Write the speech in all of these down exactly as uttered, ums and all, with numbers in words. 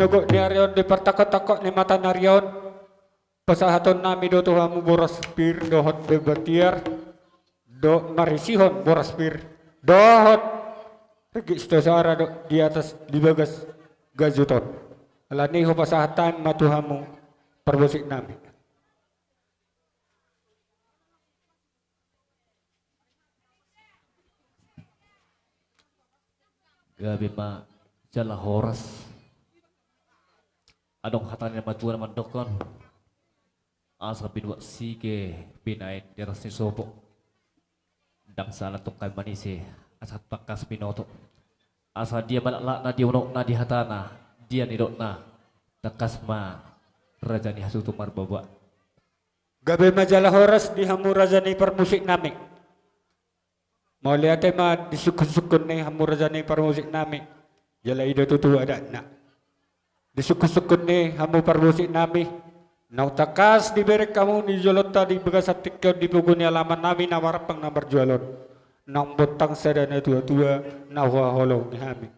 Nogot ni ari on, di partangkok-tangkok ni mata ni ari on, pasahaton nami do tu hamu boras pir dohot deba tiar, do marisihon boras pir dohot ringgit sitio soara do di atas, di bagas gajut on. Alani i hupasahat hami ma tu hamu parbosik nami. Gabe ma jala horas. Adong hata ni na matua na mandokkon: Asa binuat sige binaen di atas ni sopo. Ndang salah tongka manise, asa tangkas binoto. Asa dia ma laklakna, dia unokna, dia hatana, dia nidokna, tangkas ma raja ni hasuhuton marboaboa. Gabe ma jala horas di hamu raja ni parmusik nami. Mauliate ma di sungkun-sungkun ni hamu raja ni parmusik nami. Jala i do tutu adatna. Di sungkun-sungkun ni hamu parmusik nami, naung tangkas dibereng hamu di jolonta di bagasan tingki on di pogu ni alaman nami na marampang na marjual on, naung bontang sada na tua-tua na huhaholongi hami.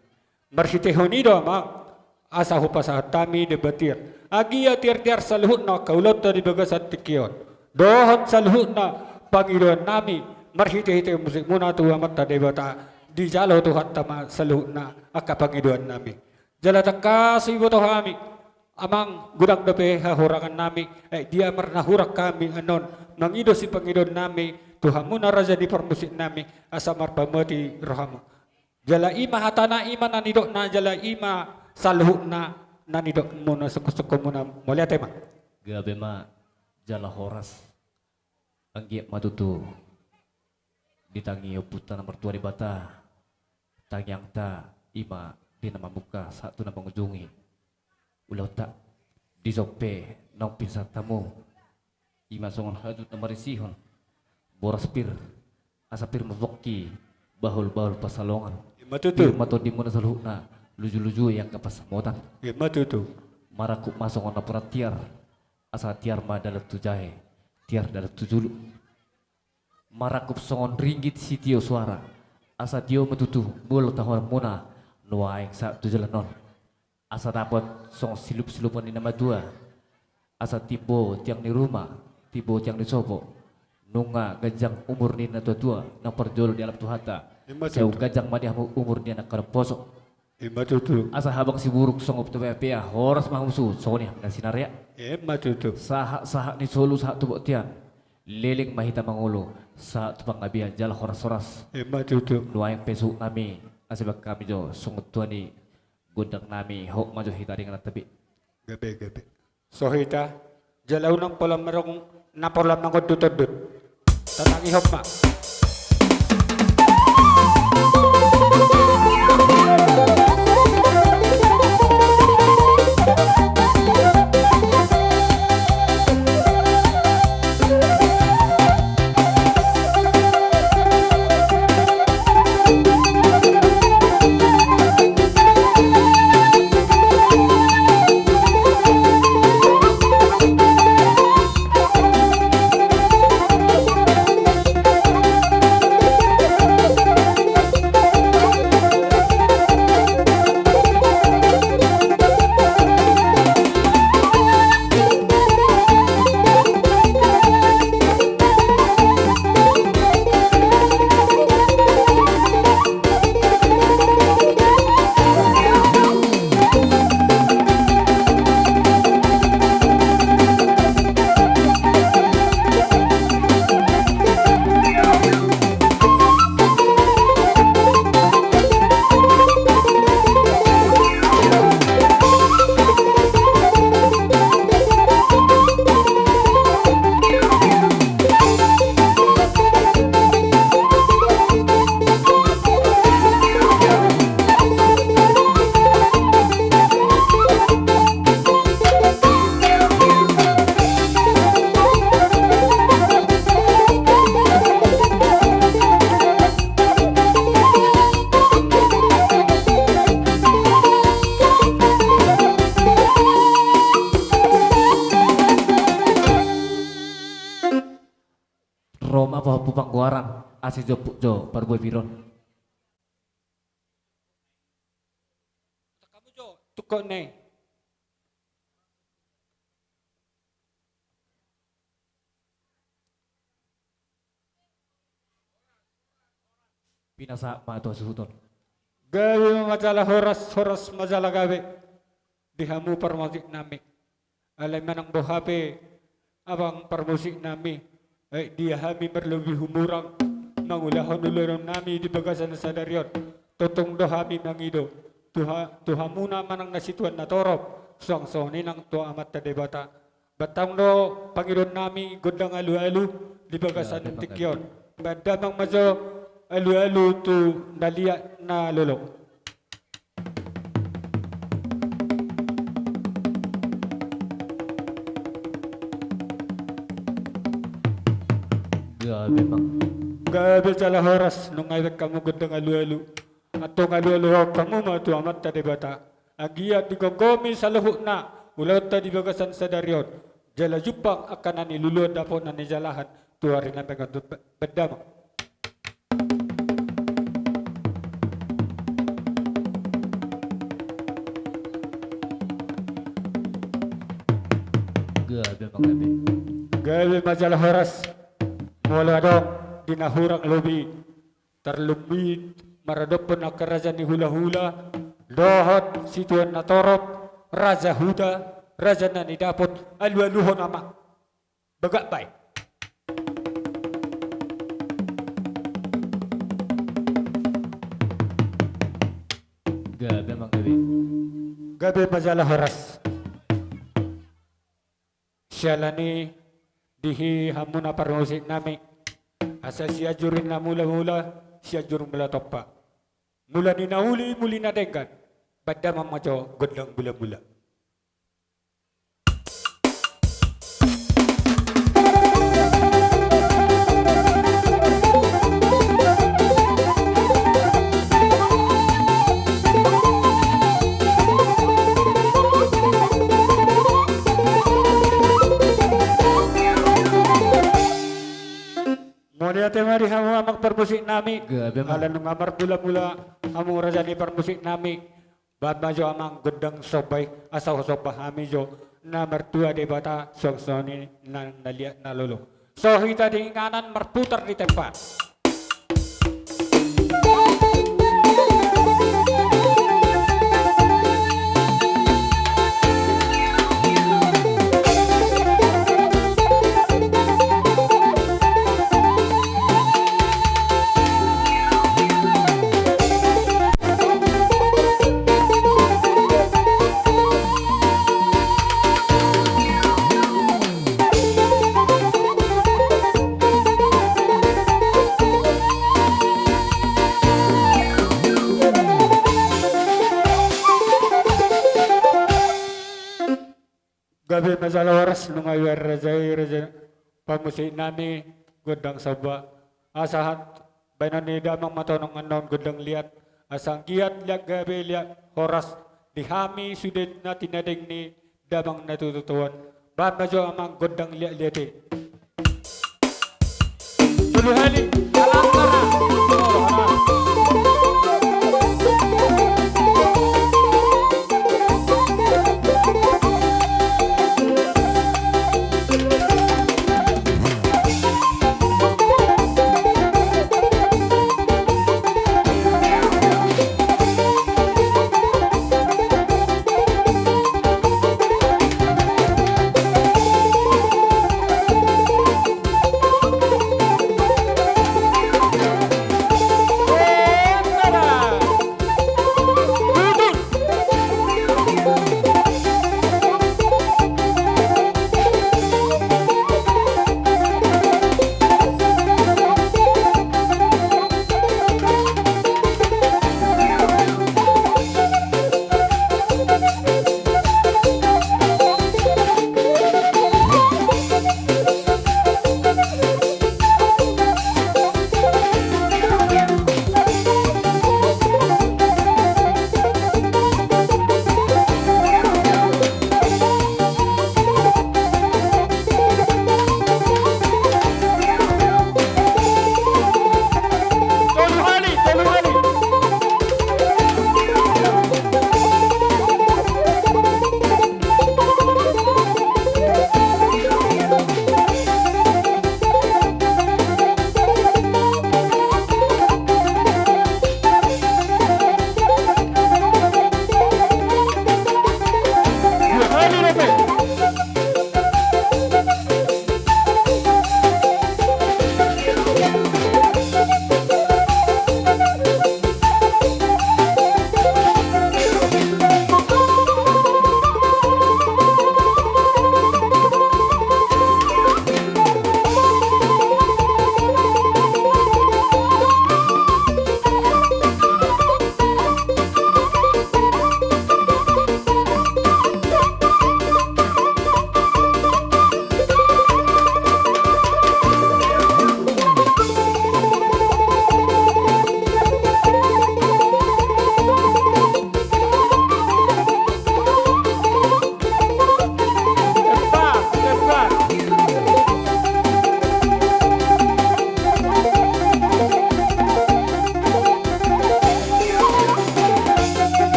Marhitehon i do, Amang, asa hupasahat hami deba tiar, agia tiar-tiar saluhutna angka ulaonta di bagasan tingki on, dohot saluhutna pangidoan nami marhite-hite musikmuna tu Amanta Debata, dijalo Tuhanta ma saluhutna angka pangidoan nami. Jala tangkas huboto hami, Amang, godang dope hahurangan nami, ai dia ma na hurang hami annon mangido sipangidoan nami tu hamuna raja ni parmusik nami, asa marpamati rohamu. Jala i ma hatana, i ma na nidokna, jala i ma saluhutna na nidokmuna, sungkun-sungkunmuna. Mauliate ma. Gabe ma jala horas. Anggiat ma tutu ditangi Ompunta na martua Debata tangiangta, i ma di na mamungka sahat tu na mangujungi ulaonta. Dison pe naung pinsahat hamu, i ma songon hajut na marisihon boras pir, asa pir mapongki bahul-bahul pansalongan. I ma tutu. Pir ma tondimuna saluhutna, luju-luju i angka pansamotan. I ma tutu. Marangkup ma songon napuran tiar, asa tiar ma dalan tu jae, tiar dalan tu julu. Marangkup songon ringgit sitio soara, asa tio ma tutu molo tahoonmuna nuaeng sahat tu joloan on. Asa dapot songon silup-silupan ni na matua, asa timbo tiang ni ruma, timbo tiang ni sopo, nunga ganjang umur ni na tua-tua na parjolo dialap Tuhanta. I ma tutu. Sai ganjang ma di hamu umur ni anak na poso. I ma tutu. Asa habang siburuk songon tu pea-pea, horas ma hamu suhut songon i hamu na sinarea. I ma tutu. Sahat-sahat ni solu sahat tu bontean, leleng ma hita mangolu sahat tu panggabean jala horas-horas. I ma tutu. Nuaeng pe suhut nami, asa baen hami jo songon tua ni gondang nami, hot ma jo hita ringan na tabe. Gabe, gabe. So hita, jala unang pola marong na pola mangondut-ondut. Tatangihon ma. Ro ma pahompu panggoaran, asa jomput jo parbue pir on. Tungkot ni Pinasahat ma tu hasuhuton. Gabe ma jala horas, horas ma jala gabe di hamu parmusik nami. Alai manang boha pe amang parmusik nami, eh, dia hami marlobi humurang mangulahon ulaon nami di bagasan sadari on. Tongtong do hami mangido tu ha-, tu hamuna manang na situan na torop, suang songon i nang tu Amanta Debata. Bahen do pangidoan nami gondang alualu di bagasan tingki on. Bahen damang ma jo alualu tu na liat na lolo. Gabe ma. Gabe jala horas, nunga dibahen hamu gondang alualu. Antong alualuhon hamu ma tu Amanta Debata. Anggiat digomgomi saluhutna ulaonta di bagasan sadari on. Jala jumpang angka na niluluan, dapot na nijalahan tu ari na mangihut. Bahen damang. Gabe ma gabe. Gabe ma jala horas. Molo adong di na hurang lobi, tarlumobi maradophon angka raja ni hulahula dohot situan na torop, raja huta, raja na nidapot, alualuhon amang. Bagak bae. Gabe ma gabe. Gabe ma jala horas. Siala ni i di hamuna parmusik nami, asa Sianjur i na mula-mula, Sianjur mula tompa. Mula ni na uli, muli na denggan. Bahen damang ma jo gondang mula-mula. Mauliate ma di hamu amang parmusik nami. Gabe ma. Ala nunga marmula-mula hamu raja ni parmusik nami. Bahen ma jo amang gondang somba i, asa husomba hami jo na martua Debata suang songon i nang na liat na lolo. So hita di inganan marputar di tempat. Gabe ma jala horas, nunga dibahen raja i, raja parmusik nami, gondang somba. Asa hat bahenon ni damang ma tu annon gondang liat. Asa anggiat liat gabe liat horas di hami sude na tinading ni damang na tutu on. Bahen ma jo amang gondang liat-liat i. Tolu hali.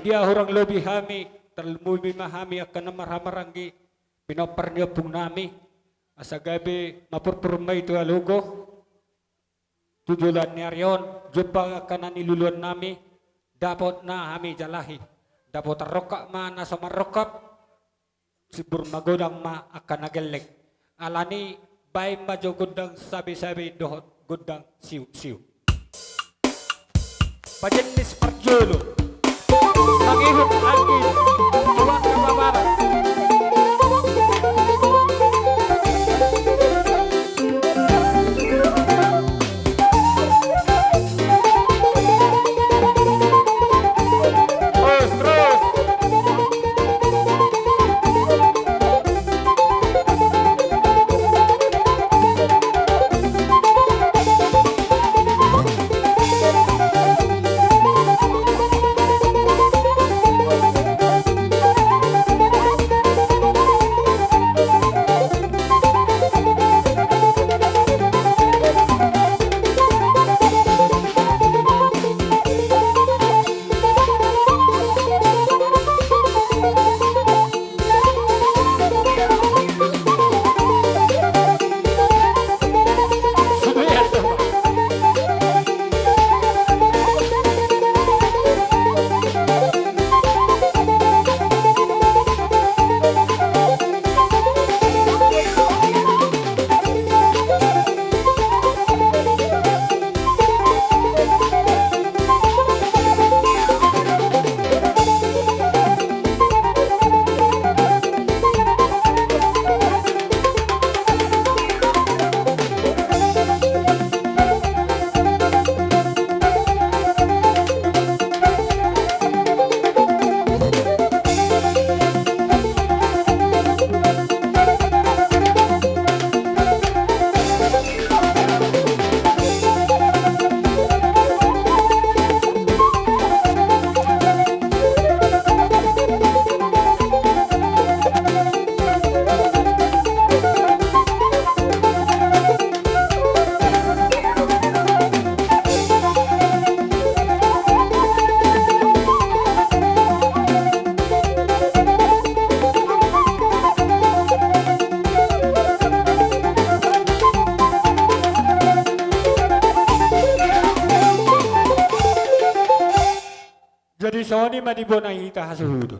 Dia hurang lobi hami, tarlumobi ma hami angka na marhahamaranggi, pinompar ni ompung nami, asa gabe mapurpur ma i tu alogo, tu joloan ni ari on, jumpa angka na niluluan nami, dapot na hami jalahi, dapot tarrongkap ma na so marrongkap, simbur magodang ma angka na gelleng. Alani baen ma jo gondang sabe-sabe dohot gondang siu-siu. Pajennis parjolo. Mangihut angin. Tuan Babaran. Terus, terus. Jadi songon i ma di bona hita hasuhuton.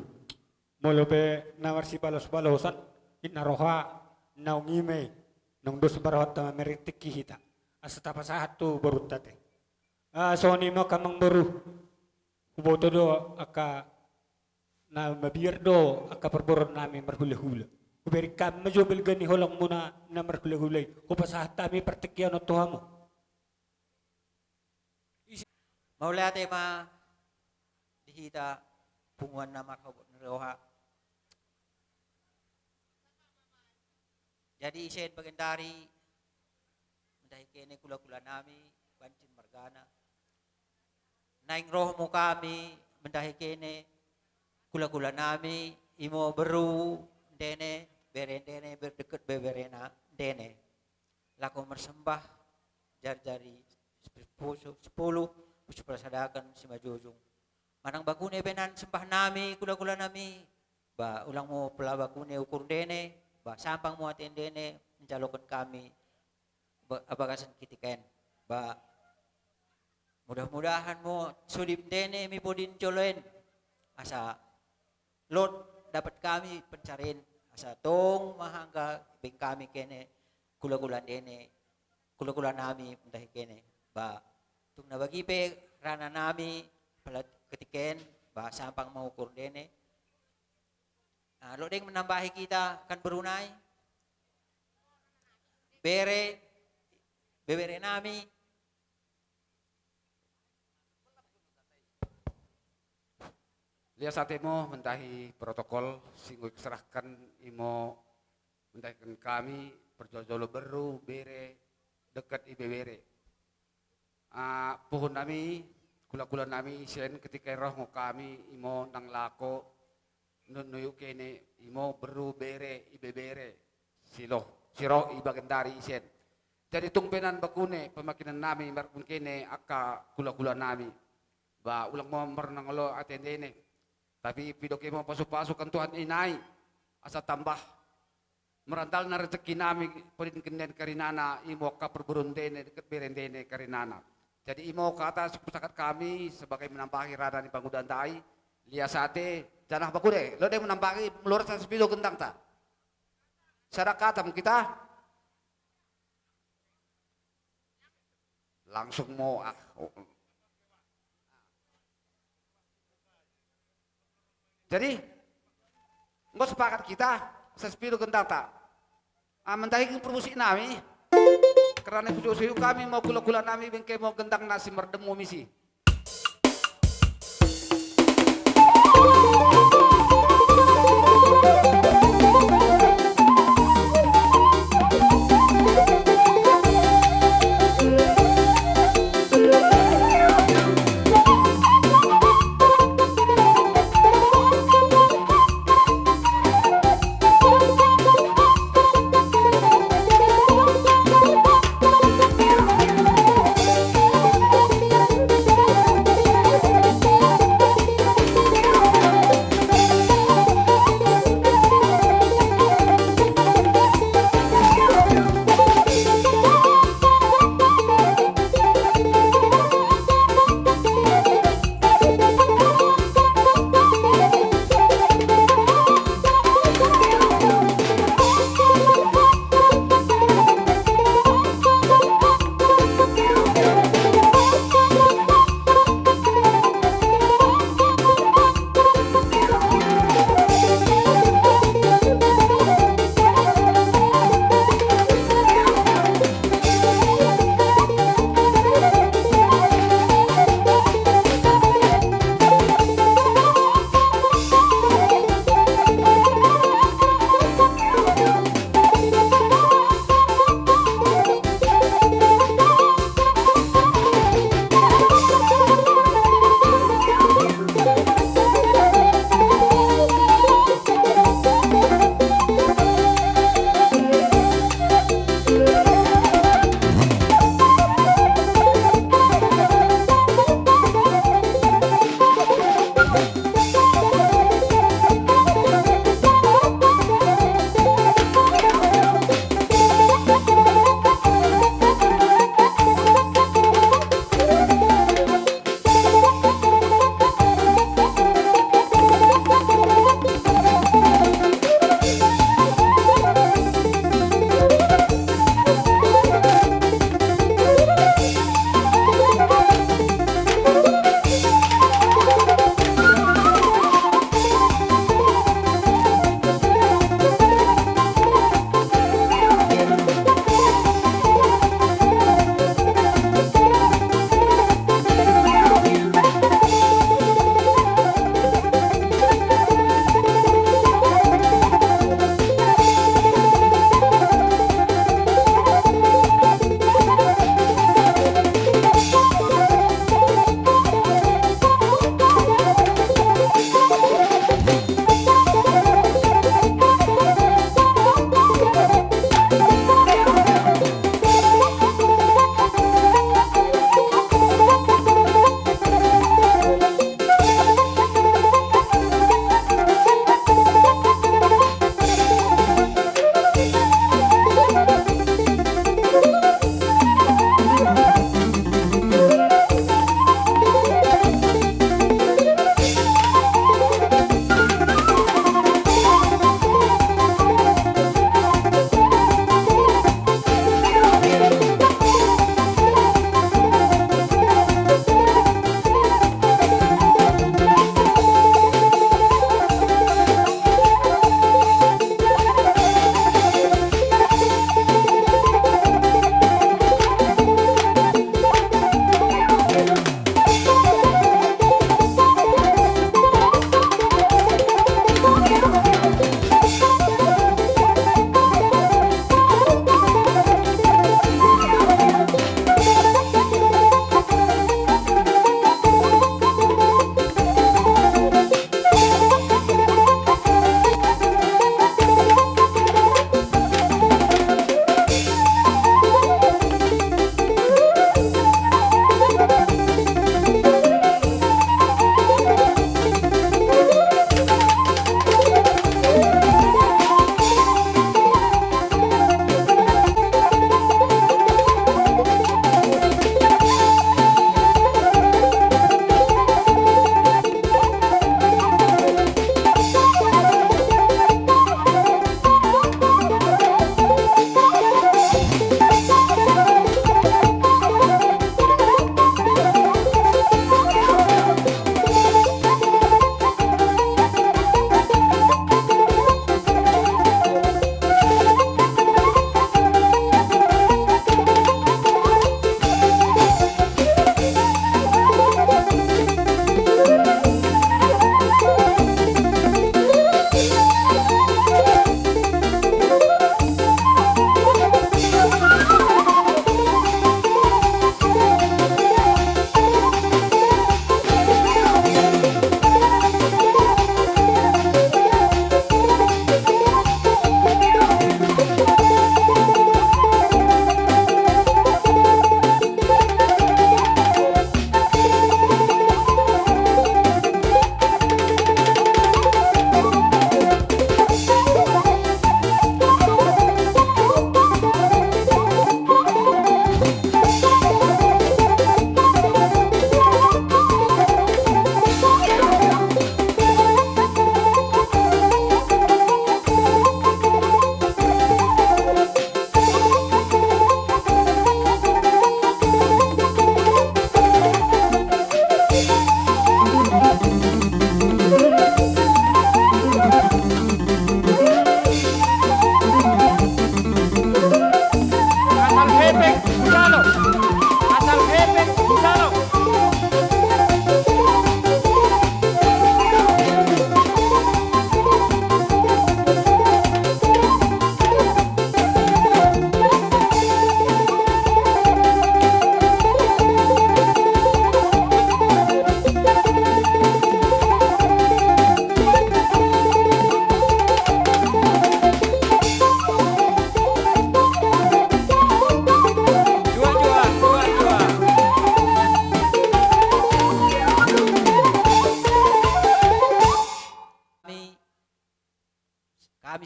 Molo pe na marsibalos-balosan, inna roha, naung i ma i, naung dos ma rohanta mamereng tingki hita. Asa tapasahat tu borunta te. Ah, songon i ma angka amangboru. Huboto do angka na mabiar do angka parboruon nami marhulahula. Hubereng hami ma jo balga ni holong muna na marhulahula i. Hupasahat hami partingkian on tu hamu. Mauliate ma di hita punguan na marhabot ni roha. Jadi ise bagendari mendahi kene kula-kula nami, Bancin margana. Naeng rohmu hami mendahi kene kula-kula nami, imo beru ndene, bere ndene, ber-, deket beberena ndene. Laho marsembah jari-jari sipusu, sipulu, huparsadaken simanjujung. Manang bakune pe nan sembah nami, kula-kula nami, ba ulang mo pola bakune ukur ndene, ba sampang mo ate ndene, menjaloken hami, ba, abagasan kitika en, ba mudah-mudahan mo sudip ndene mi podin jolo en, asa lot dapat hami pansarian, asa tong ma angka baen hami kene, kula-kula ndene, kula-kula nami mendahi kene, ba tung na bagi pe rana nami, pala kitika en, ba sampang ma ukur ndene. Ah, lot deng menambahi hita kan beru nai. Bere, bebere nami. Lias ate mo mendahi protokol, singgo serahkan imo mendahikan hami parjolo-jolo beru, bere, deket ibebere. Ah, puhun nami, kula-kula nami, ise an kitika i roh ngon hami, imo nang laho, nunuyuk kene, imo beru, bere, ibebere, silo, siro i bagendari ise an. Jadi tung pe nan bakune, pamangkinan nami, marhun kene, angka kula-kula nami. Ba, ulang mo marnangolo ate ndene. Tapi pidok i ma pasu-pasu kan Tuhan inai, asa tambah marandalna rezeki nami, podin genneng karinana, imo angka perboruondena, deket berendena karinana. Jadi imo kata sipasahat hami sebagai menambahi rada ni panguda ndai, lias ate, janah baku de, lo de menambahi, molo rasa sapido gendangta. Sada kata mungkin ta. Langsung mo ah. Jadi, enggo sepakat kita, saspido gendangta. Ah, mandahi permusik nami. Karena suju-suju hami mau kula-kula nami bengke mau gendang nasi merdemu misi.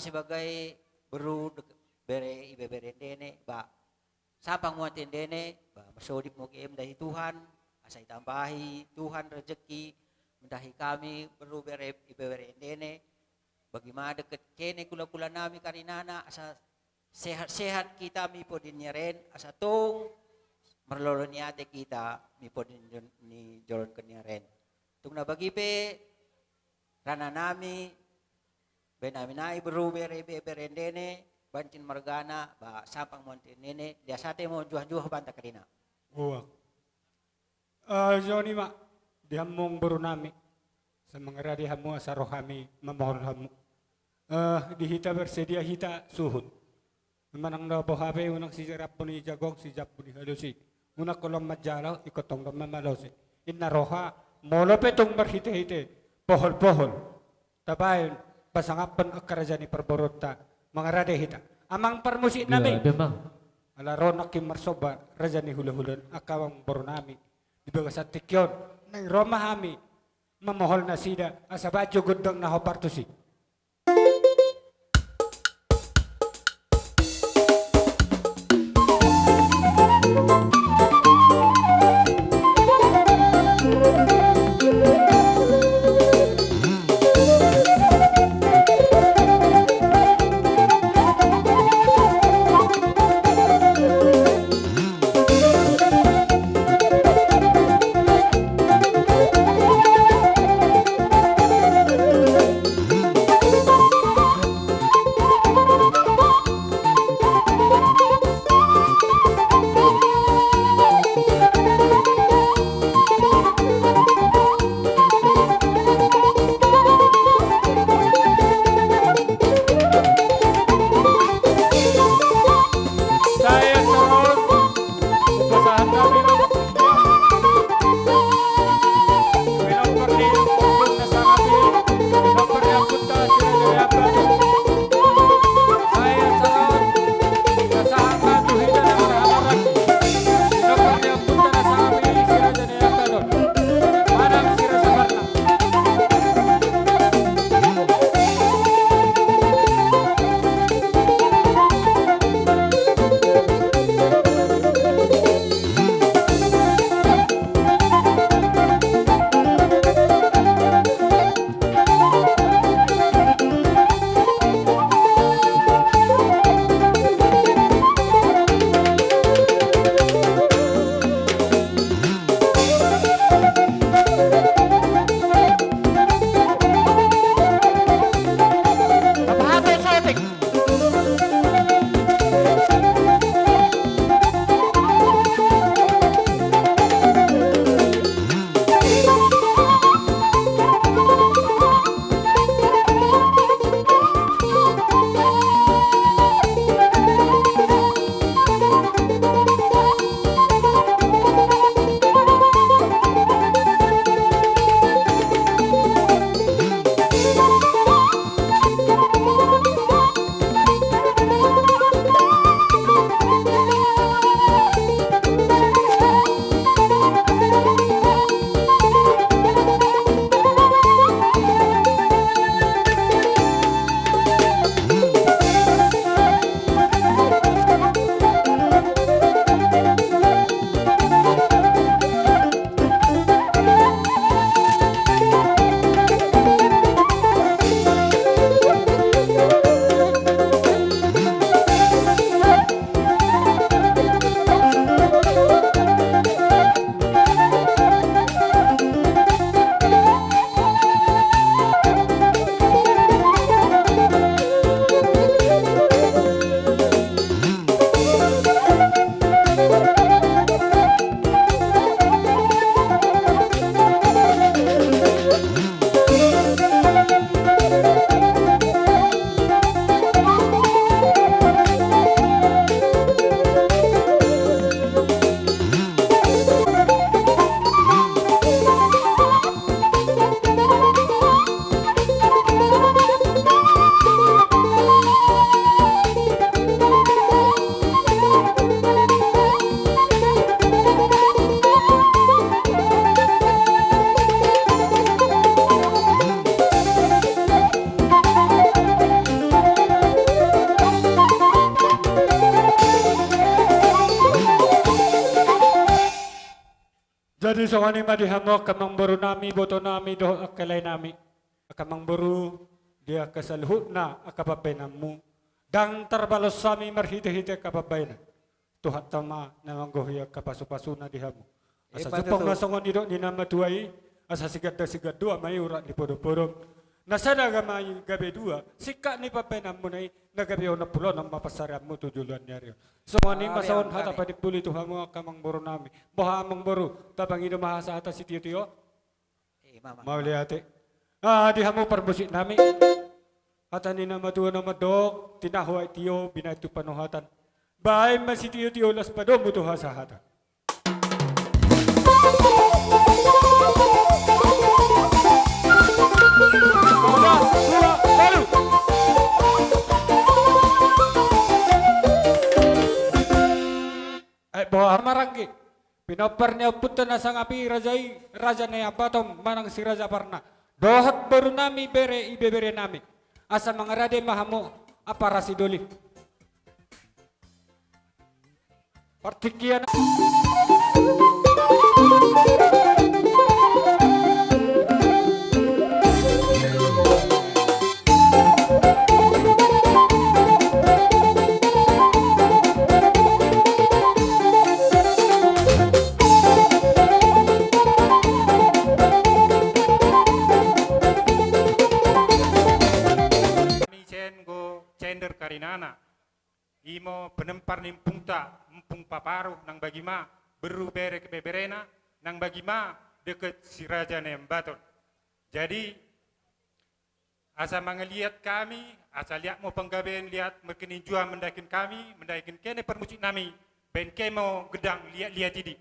sebagai beru dek-, bere ibebere ndene, ba, sampang muat ndene, ba, marsodip moge mendahi Tuhan, asa itambahi Tuhan rezeki, mendahi kami beru bere ibebere ndene, bagi ma deket kene kula-kula nami karinana, asa sehat-sehat hita mi poda ni ari on, asa tung marlolo ni ate hita mi poda ni jolon ni ari on. Tung na bagi pe, rana nami, bae nami nai beru bere ibebere ndene, bancin margana, ba sampang muat ndene, lias ate ma juah-juah banta karina. Uang. Eh, joni ma, di hamu boru nami, asa mangarade hamu asa ro hami mamohol hamu. Eh, di hita bersedia hita suhut. Manang na boha pe unang sijarampon ni jagong, sijampon ni halosi. Unang holong manjalo, ingkon tong do mamalosi. Inna roha, molo pe tung marhite-hite pohol-pohol, tabaen pasangaphon angka raja ni parboruonta, mangarade hita. Amang parmusik nami. Iya, ada, Mang. Ala ro nangkin marsomba raja ni hula-hula on, angka amang boru nami. Di bagasan tingki on, naeng ro ma hami mamohol nasida, asa baen jo gondang na hombar tusi. Jadi songon i ma di hamu angka amangboru nami, iboto nami dohot angka lae nami, angka amangboru, di angka saluhutna angka pambahenanmu. Ndang tarbalos hami marhitehite angka pambahenan. Tuhanta ma na manggohi angka pasupasuna di hamu. Asa jumpang ma songon nidok ni na matua i, asa siganda sigandua ma i urat ni podompodom. Na sada ma i gabe dua, singkat ni pambahenanmuna i, na gabe onom pulu onom ma pansarianmu tu joloan ni ari on. Songon i ma songon hata panimpuli tu hamu angka amangboru nami. Boha amangboru, tapangido ma hasahatan sitiotio? Mauliate. Ah, di hamu parmusik nami. Hata ni na matua na mandok, tinahu aek tio, binahen tu panohatan. Baen ma sitiotio las padomu tu hasahatan. Aek boha maranggi. Pinompar ni ompunta na sangap i raja i, Raja Nabaean manang si Raja Parna. Dohot boru nami, bere ibebere nami. Asa mangarade ma hamu, ampa rasidoli. Partingkian. Ni Cen go Cender Karinana. Imo penempar ni ompunta, Ompung Paparu nang bagima, beru bere kebeberena, nang bagima deket si Raja Nabaean. Jadi, asa mangaliat hami, asa liat mo panggabean liat markeninjuan mandahiken hami, mandahiken kene parmusik nami, baen hami mo gendang liat-liat i di.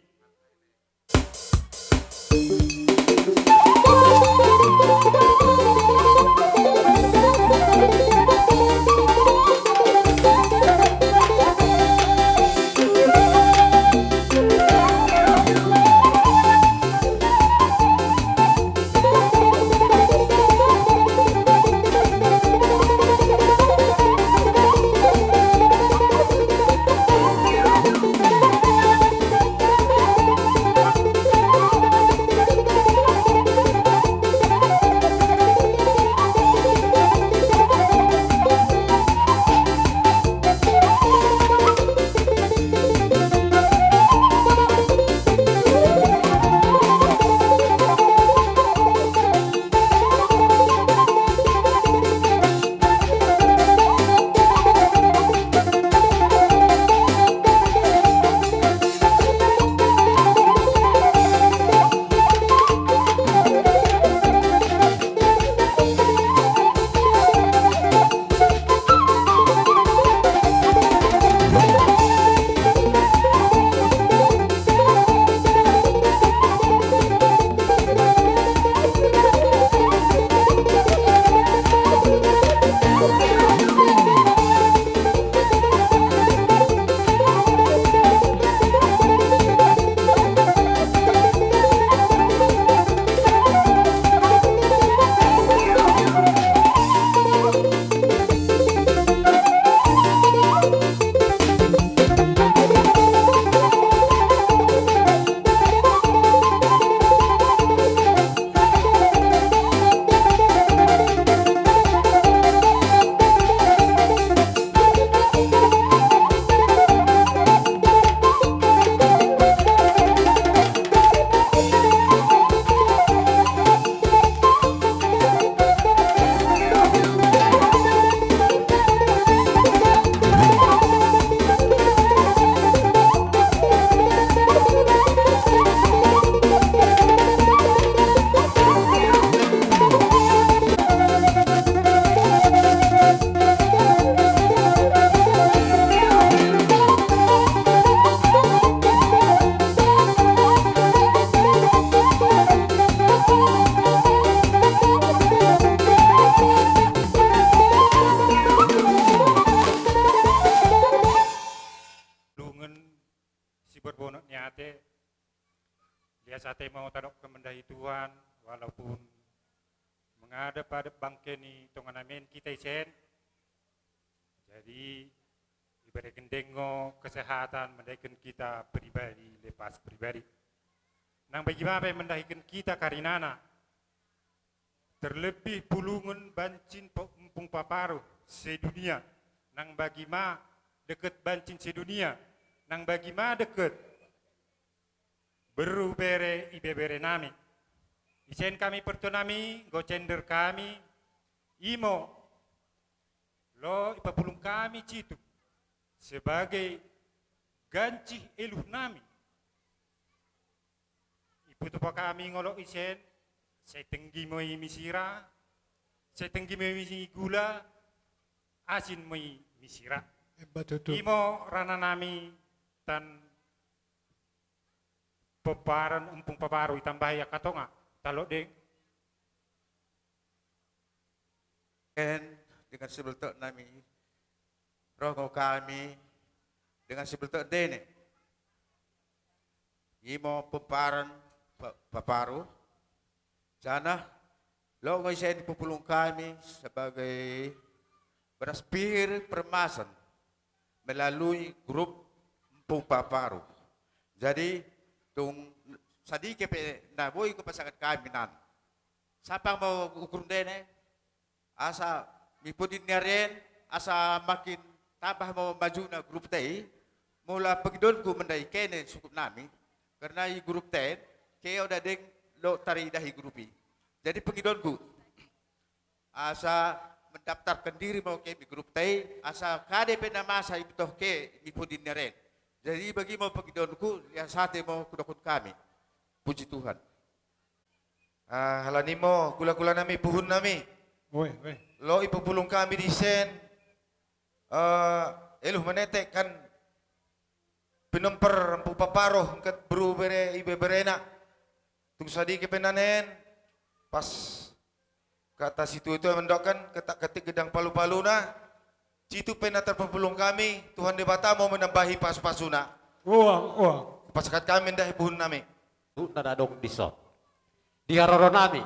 Dungen siborbonok ni ate, lias ate ma tadok mandahi Tuhan, walaupun menghadap-hadap bangke ni tonga nami on hita isen. Jadi, ibana gendeng do kesehatan mandahiken hita pribadi lepas pribadi. Nang bagi ma pe mandahiken hita karinana, terlebih pulungan bancin po-, Ompung Paparuh sedunia, nang bagi ma deket bancin sedunia, nang bagi ma deket beru bere ibebere nami. Isen hami partua nami, gocender hami, imo, lo ipapulung hami Citu sebagai gancih eluh nami. Iputupa hami ngolok isen, sai tenggi ma i misira, sai tenggi ma i gula, asin ma i misira. Emma tutu. Imo rana nami tan pomparan Ompung Paparuh, itambahi angka tonga, talo deng. Dengan sibeltok nami, ro hami dengan sibeltok dene. Imo pomparan Pa-, Paparuh. Janah lo do isen ipapulung hami sebagai beras pir permasan melalui grup Ompung Paparuh. Jadi, tung sadike pe na boi hupasahat hami nan. Sampang ma ukur dene, asa mipudin ni ari en, asa makin tambah ma majuna grup ta i, molo pangidoanku mandai kene sukup nami, karena i grup ta en, ke oda deng lo taridah i grup i. Jadi pangidoanku, asa mendaftarkan diri ma ho ke di grup ta i, asa kade pe na masa ibutuhon ke mipudin ni ari en. Jadi bagi ma pangidoanku, lias hate ma hudok hami. Puji Tuhan. Ah, alani i ma, hula-hula nami, puhun nami. Oi, oi. Lo ipapulung hami di isen, eh, eluh manetek kan pinompar Ompung Paparuh, angka beru bere ibeberena. Tung sadike pe na naeng, pas hata situa-tua mandok kan, ketak-ketik gedang palu-paluna, Citu pe na tarpapulung hami, Tuhan Debata ma menambahi pasu-pasuna. Ua, ua. Pasahat hami ndai puhun nami. Huhut na adong dison. Di haroro nami,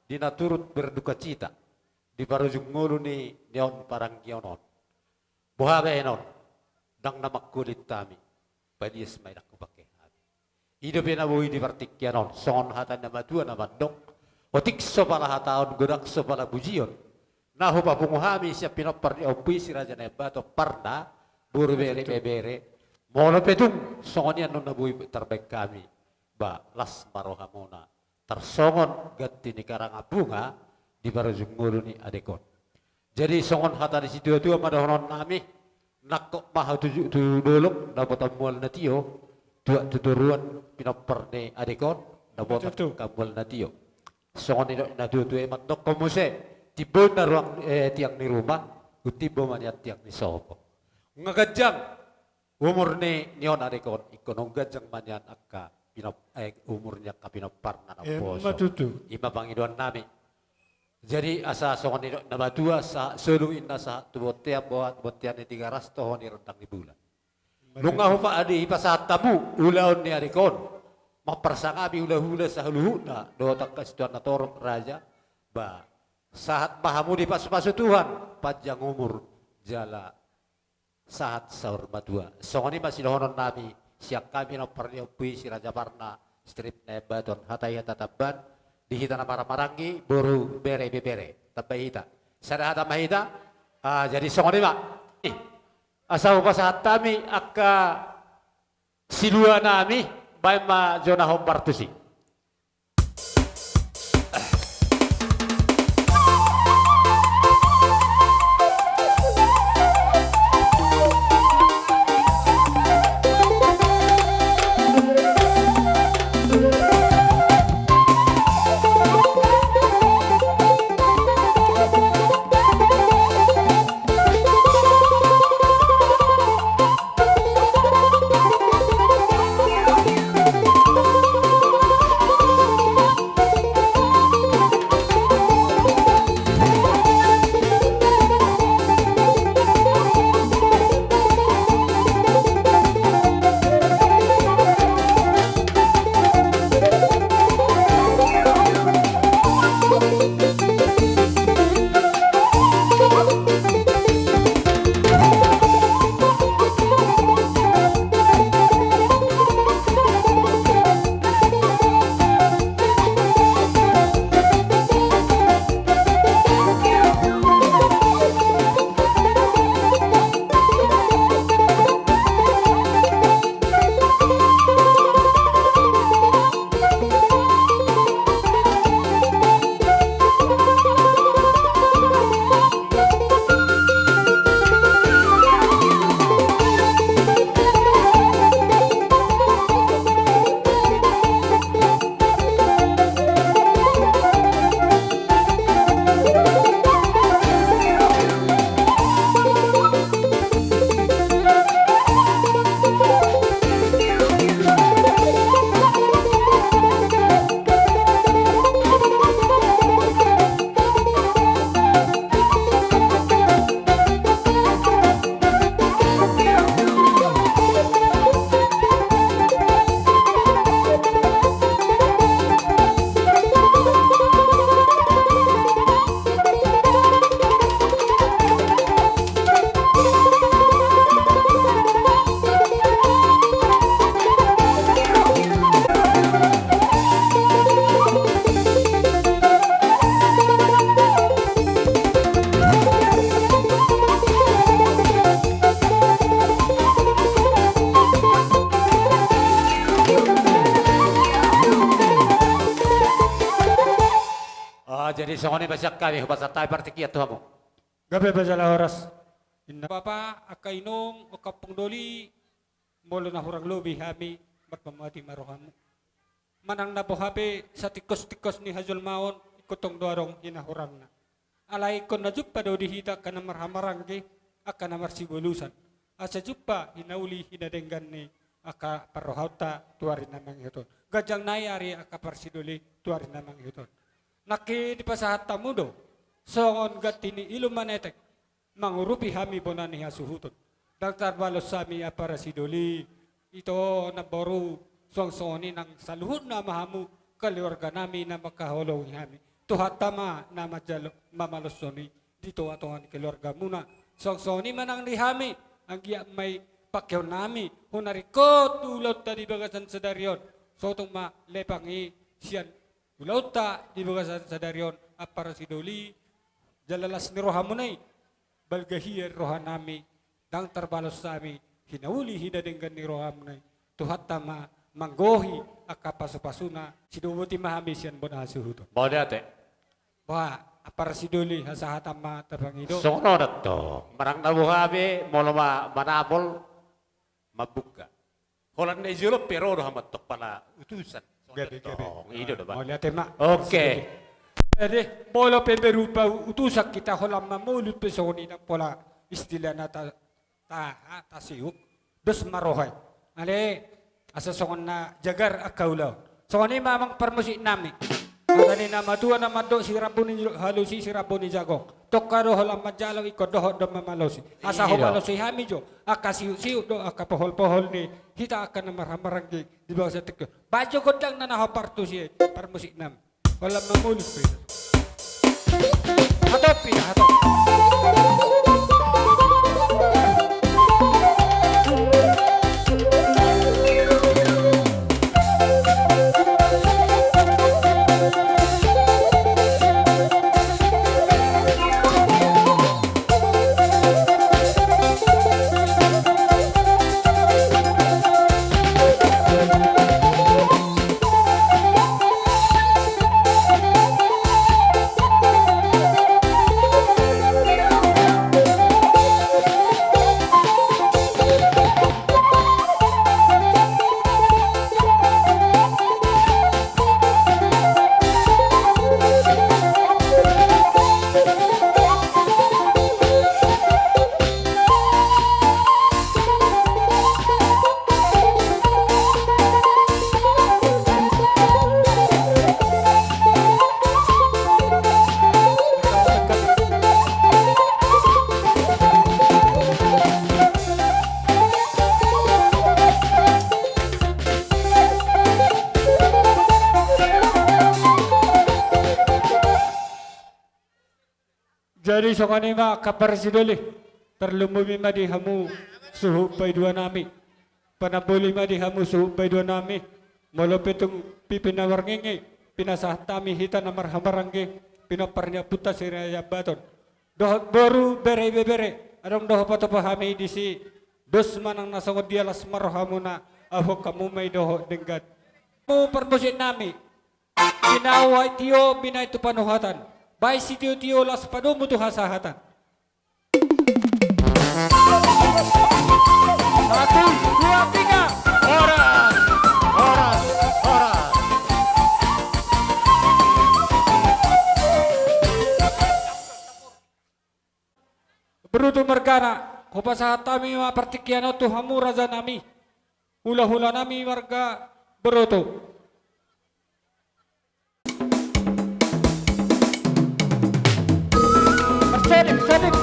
di na turut berdukacita, di parujung ngolu ni, ni on paranggion on. Boha baenon, ndang na mangkulit hami, palias ma i ndang hupangke hami. I dope na boi di partingkian on, songon hata ni na matua na mandok, otik so pala hataon, godang so pala pujion, na hupapungu hami sian pinompar ni ompu i si Raja Nabaton Parna, boru bere ibebere, molo pe tung songon i annon na boi tarbaen hami, ba las ma rohamuna. Tarsongon ganti ni karangan bunga di parujung ngolu ni adek on. Jadi songon hata ni situa-tua ma dohonon nami, nangkok ma hatuju tu dolok, dapotan mual na tio, tuak tu toruan pinompar ni adek on, dapotan angka mual na tio. Songon nidok ni na tua-tua i mandokkon muse, timbo na ruang, eh, tiang ni ruma, umtimbo ma nian tiang ni sopo. Nunga ganjang umur ni, ni on adek on, ingkon nunga ganjang ma nian angka pinop-, eh, umur ni angka pinomparna na umposo. Emma tutu. I ma pangidoan nami. Jadi asa songon nidok ni na matua, sahat solu inna sahat tu bontean, boha tu bontean ni Tigaras, toho ni rondang ni bulan. Emma tutu. Nunga hupa-, adi, hupasahat hamu ulaon ni adek on, mamparsangapi hula-hula saluhutna dohot angka situan na torop, raja, ba, sahat ma hamu dipasu-pasu Tuhan, panjang umur jala sahat saur matua. Songon i ma sidohonon nami sian hami pinompar ni ompu i si Raja Parna, strip Nabaton, hata i hata tamban, di hita na marhahamaranggi, boru, bere, ibebere. Tambai hita. Sada hata ma hita. Ah, jadi songon i ma. Ih. Asa hupasahat hami angka silua nami, baen ma jo na hombar tusi. Jadi songon i ma sian hami, hupasahat hami partingkian tu hamu. Gabe ma jala horas. Inna. Bapa, angka inong, angka ompung doli, molo na hurang lobi hami marpamati ma rohamu. Manang na boha pe satingkos-tingkos ni hajolmaon, ingkon tong do adong hinahurangna. Alai ingkon na jumpang do di hita angka na marhahamaranggi, angka na marsiboluson. Asa jumpang hinauli hinadenggan ni angka parrohaonta tu ari na mangihut on. Ganjang nai ari angka parsidoli tu ari na mangihut on. Nangkin dipasahat hamu do songon ganti ni ilu manetek mangurupi hami bona ni hasuhuton. Ndang tarbalos hami ampara sidoli, ito namboru, suang songon i nang saluhutna ma hamu keluarga nami na mangkaholongi hami. Tuhanta ma na manjalo mamaloshon i di tonga-tonga ni keluargamuna. Suang songon i ma nang di hami, anggiat ma i pangkeon nami hu na ringkot tu ulaonta di bagasan sadari on. Sotung ma lepang i sian ulaonta di bagasan sadari on, ampara sidoli, jala las ni rohamuna i, balga hian roha nami, ndang tarbalos hami hinauli hinadenggan ni rohamuna i. Tuhanta ma manggohi angka pasu-pasuna, sidoboti ma hami sian bona hasuhuton. Mauliate. Ba, ampara sidoli, hasahatan ma tapangido. Songon on do, manang na boha be, molo ma manapol, mambuka. Holan na i jolo pe ro do hamu antong pala utusan. Gabe, gabe. Tong, i do do, ba. Mauliate ma. Oke. Jadi, molo pe berupa utusan hita holan mamolus pe songon i nang pola istilahna ta, ta, tasiuk. Dos ma roha i. Ale, asa songon na jagar angka ulaon. Songon i ma amang parmusik nami. Hata ni na matua na mandok, sirambu ni halusi, sirambu ni jago. Tongka do holan manjalo, ingkon dohot do mamalosi. Asa ho malosi hami jo. Angka siuk-siuk do, angka pohol-pohol ni hita angka na marhahamaranggi di bagasan tingki on. Baen jo gondang na na ho partusi, parmusik nami. Holan mamolus pe. Hatop i, hatop. Jadi songon i ma angka parsidoli, tarlumobi ma di hamu suhut paidua nami. Panamboli ma di hamu suhut paidua nami. Molo pe tung pipin na marngingi, pinasahat hami hita na marhahamaranggi, pinompar ni ompunta Sirait Ambaton. Dohot boru, bere, ibebere, adong do hupatupa hami disi. Dos manang na songon dia, las ma rohamuna, ahu hamu ma i dohot denggan. Hamu parmusik nami. Binahen tio, binahen tu panuhatan. Baen sitio-tio, laos padomu tu hasahatan. Satu, dua, tiga. Horas, horas, horas. Berutu margana, hupasahat hami ma partingkian on tu hamu raja nami, hula-hula nami marga Berutu. Marsodik, sodik.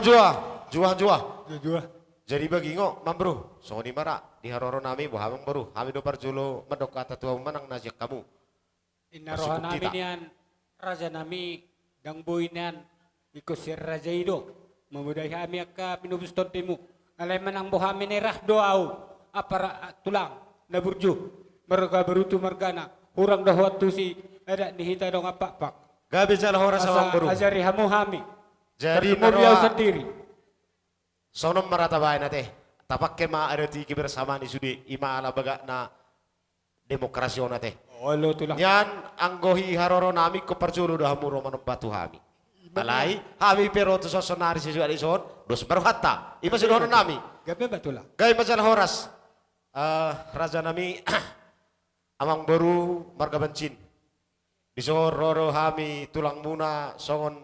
Juah, juah, juah. Juah, juah. Jadi bagingo, Amangboru, songon i ma ra, di haroro nami, boha Amangboru, hami do parjolo mandok hata tu hamu manang na sian hamu. Inna roha nami nian, raja nami, ndang boi nian, ingkon sian raja i do, mamodai hami angka pinobus tondimu, alai manang boha menerah do au, apa ra, tulang, na burju, marga Barutu margana, hurang do ho antusi, adat ni hita dongan Pakpak. Gabe jala horas Amangboru. Asa ajari hamu hami. Jadi tarlumobi au sandiri. Songon on ma ra tabaen ate. Tapangke ma adat i kebersamaan i sude, i ma ala bagakna demokrasi on ate. Olo tulang. Nian anggo di haroro nami ingkon parjolo do hamu ro manomba tu hami. Alai hami pe ro tu son sonari sesuai dison, dos ma rohanta. I ma sidohonon nami. Gabe ma tulang. Gabe ma jala horas. Eh, raja nami, Amangboru marga Bancin. Dison ro do hami tulangmuna songon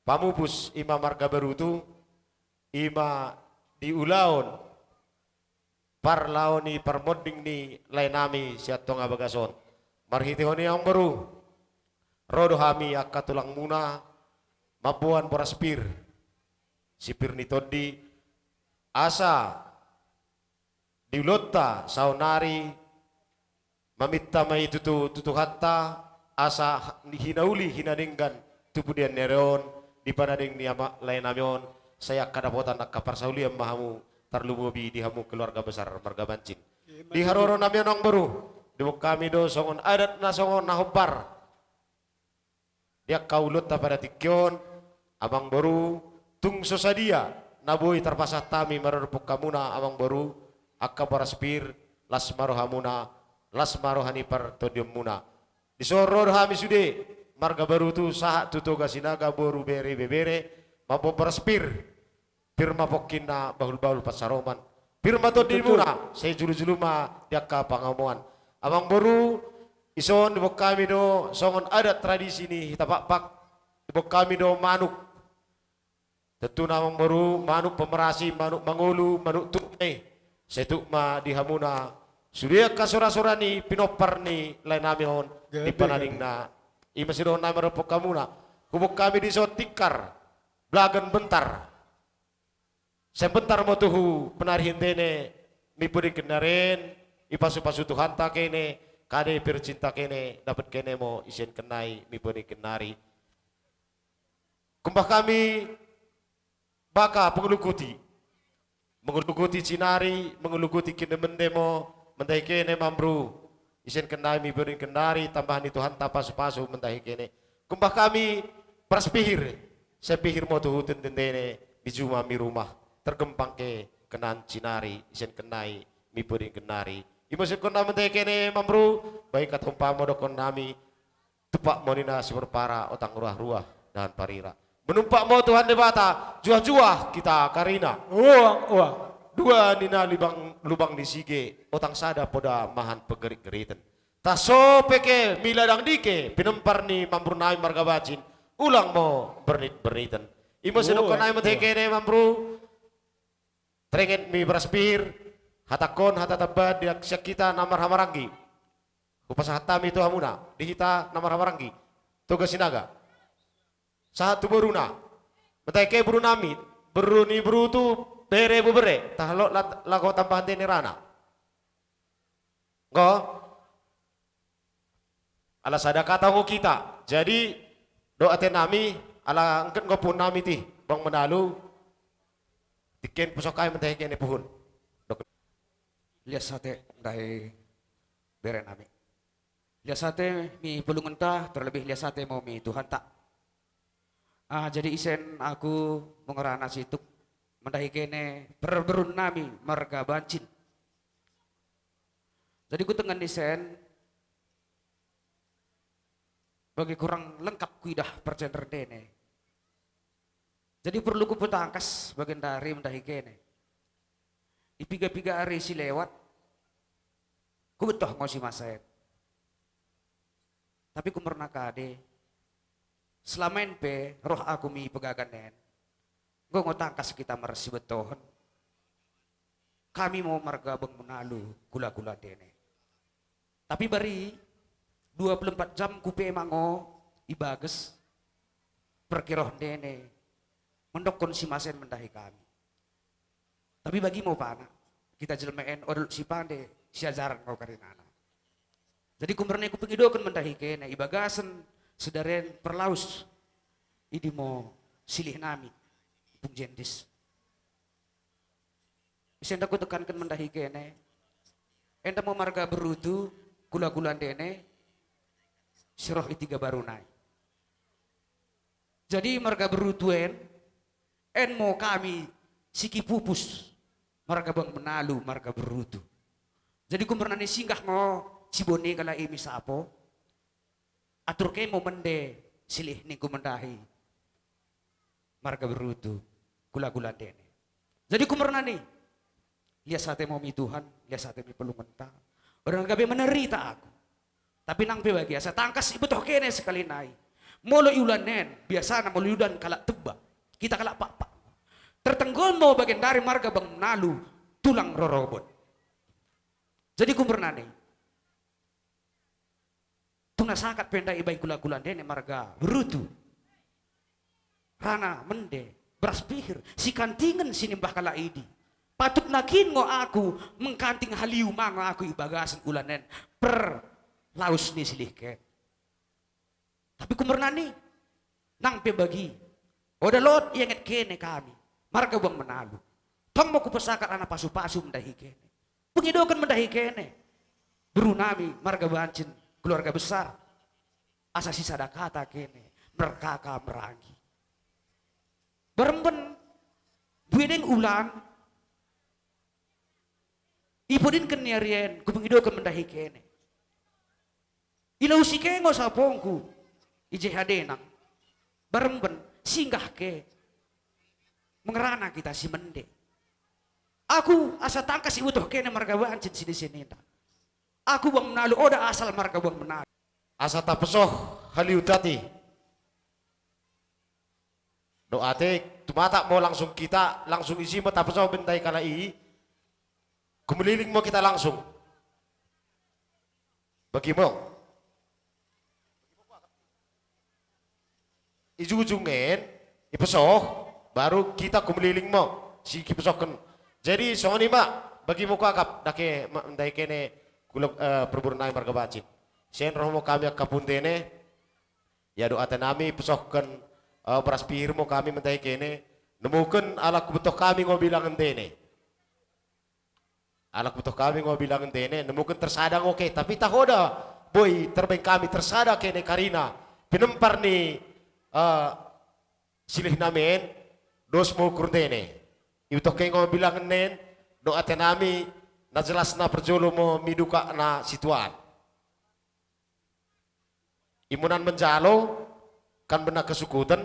pamupus i ma marga Barutu, i ma di ulaon parlao ni parmonding ni lae nami sian tonga bagas on. Marhitehon i Amangboru, ro do hami angka tulangmuna mamboan boras pir, si pir ni tondi, asa di ulaonta saonari, maminta ma i tu, tu, tu Tuhanta, asa hinauli hinadenggan tu pudian ni ari on, di panadeng ni ama lae nami on, sai angka dapotan angka parsaulian ma hamu, tarlumobi di hamu keluarga besar marga Bancin. Di haroro nami on Amangboru, diboan hami do songon adat na songon na hombar. Di angka ulaonta pada tingki on, Amangboru, tung so sadia na boi tarpasahat hami maradophon hamuna Amangboru, angka boras pir, las ma rohamuna, las ma roha ni partondionmuna. Dison ro do hami sude, marga Barutu sahat tu Toga Sinaga boru bere ibebere, mamboan boras pir, pir ma pongkinna bahulbahul pansaroman. Pir ma tondimuna, sai julujulu ma di angka pangomoan. Amangboru, dison diboan hami do songon adat tradisi ni hita Pakpak, diboan hami do manuk. Tentuna Amangboru, manuk pamarasi, manuk mangolu, manuk tuk ma i. Sai tuk ma di hamuna sude angka sorasora ni pinompar ni lae nami on di panadengna. I ma sidohonon nami maradophon hamuna. Huboan hami dison tikar, blagan bentar. Sai bentar ma tuhu penari hindene, mipodingkin nari, ipasupasu Tuhanta kene, kade percinta kene, dapot kene mo isen kenai, mipodingkin nari. Kumbah hami baka pengulukuti, mengulukuti cinari, mengulukuti kinemende mo, mendahi kene Amangboru, isen kenai, mipodingkin nari, tambahan ni Tuhanta pasupasu mendahi kene. Kumbah hami boras pihir, sai pihir ma tuhu tendendene, mijuma mirumah, tergempang ke kenan cinari, isen kenai, mipodingkin nari. I ma singkonna mendahi kene Amangboru, baen hata hompa ma dohonon nami, tumpak ma ninna siborpara, otang ruahruah dahan parira. Menumpak ma Tuhan Debata, juahjuah hita karina. Uang, uang. Dua ninna lubang, lubang ni sige, otang sada poda mahan pegeritgeriten. Taso pe ke, mila dang dike, pinompar ni Amangboru nai marga Bancin, ulang mo bernitberniten. I ma sidohonon nami mendahi kene Amangboru. Teringet mi boras pihir, hatangkon hata tamba di sian hita na marhahamaranggi. Hupasahat hami tu hamuna, di hita na marhahamaranggi. Toga Sinaga. Sahat tu boruna. Mendahi ke boru nami, boru ni boru tu bere ibebere, tahalok la-, laho tambahan tene rana. Enggo. Ala sada kata ngo hita. Jadi, do ate nami, ala engket ngo puhun nami ti, bang menalu, tingki pusok hami mendahi kene puhun. Lias ate mendahi bere nami. Lias ate mi pulungunta, terlebih lias ate mo mi Tuhanta. Ah, jadi isen ahu mangorana situk mendahi kene perboruon nami marga Bancin. Jadi hutengan isen, bagi kurang lengkap kuidah parjanan ni ende. Jadi porlu hupatangkas bagendari mendahi kene. Di piga-piga ari silewat, hubuntoh ngo si masa en. Tapi humorna kade, selama en pe roh ahu mi pegagan en, enggo ngo tangkas hita marsibantohon. Hami mo marga Bang Menalu, hulahula ndene. Tapi bari dua puluh empat jam hupe ma ngo i bagas parkiroh ndene. mandokkon simasen mendahi kami. Tapi bagi ma upana, hita jelma en, odol sipande siajaran ma karinana. Jadi kumarnani hupangidohon mendahi kene i bagasan sadari on parlaus, i do ma silih nami, Ompung Jendis. Ise ndang hutekanhon mendahi kene, enda ma marga Berutu, kula-kula ndene, si roha i tiga baru nai. Jadi marga Berutu en, en ma hami si kipupus, marga Bang Menalu, marga Berutu. Jadi kumarnani singgah ma sibonega la imi sapo, atur ke ma mende silih ningku mendahi marga Berutu, kula-kula ndene. Jadi kumarnani, lias hate ma hami Tuhan, lias hate ma hami palumenta. Orang gabe menderita aku. Tapi nang pe bagia, asa tangkas iboto kene sekali nai. Molo i ulaon en, biasana molo i ulaon kalak Toba, hita kalak Pakpak. Tertenggol ma bagendari marga Bang Menalu, tulang rorobot. Jadi kumarnani, tung na sakat pe enda ibaen kula-kula ndene marga Berutu. Rana mende, beras pihir, sikantingan sinimbah kalak idi. Patut nangkin ngo aku mengkanting haliu ma ngo aku i bagasan ulaon en, parlaus ni silih ke. Tapi kumarnani, nang pe bagi, oda lot ienget kene hami, marga Bang Menalu. Tong ma hupasahat ala pasu-pasu mendahi kene. Pangidohon mendahi kene. Beru nami, marga Bancin, keluarga besar. Asa sisada hata kene, merkaka meranggi. Baremben, bue deng ulaon, i podingken ni ari en, hupangidohon mendahi kene. Ilausi ke ngo sapongku, i J H D nang. Baremben, singgah ke. Mengerana hita si mende. Aku asa tangkas iboto kene marga Bancin sini-sini nda. Aku Bang Menalu, oda asal marga Bang Menalu. Asa tapesoh haliu tati. Dohot ate, tumatap ma langsung hita, langsung isi ma tapesoh mendahi kalak i. Kumeliling ma hita langsung. Bagi ma. Ijujung en, ipesoh, baru hita kumeliling ma, si kipesohken. Jadi, songon i ma, bagi ma huakap, dake, ma, mendahi kene, kula, eh, perboru nami marga Bancin. Sian roha ma hami angka punguan ndene, ia dohot ate nami, pesohken, eh, beras pihir ma hami mendahi kene, nemuken ala huboto hami ngo bilangan ndene. Ala huboto hami ngo bilangan ndene, nemuken tersada ngo ke, tapi taho da, boi terbaen hami tersada kene karina, pinempar ni, eh, silih nami en, dos ma ukur ndene. Iboto ke ngo bilangan ndene, dohot ate nami, na jelas na parjolo ma midukak na situan. Imonan manjalo, kan bena kesukutan,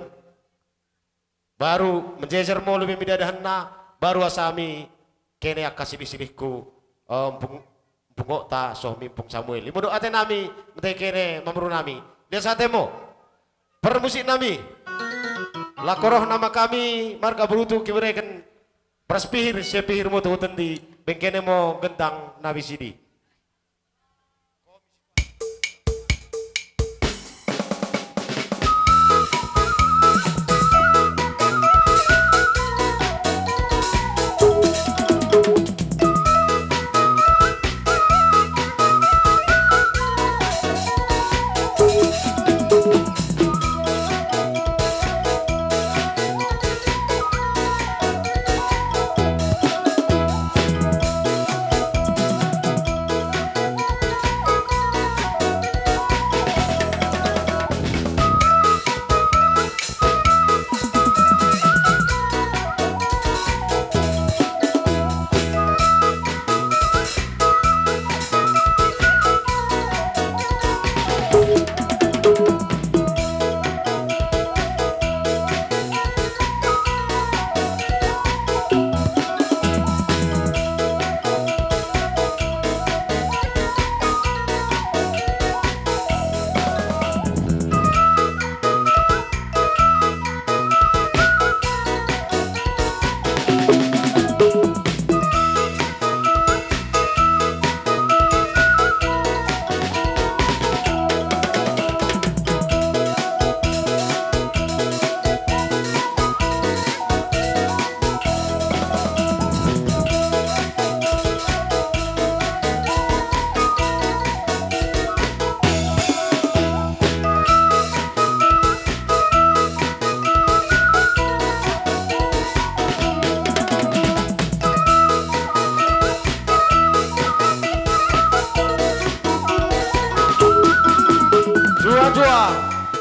baru menjejer molo be midadahanna, baru asa hami kene angka silih-silihku, eh, Ompung, Ompung Okta, soh mi Ompung Samuel. Imo do ate nami, mendahi kene, marboru nami. Lias ate mo. Parmusik nami. Laho roha nama hami, marga Berutu, hubereken beras pihir, sian pihir mo tu tondi, baen kene mo gendang nami sidi.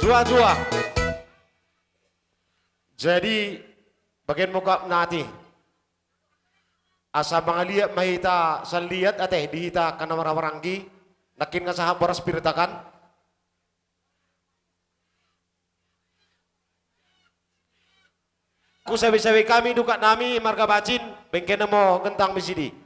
Juah-juah. Jadi, bahen mungkap nati. Asa mangaliat ma hita saliat ate di hita angka na marhahamaranggi, nangkin nga sahat boras pir ta kan. Husabe-sabe hami dungkak nami marga Bacin, bengkena mo gentang bisidi.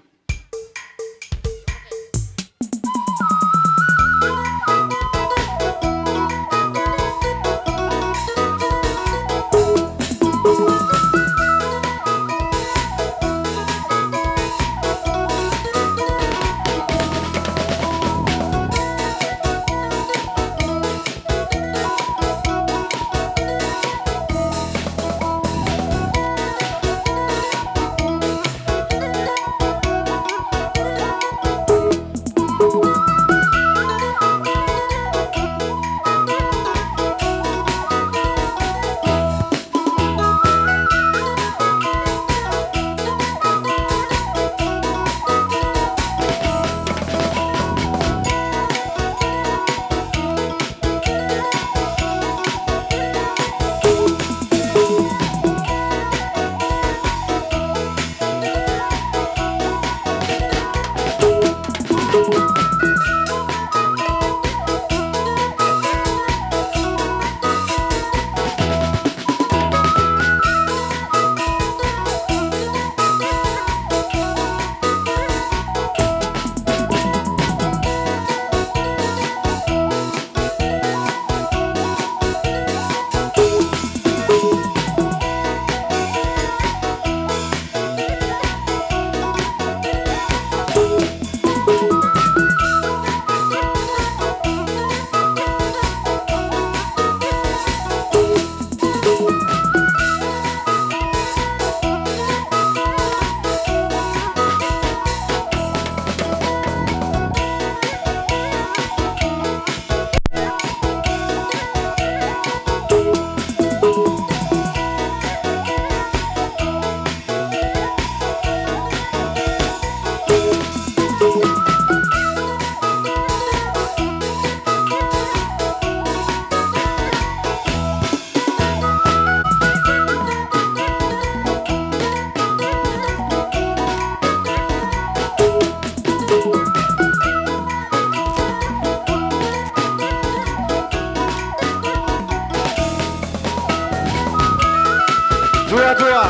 Juah-juah.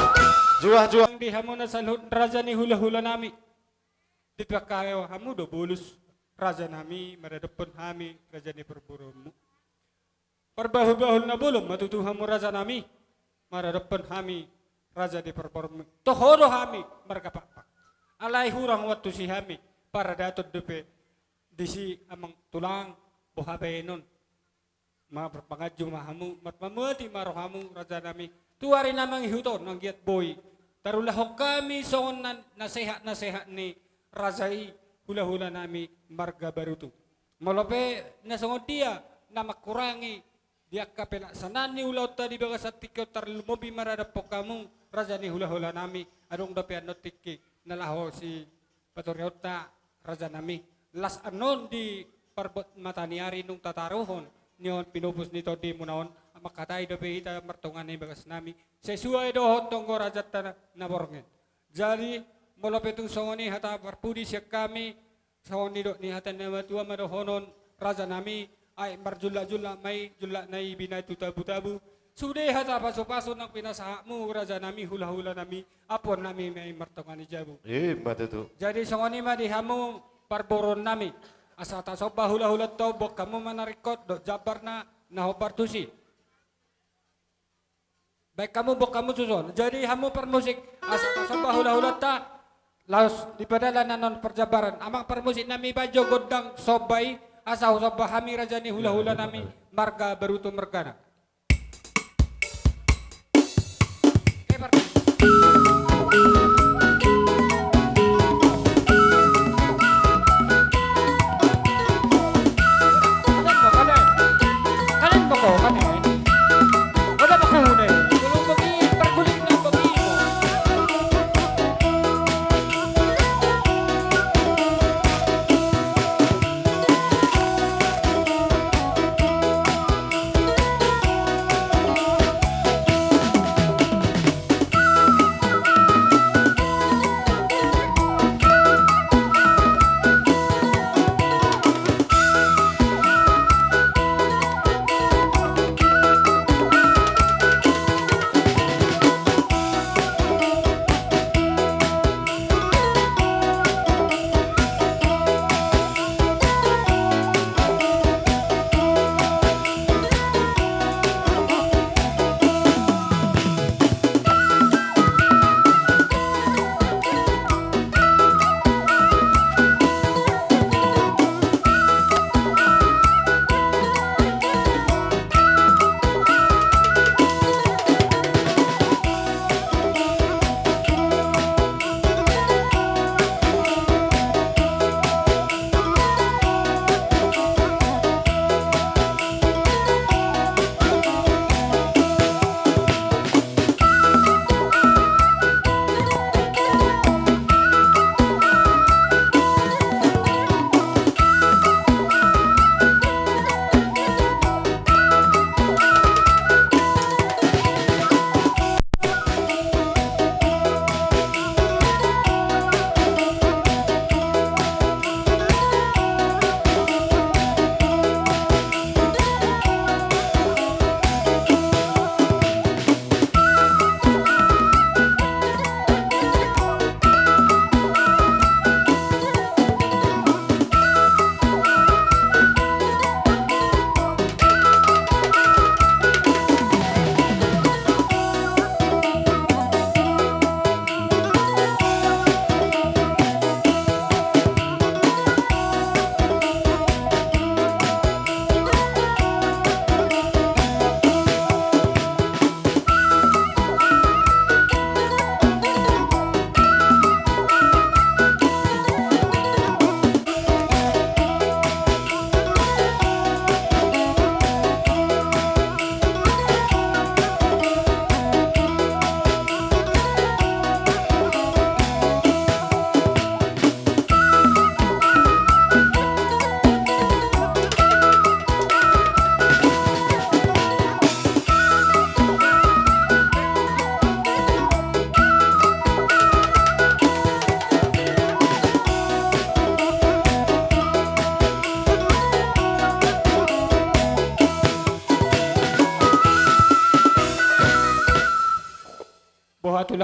Juah-juah. Di hamu na saluhut raja ni hula-hula nami. Dipangkaeo hamu do bolus raja nami maradophon hami raja ni parboruonmu. Parbahul-bahul na bolon ma tutu hamu raja nami maradophon hami raja ni parboruonmu. Toho do hami marga Pakpak. Alai hurang waktu si hami paradaton dope disi amang tulang boha baenon. Marpanganju ma hamu, marpamuati ma rohamu raja nami. Tu ari na mangihut on anggiat boi tarulahon hami songon na, nasehat-nasehat ni raja i hula-hula nami marga Barutu. Molo pe na songon dia na mangkurangi di angka pelaksanaan ni ulaonta di bagasan tingki on tarlumobi maradophon hamu raja ni hula-hula nami, adong dope annon tingki na laho si patorionta raja nami. Las annon di parbot mata ni ari nunga tataruhon ni on pinupus ni tondimuna on, mangkatai dope hita martonga ni bagas nami sesuai dohot tonggo rajanta na, na borngin. Jadi molo pe tung songon i hata parpudi sian hami, songon nidok ni hata ni na matua ma dohonon raja nami, ai marjullak-jullak ma i, jullak na i binahen tu tabu-tabu. Sude hata pasu-pasu naung pinasahatmu raja nami hula-hula nami, ampuon nami ma i martonga ni jabu. Ima tutu. Jadi songon i ma di hamu parboruon nami. Asa tasomba hula-hulanta on, boan hamu ma na ringkot dohot jambarna na hombar tusi. Baen hamu, boan hamu tuson. Jadi hamu parmusik, asa tasomba hula-hulanta, laos dipadalan annon parjambaran. Amang parmusik nami, baen jo gondang somba i, asa husomba hami raja ni hula-hula nami marga Barutu mergana.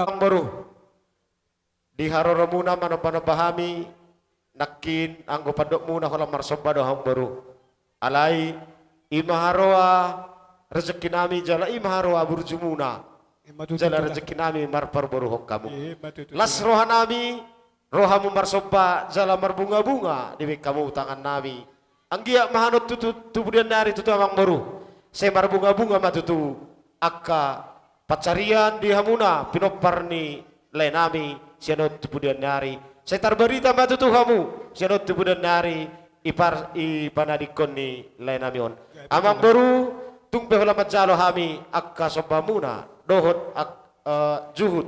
Amang boru, di haroromuna manomba-nomba hami, nangkin anggo pandokmuna holan marsomba do, amang boru. Alai, i ma haroa rejekinami, jala i ma haroa burjumuna. Ima tutu, jala rejekinami marparboruhon hamu. Ima tutu. Las rohanami, rohamu marsomba, jala marbunga-bunga dibaen hamu tangannami. Anggiat ma hamu tutu tu pudian ni ari tutu, amang boru. Sai marbunga-bunga ma tutu angka pansarian di hamuna pinompar ni laenami sian on tu pudian ni ari. Sai tarbarita ma tutu hamu sian on tu pudian ni ari, ipar-, ipanadingkon ni laenami on. Amang boru, tung pe holan manjalo hami angka sombamuna dohot ak-, eh, juhut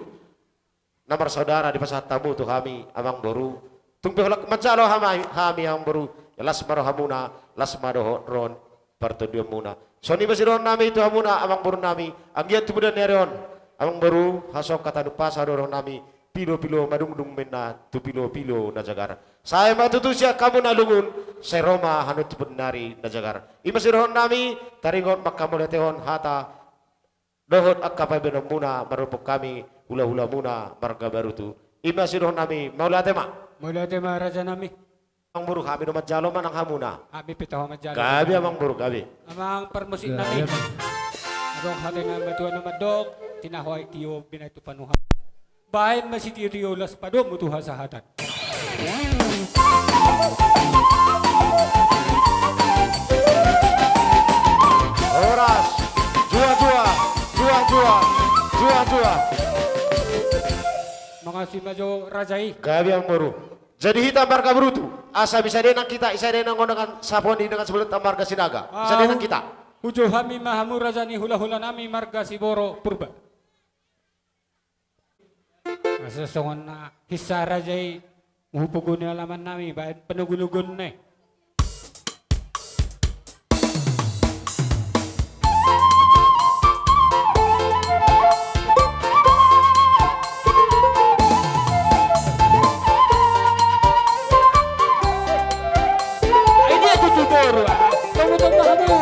na marsaudara dipasahat hamu tu hami, amang boru. Tung pe holan manjalo hami, hami, amang boru, las ma rohamuna, las ma dohot ro ni partondionmuna. Songon i ma sidohononnami tu hamuna, amang borunami, anggiat tu pudian ni ari on, amang boru, hasongkat hadumpasa do dohononnami, pilo-pilo madungdung ma inna tu pilo-pilo na jagar. Sai ma tutu sian hamu na lungun, sai ro ma hamu tu pudian ni ari na jagar. I ma sidohononnami, taringot manghamauliatehon hata dohot angka pabaenonmuna mandokkon hami hula-hulamuna marga Barutu. I ma sidohononnami, mauliate ma. Mauliate ma, rajanami. Amang boru, hami do manjalo manang hamuna? Hami pe taho manjalo. Gabe, amang boru, gabe. Amang parmusiknami. Gabe. Adong hata ni natuatua na mandok, tinaho aek tio, binahen tu panuhatan. Baen ma sitiotio, las padomu tu hasahatan. Horas. Jua, jua. Jua, jua. Jua, jua. Mangasi ma jo, raja i. Gabe, amang boru. Jadi hita marga Barutu, asa bisa denang hita, bisa denang on dengan saponi dengan sebelum marga Sinaga. Bisa denang hita. Au, hujo hami ma hamu, raja ni hula-hulanami marga Siboro Purba. Asa songon na hinsa raja i, hupogu ni alamannami baen panogunoguonna i. Ai dia tutu boru, ah. Tunggu, tunggu, hamu.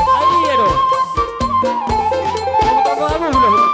Ai dia do. Tunggu, tunggu, hamu, hula, hula.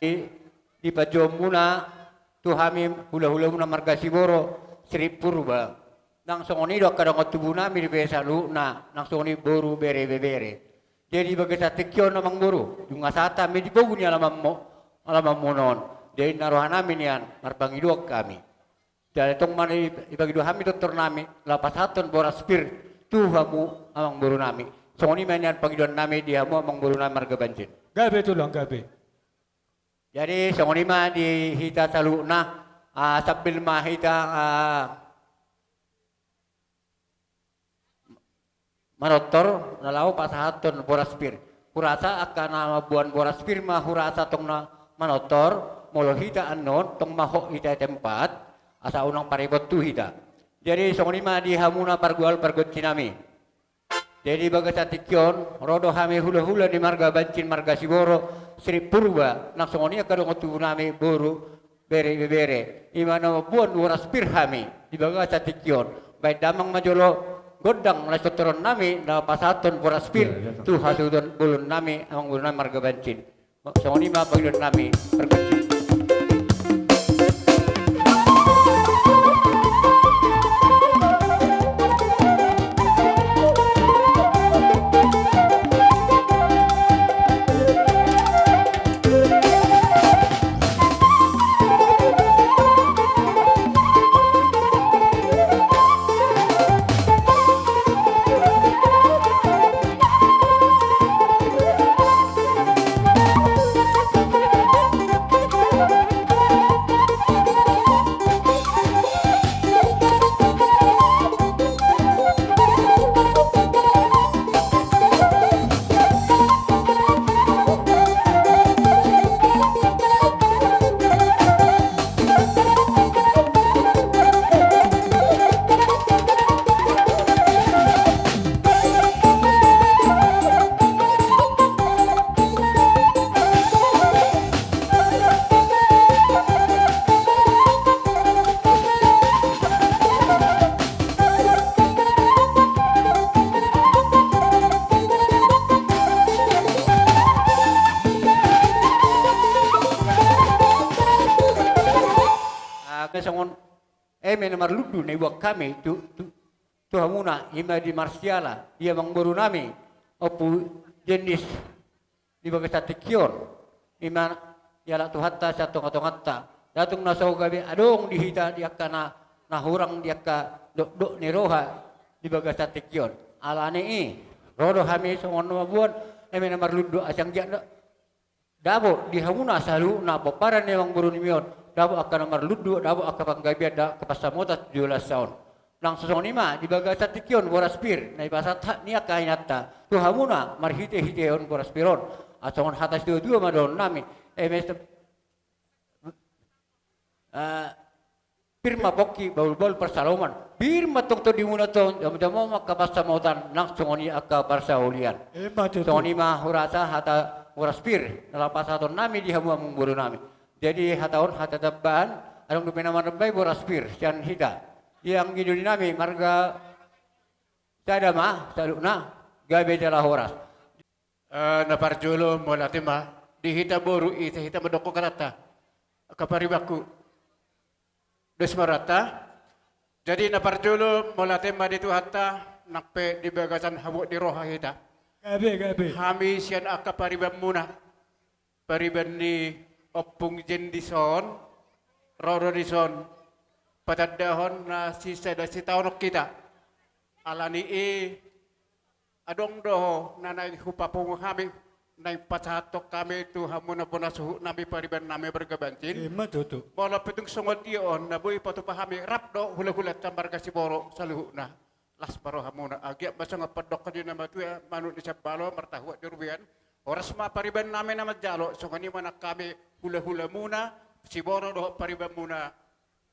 Di, di panjouonmuna, tu hami hulahulamuna marga Siboro, Sirik Purba. Nang songon i do angka dongan tubunami di pe saluhutna, nang songon i boru, bere, ibebere. Jadi di bagasan tingki on, amangboru, nunga sahat hami di pogu ni alamanmu, alamanmuna on. Jadi ninna rohanami nian, marpangidoan hami. Jadi tong ma i, ipangido hami tortornami, laho pasahathon boras pir tu hamu, amangborunami. Songon i ma nian pangidoannami di hamu, amangborunami marga Banjin. Gabe tulang, gabe. Jadi songon i ma di hita saluhutna, ah, sambil ma hita, ah, manortor, na laho pasahathon boras pir. Hurasa angka na mamboan boras pir ma hurasa tong na manortor, molo hita annon tong ma hot hita i tempat, asa unang paribot tu hita. Jadi songon i ma di hamuna pargual pargonsinami. Jadi di bagasan tingki on, ro do hami hulahula ni marga Banjin, marga Siboro, Sirik Purba, nang songon i angka dongan tubunami, boru, bere, ibebere. I ma na mamboan boras pir hami di bagasan tingki on. Baen damang ma jolo gondang na sitortoronnami na pasahathon boras pir, iya, iya, tu hasuhuton bolonnami, amangborunami marga Banjin. Songon i ma pangidoannami pargonsi. Ah, songon eme na marlundu na iboan hami tu, tu, tu hamuna, i ma di marsiala di amangborunami Ompu Jendis di bagasan tingki on. I ma dialap Tuhanta sian tongatonganta. Ndang tung na so gabe adong di hita di angka na, na hurang di angka dokdok ni roha di bagasan tingki on. Alani i, ro do hami songon na mamboan eme na marlundu, asa anggiat dapot di hamuna saluhutna pomparan ni amangborunami on, dapot angka na marlundu, dapot angka panggabean, dapot angka pansamotan tu joloan on. Nang songon i ma di bagasan tingki on boras pir na dipasahat ni angka inanta tu hamuna marhitehiteon boras pir on. Asa songon hata situatua ma dohononnami, eme, eh, pir ma pongki, bahulbahul pansalongan. Pir ma tong tondimuna tong, jamujamuna ma angka pansamotan, nang songon i angka parsaulian. Ima tutu. Songon i ma hurasa hata boras pir na laho pasahatonnami di hamu amangborunami. Jadi hata on hata tambahan, adong dope na manambai boras pir sian hita. Ia anggi dolinami marga sada ma saluhutna, gabe jala horas. Eh, na parjolo mauliate ma di hita boru, ise hita mandok hatanta, angka paribanku. Dos ma rohanta. Jadi na parjolo mauliate ma di Tuhanta, nang pe di bagasan habot ni roha hita. Gabe, gabe. Hami sian angka paribanmuna, pariban ni Ompung Jendis on, ro do dison patandahon na sisada sitaonon hita. Alani i, adong do na naeng hupapungu hami, naeng pasahathon hami tu hamuna bona suhutnami, paribannami marga Banjin. Ima tutu. Molo pe tung songon dia on na boi patupa hami, rap do hulahulanta marga Siboro saluhutna. Las ma rohamuna, anggiat ma songon pandohan ni na matua, manuk ni sambalo, martahuat di robean. Horas ma paribannami na manjalo, songon i ma nang hami hulahulamuna Siboro dohot paribannamuna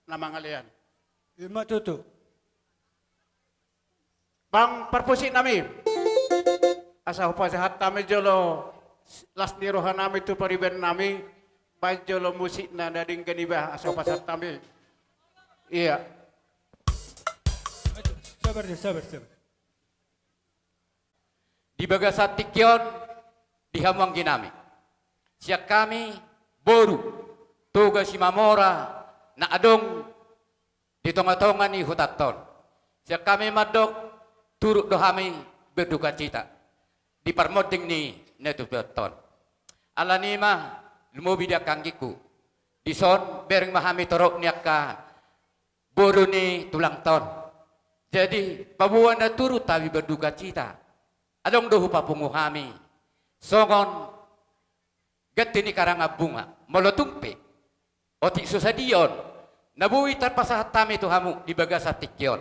na mangalean. Ima tutu. Bang parmusiknami, asa hupasahat hami jolo las ni rohanami tu paribannami, baen jolo musikna na denggan iba, asa hupasahat hami. Iya. Sabar, sabar, sabar. Di bagasan tingki on, di hamu angginami, sian hami boru Toga Simamora, na adong di tongatonga ni hutanta on. Sian hami mandok, turut do hami berdukacita di parmonding ni na tutuanta on. Alani i ma, lumobi di angka anggingku, dison bereng ma hami torop ni angka boru ni tulangta on. Jadi paboa na turut hami berdukacita, adong do hupapungu hami songon ganti ni karangan bunga. Molo tung pe otik so sadia on na boi tarpasahat hami tu hamu di bagasan tingki on,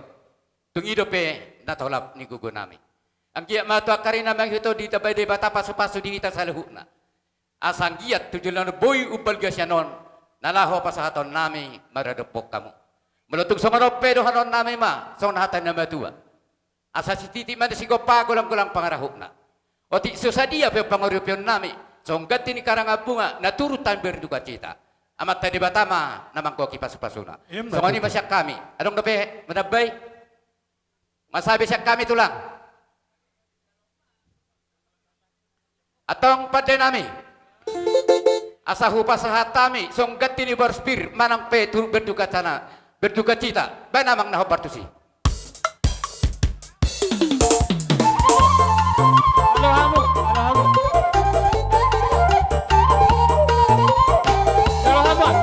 tung i dope na tolap ni gogonami. Anggiat ma tu angka ari na mangihut on ditambai Debata pasupasu di hita saluhutna, asa anggiat tu joloan on boi umbalga sian on na laho pasahatonnami maradophon hamu. Molo tung songon on pe, dohononnami ma songon hata ni na matua: Asa sititi ma na sigompa, golanggolang pangarahutna. Otik so sadia pe panguripionnami songon ganti ni karangan bunga, na turut hami berdukacita, Amanta Debata ma na manggohi pasupasuna. Ima tutu. Songon i ma sian hami. Adong dope manambai? Masabe sian hami, Tulang. Antong pandenami, asa hupasahat hami songon ganti ni boras pir manang pe turut berdukacana, berdukacita, baen amang na hombar tusi. Halo, halo, halo, halo. Halo, halo.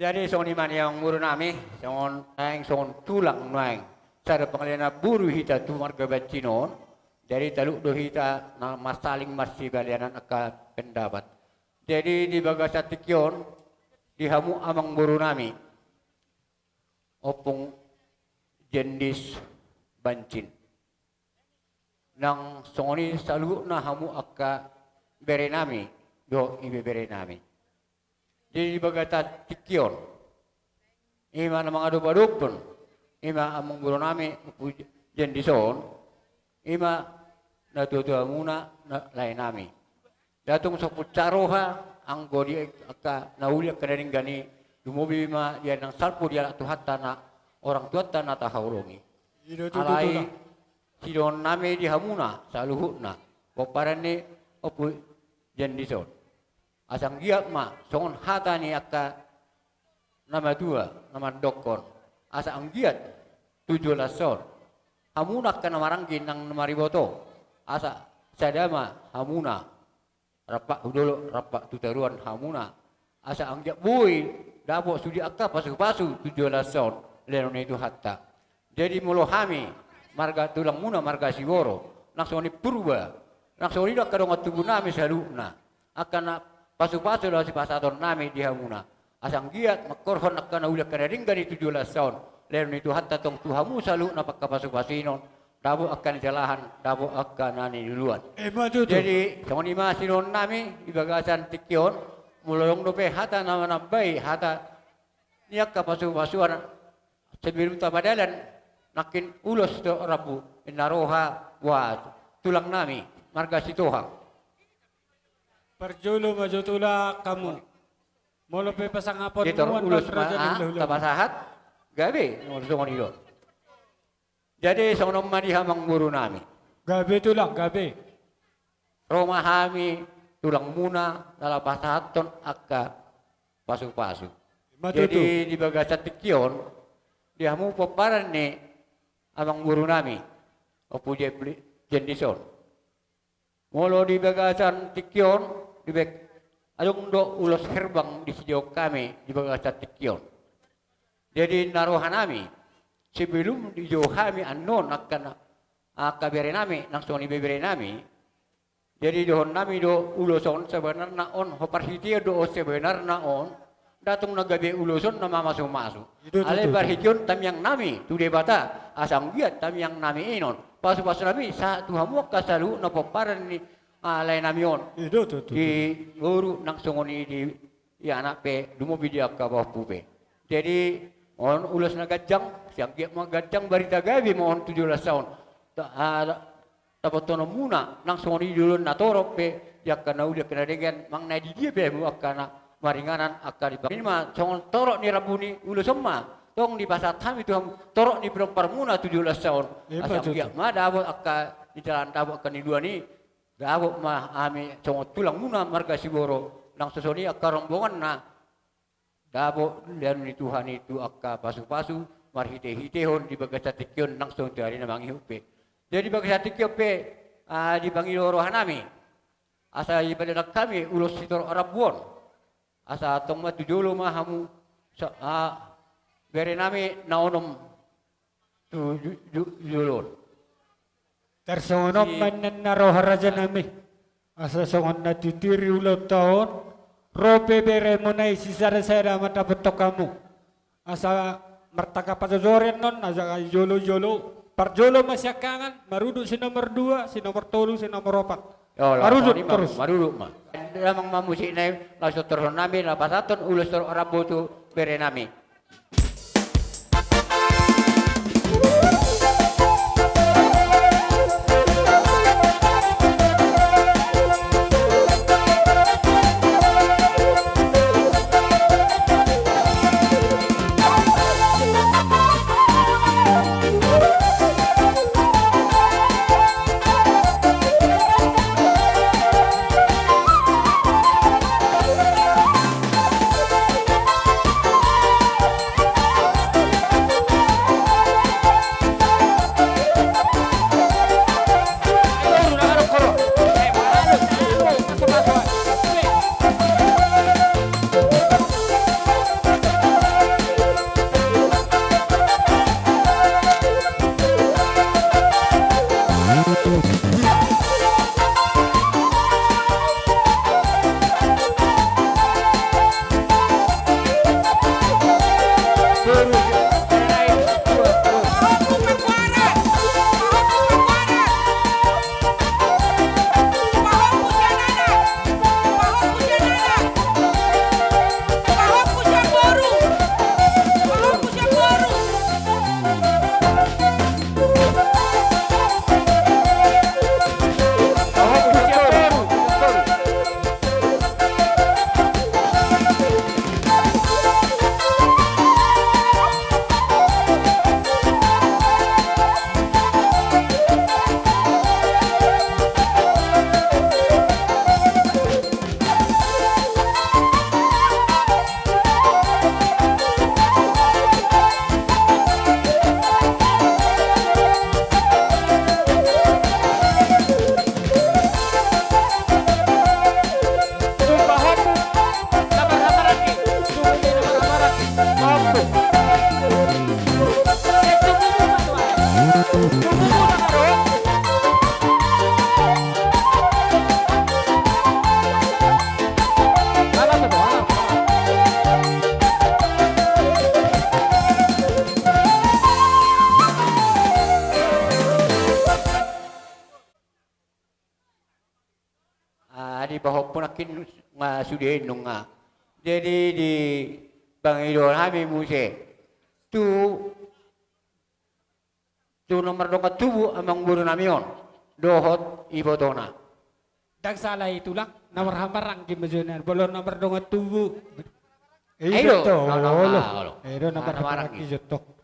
Jadi songon i ma nian, amang boru nami, songon naeng songon tulang nuaeng, sada pangalean boru hita tu marga Bancin on. Jadi talup do hita na marsaling marsibaleanan angka pendapat. Jadi di bagasan tingki on, di hamu amang boru nami, Ompung Jendis Bancin, nang songon i saluhutna hamu angka bere nami dohot ibebere nami. Jadi di bagasan tingki on, Ima na mangadopadophon, ima amangboru nami Ompu Jendison, ima natuatuamuna, na, laenami. Nda tung so punsa roha, anggo di angka na uli angka na denggan i, lumobi ma di ari nang salpu di halak Tuhanta na, orang tuanta na tahaholongi. I do tutu. Alai, Tulang, sidohonon nami di hamuna saluhutna, pomparan ni Ompu Jendison. Asa anggiat ma songon hata ni angka na matua na mandokkon, asa anggiat tu joloan on, hamuna angka na maranggi nang na mariboto, asa sada ma hamuna, rap tu dolok, rap tu toruan hamuna, asa anggiat boi dapot sude angka pasupasu tu joloan on, lehonon ni Tuhanta. Jadi molo hami marga tulangmuna marga Siboro, nang songon i Purba, nang songon i do angka dongan tubu nami saluhutna, angka na pasupasu laho sipasahaton nami di hamuna, asa anggiat mangkorhon angka na uli angka na denggan i tu joloan on, lehonon ni Tuhanta tong tu hamu saluhutna angka pasupasu i, dapot angka na nijalahan, dapot angka na niluluan. Ima tutu. Jadi songon i ma sidohonon nami di bagasan tingki on, molo adong dope hata na manambai hata ni angka pasupasuan, sebelum tapadalan nangkin ulos tu rambu, ninna roha, wa, tulang nami marga Sitohang. Parjolo ma jo tulang hamu. Molo pe pasangaponmu, Tor, ulos ma, raja ni ah, hulahula. Tapasahat, gabe, songon i do. Jadi songon on ma di hamu amangboru nami. Gabe tulang, gabe. Ro ma hami tulangmuna laho pasahathon angka pasupasu. Ima tutu. Jadi di bagasan tingki on, di hamu pomparan ni amangboru nami Ompu Jepli Jendison. Molo di bagasan tingki on, di bag-, adong do ulos herbang disidihon hami di bagasan tingki on. Jadi ninna roha nami, sebelum dijou hami annon angka na, angka bere nami, nang songon i ibebere nami. Jadi dohonon nami do ulos on sebenarna on, ho parhitean do on sebenarna on, nda tung na gabe ulos on na mamasumasu. I do tutu. Alai parhitean tamiang nami tu Debata, asa anggiat tamiang nami i on, pasupasu nami sahat tu hamu angka saluhutna pomparan ni, ah, lae nami on. I do tutu. Di boru nang songon i di, di anak pe, lumobi di angka pahompu pe. Jadi on ulos na ganjang, sai anggiat ma ganjang barita gabe ma on tu joloan on. Ta-, ah, dapothononmuna nang songon i di joloan na torop pe, di angka na uli angka na denggan, manang na di dia pe hamu angka na maringanan, angka di pang-, i ma songon torop ni rambu ni ulos on ma tong dipasahat hami tu hamu, torop ni pinomparmuna tu joloan on. Ima tutu. Asa anggiat ma dapot angka nijalahan, dapot angka niluluan i, dapot ma hami songon tulangmuna marga Siboro, nang songon i angka rombonganna. Dapot lehonon ni Tuhan i tu angka pasupasu, marhitehitehon di bagasan tingki on nang songon tu ari na mangihut pe. Jadi di bagasan tingki on pe, ah, dipangido roha nami, asa dipadalan hami ulos sitorop rambu on. Asa tong ma tu jolo ma hamu sa-, ah, bere nami na onom tu ju-, ju-, jolo on. Tarsongon on ma ninna roha raja nami. Asa songon na titiri ulaonta on, ro pe beremuna i sisada-sada ma dapothon hamu. Asa martangkas pajojori annon, asa jolo-jolo. Parjolo ma siangkangan, marudut si nomor dua, si nomor tolu, si nomor opat. Marudut torus. Marudut ma. Damang ma musik nai, laos torus nami, laos pasahathon ulos torop rambu tu bere nami. Ah, di pahompu nangkin nga sude nunga. Jadi dipangido hami muse tu, tu na mardongan tubu amangboru nami on dohot ibotona. Ndang sala i tulang, na marhahamaranggi ma jolo nian, molo na mardongan tubu. Ido, na mardongan tubu.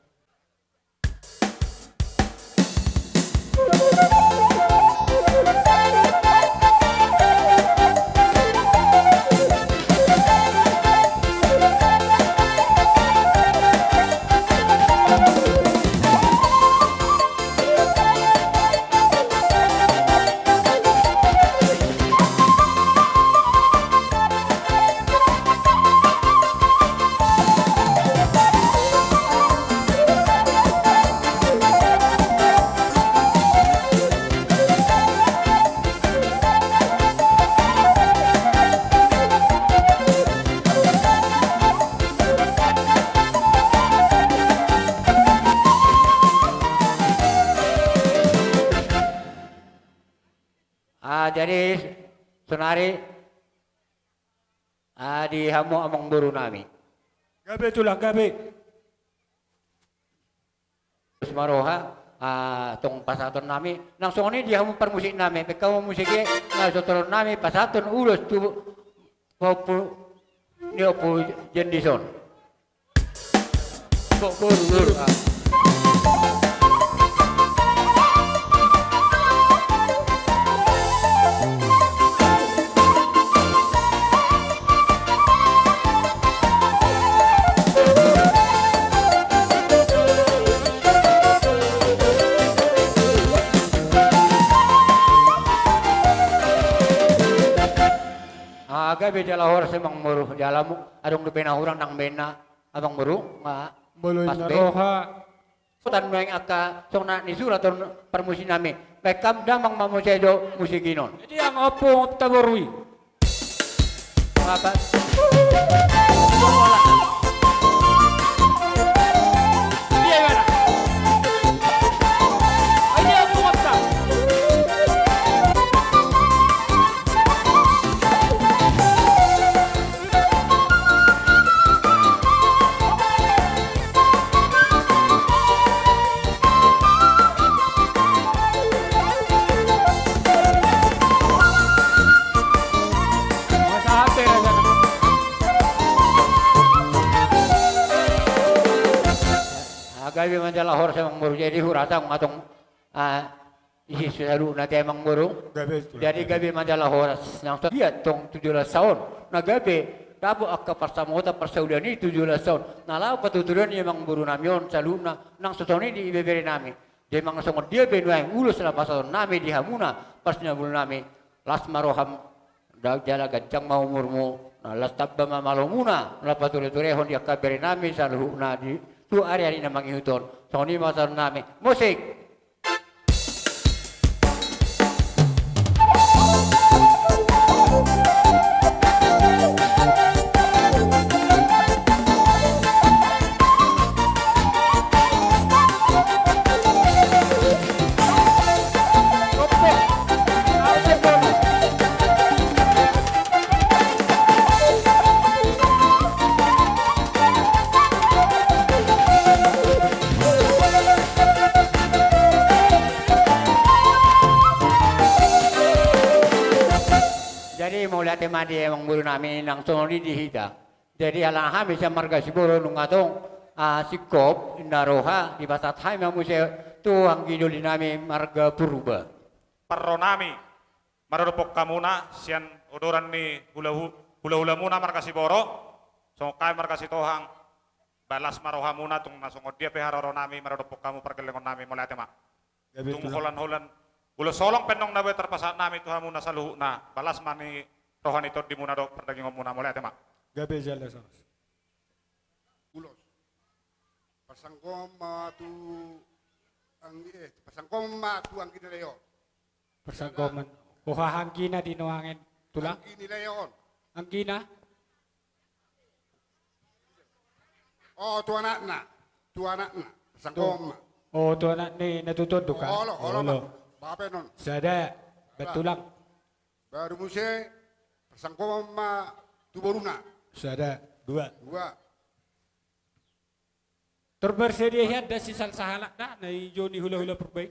Ah, jadi sonari, ah, di hamu amangboru nami. Gabe tulang, gabe. Las ma roha, ah, tong pasahaton nami, nang songon i di hamu parmusik nami, baen hamu musik i, na so torop nami pasahaton ulos tu pahompu ni Ompu Jendison. Kok boru, boru, ah. Ah, gabe jala horas amangboru, jala mu-, adong dope na hurang nang baenna amangboru, nga. Molo inna roha. Songon nuaeng angka songon na nisurat on parmusik nami. Baen hamu damang ma muse jo musik i non. Jadi anggo ompu taboru i. Apa? Iya, gimana? Ayo, ompu, ompu. Ah, gabe ma jala horas amangboru, jadi hurasa nga tong, ah, isi saluhutna te amangboru. Gabe tulang. Jadi gabe ma jala horas. Nang so dia tong tu joloan on na gabe dapot angka parsamotan parsaulian i tu joloan on. Na laho patuturan i amangboru nami on saluhutna nang so songon i di ibebere nami. Jadi manang songon dia pe nuaeng ulos na pasahaton nami di hamuna parsinabul nami. Las ma roham, da-, jala ganjang ma umurmu. Na las tamba ma malomuna na patore-torehon di angka bere nami saluhutna di tu ari-ari na mangihut on. Songon i ma pasahaton nami. Musik. Jadi mauliate ma di amangboru nami nang songon i di hita. Jadi ala hami sian marga Siboro nunga tong, ah, singkop inna roha dipasahat hami ma muse tu anggi doli nami marga Purba. Parro nami maradophon hamuna sian odoran ni hula-hu-, hula-hulamuna marga Siboro, songon hami marga Sitohang, balas ma rohamuna tung na songon dia pe haroro nami maradophon hamu pargellengon nami, mauliate ma. Gabe tulang. Tung holan-holan ulos holong pe nunga boi tarpasahat nami tu hamuna saluhutna, balas ma ni roha ni tondimuna dohot pardagingonmuna, mauliate ma. Gabe jala horas. Ulos. Pasanggoman ma tu Anggi, eh, parsangkoman ma tu anggi ni lae on. Parsangkoman. Boha anggina di nuaeng tulang? Anggi ni lae on. Anggina? Oh, tu anakna. Tu anakna. Parsangkoman ma. Oh, tu anak ni na tutu do kan? Olo, olo, olo. Bapak non. Sada. Dua. Tulang. Baru muse parsangkoman ma tu boruna. Sada. Dua. Dua. Tor bersedia hian da si sal sahalak da na i jo ni hulahula Purba i.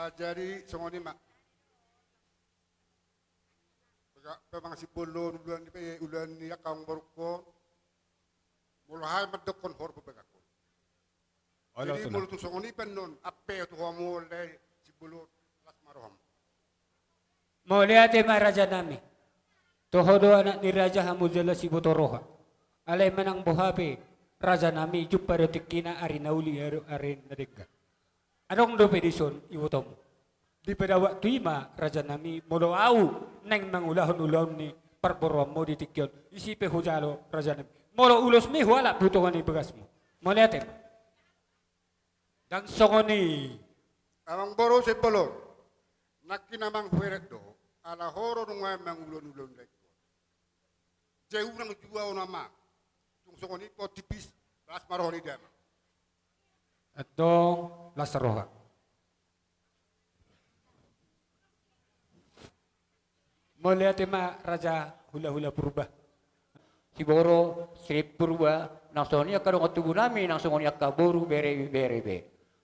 Ah, jadi songon i ma. Pega-, pe manang sibolon ulaon ni pe, ulaon ni angka amangborungkon. Molo hami mandokkon horbo bagakon. Jadi molo tung songon i pe annon, ampe tu hamu on lae sibolon, las ma roham. Mauliate ma rajanami. Toho do anak ni raja hamu jala siboto roha. Alai manang boha pe rajanami, jumpa do tingkina, ari na uli, ari, ari na denggan. Adong dope dison ibotomu. Di pada waktu i ma rajanami, molo ahu naeng mangulahon ulaon ni parboruonmu di tingki on, ise pe hujalo rajanami. Molo ulosmi hualap tu tonga ni bagasmu. Mauliate ma. Ndang songon i. Amangboru sibolon. Nangkin amang huheret do. Ala ho do nuaeng mangulahon ulaon lae. Jai unang jua on amang. Tung songon i pe on tipis, las ma roha ni damang. Antong las roha. Mauliate ma raja hulahula Purba. Siboru, Sirait Purba, nang songon i angka dongan tubunami, nang songon i angka boru, bere, bere be.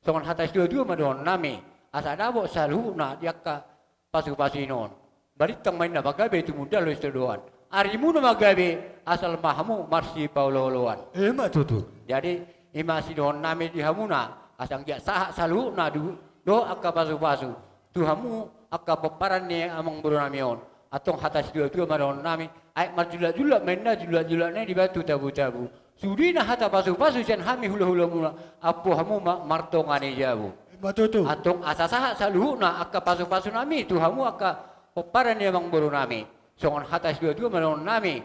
Songon hata siduadua ma dohononnami, asa dapot saluhutna di angka pasupasu i on. Balintang ma inna pagabe tumundalhon sidohonon. Arimuna ma gabe, asal ma hamu marsipaolooloan. Ima tutu. Jadi, ima sidohononnami di hamuna, asa anggiat sahat saluhutna do, dohot angka pasupasu. Tu hamu angka pomparan ni amangborunami on. Antong hata siduadua ma dohononnami, aek marjulakjulak ma inna, julakjulakna i dibaen tu tabutabu. Sudena hata pasupasu sian hami hulahulamuna, ampu hamu ma martonga ni jabu. Ima tutu. Antong asa sahat saluhutna angka pasupasunami tu hamu angka pomparan ni amangborunami. Songon hata siduadua ma dohononnami.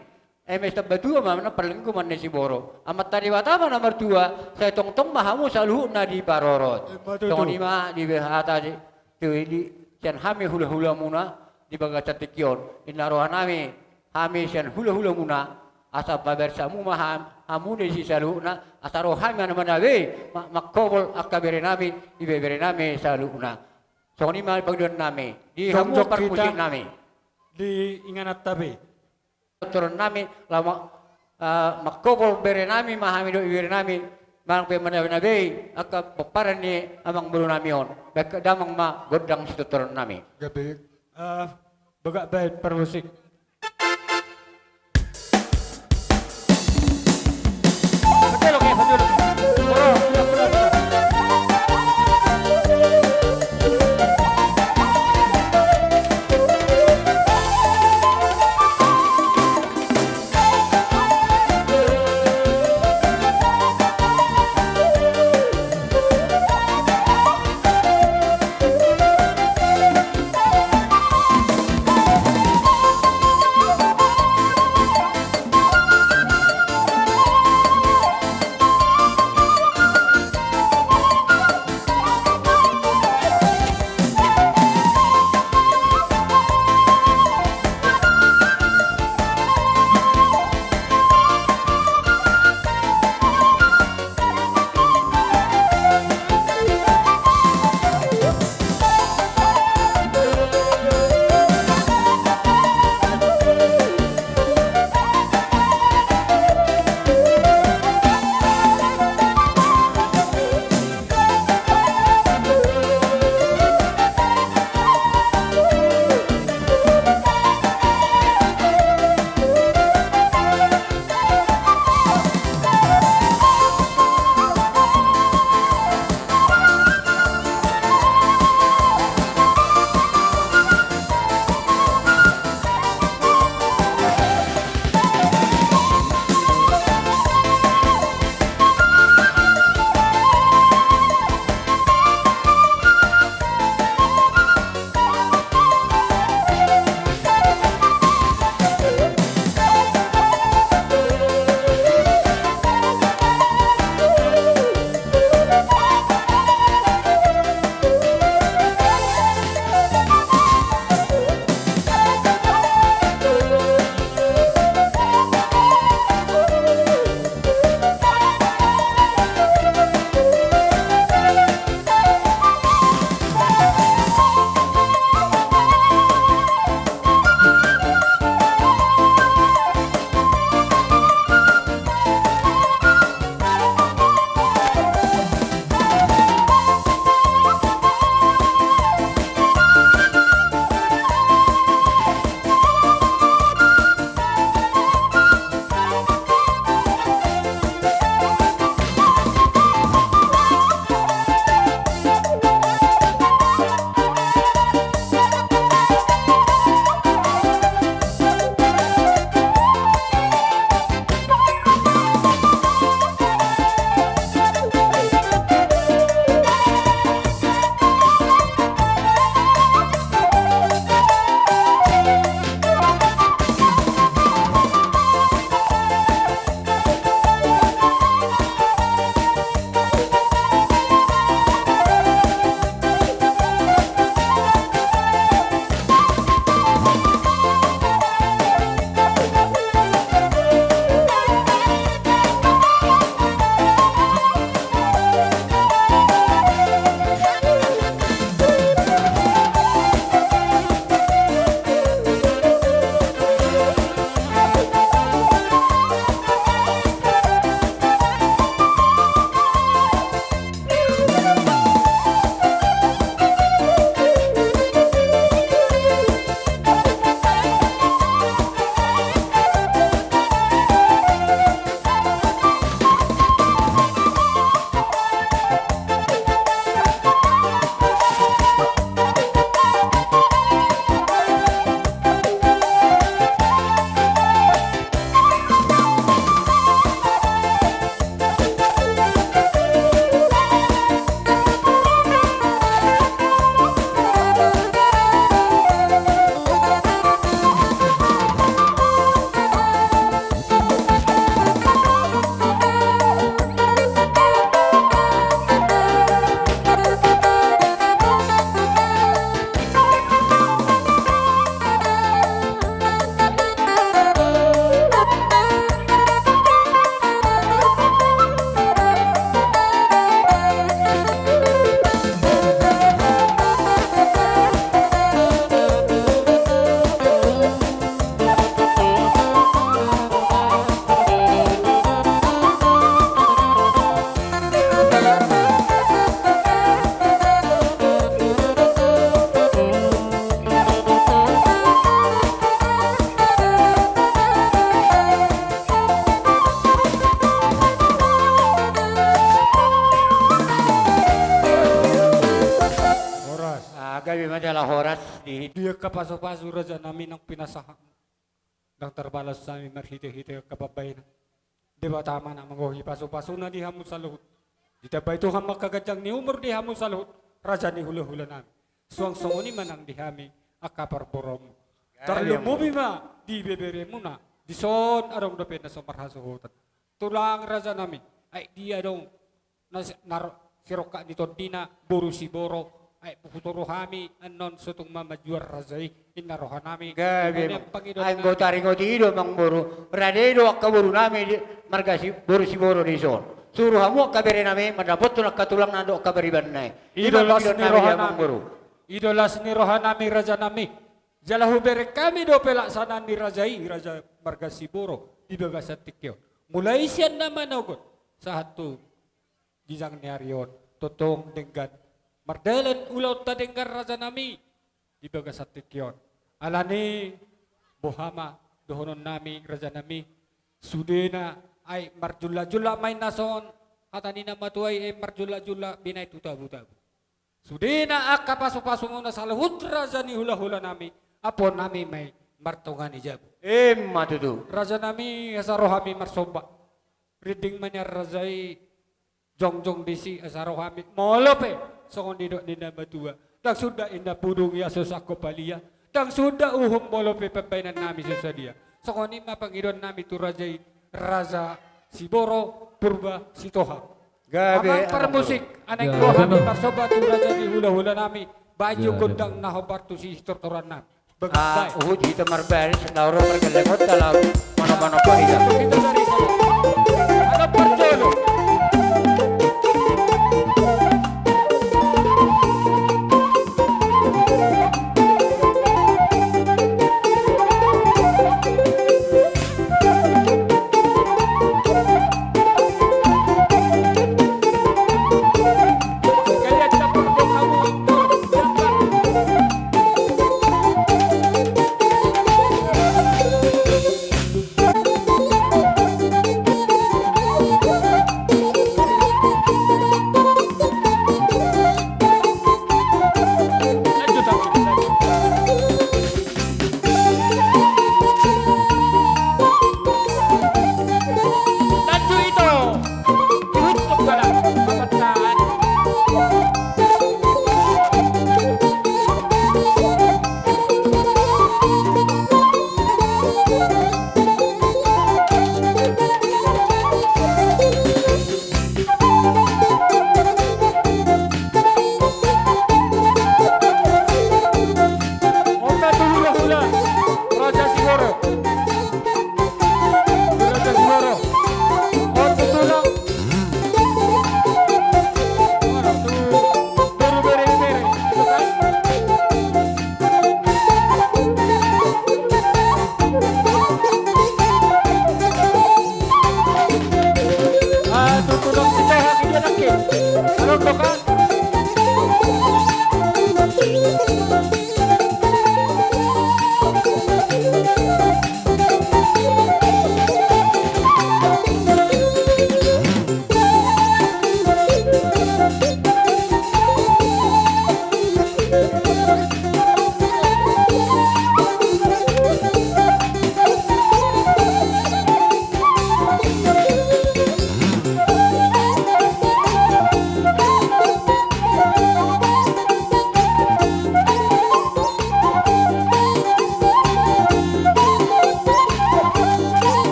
Eme Sitambatua ma na parlinggoman ni siboru. Amanta Debata ma na martua, sai tongtong ma hamu saluhutna diparorot. Ima tutu. Songon i ma di hata di, di, sian hami hulahulamuna, di bagasan tingki on. Ninna rohanami, hami sian hulahulamuna, asa pabersamu ma ham-, hamuna i saluhutna, asa ro hami ma na bei, ma-, mangkobol angka berenami, ibeberenami saluhutna. Songon i ma pangidoannami, di hamu parmusiknami. Di ingananta be. Tortoronnami, laho ma-, ah, mangkobol berenami ma hami dohot ibeberenami, manang pe ma na bei angka pomparan ni amangborunami on. Bahen damang ma gondang sitortoronnami. Gabe. Ah, bagak bahen parmusik. Jala horas di, di angka pasupasu raja nami naung pinasahatmu. Ndang tarbalos hami marhitehite angka pambahenan. Debata ma na manggohi pasupasuna di hamu saluhut. Ditambai Tuhan ma angka ganjang ni umur di hamu saluhut, raja ni hulahula nami. Suang songon i ma nang di hami angka parboruonmu. Tarlumobi ma di beberemuna, dison adong dope na so marhasohotan. Tulang raja nami, ai dia adong na si-, na ro-, sirongkap ni tondina, boru Siboro, ai huturu hami annon so tung ma manjual raja i, inna roha nami. Gabe, anggo taringot i do amang boru, rade do angka boru nami di marga Si-, boru Siboro dison. Suru hamu angka bere nami mandapothon angka tulangna dohot angka baribanna i. I do las ni roha nami amang boru. I do las ni roha nami raja nami. Jala hubereng hami dope laksanan ni raja i, raja marga Siboro di bagasan tingki on. Mulai sian na manogot sahat tu ginjang ni ari on, tongtong denggan mardalan ulaonta denggan raja nami di bagasan tingki on. Alani boha ma dohonon nami raja nami, sudena ai marjullak-jullak ma inna songon hata ni na matua i, ai marjullak-jullak binahen tu tabu-tabu. Sudena angka pasupasumuna saluhut raja ni hulahula nami, ampuon nami ma i martonga ni jabu. Ima tutu. Raja nami, asa ro hami marsomba. Rinding ma nian raja i, jongjong disi asa ro hami. Molo pe songon didok ni na matua, ndang suda inna pudung i aso sangkop palia. Ndang suda uhum molo pe pambahenan nami so sadia. Songon i ma pangidoan nami tu raja i, raja Siboro Purba Sitohang. Gabe, amang parmusik, amang boru. Gabe, amang. Naeng ro hami marsomba tu raja ni hulahula nami, baen jo gondang na hombar tu sitortoran nami. Begitu. Ah, baik. Huhut hita marbaris, na ro margellengonta laho manonompa hita. Begitu dari sana. Ada parjolo. Raja Siboro. Raja Siboro.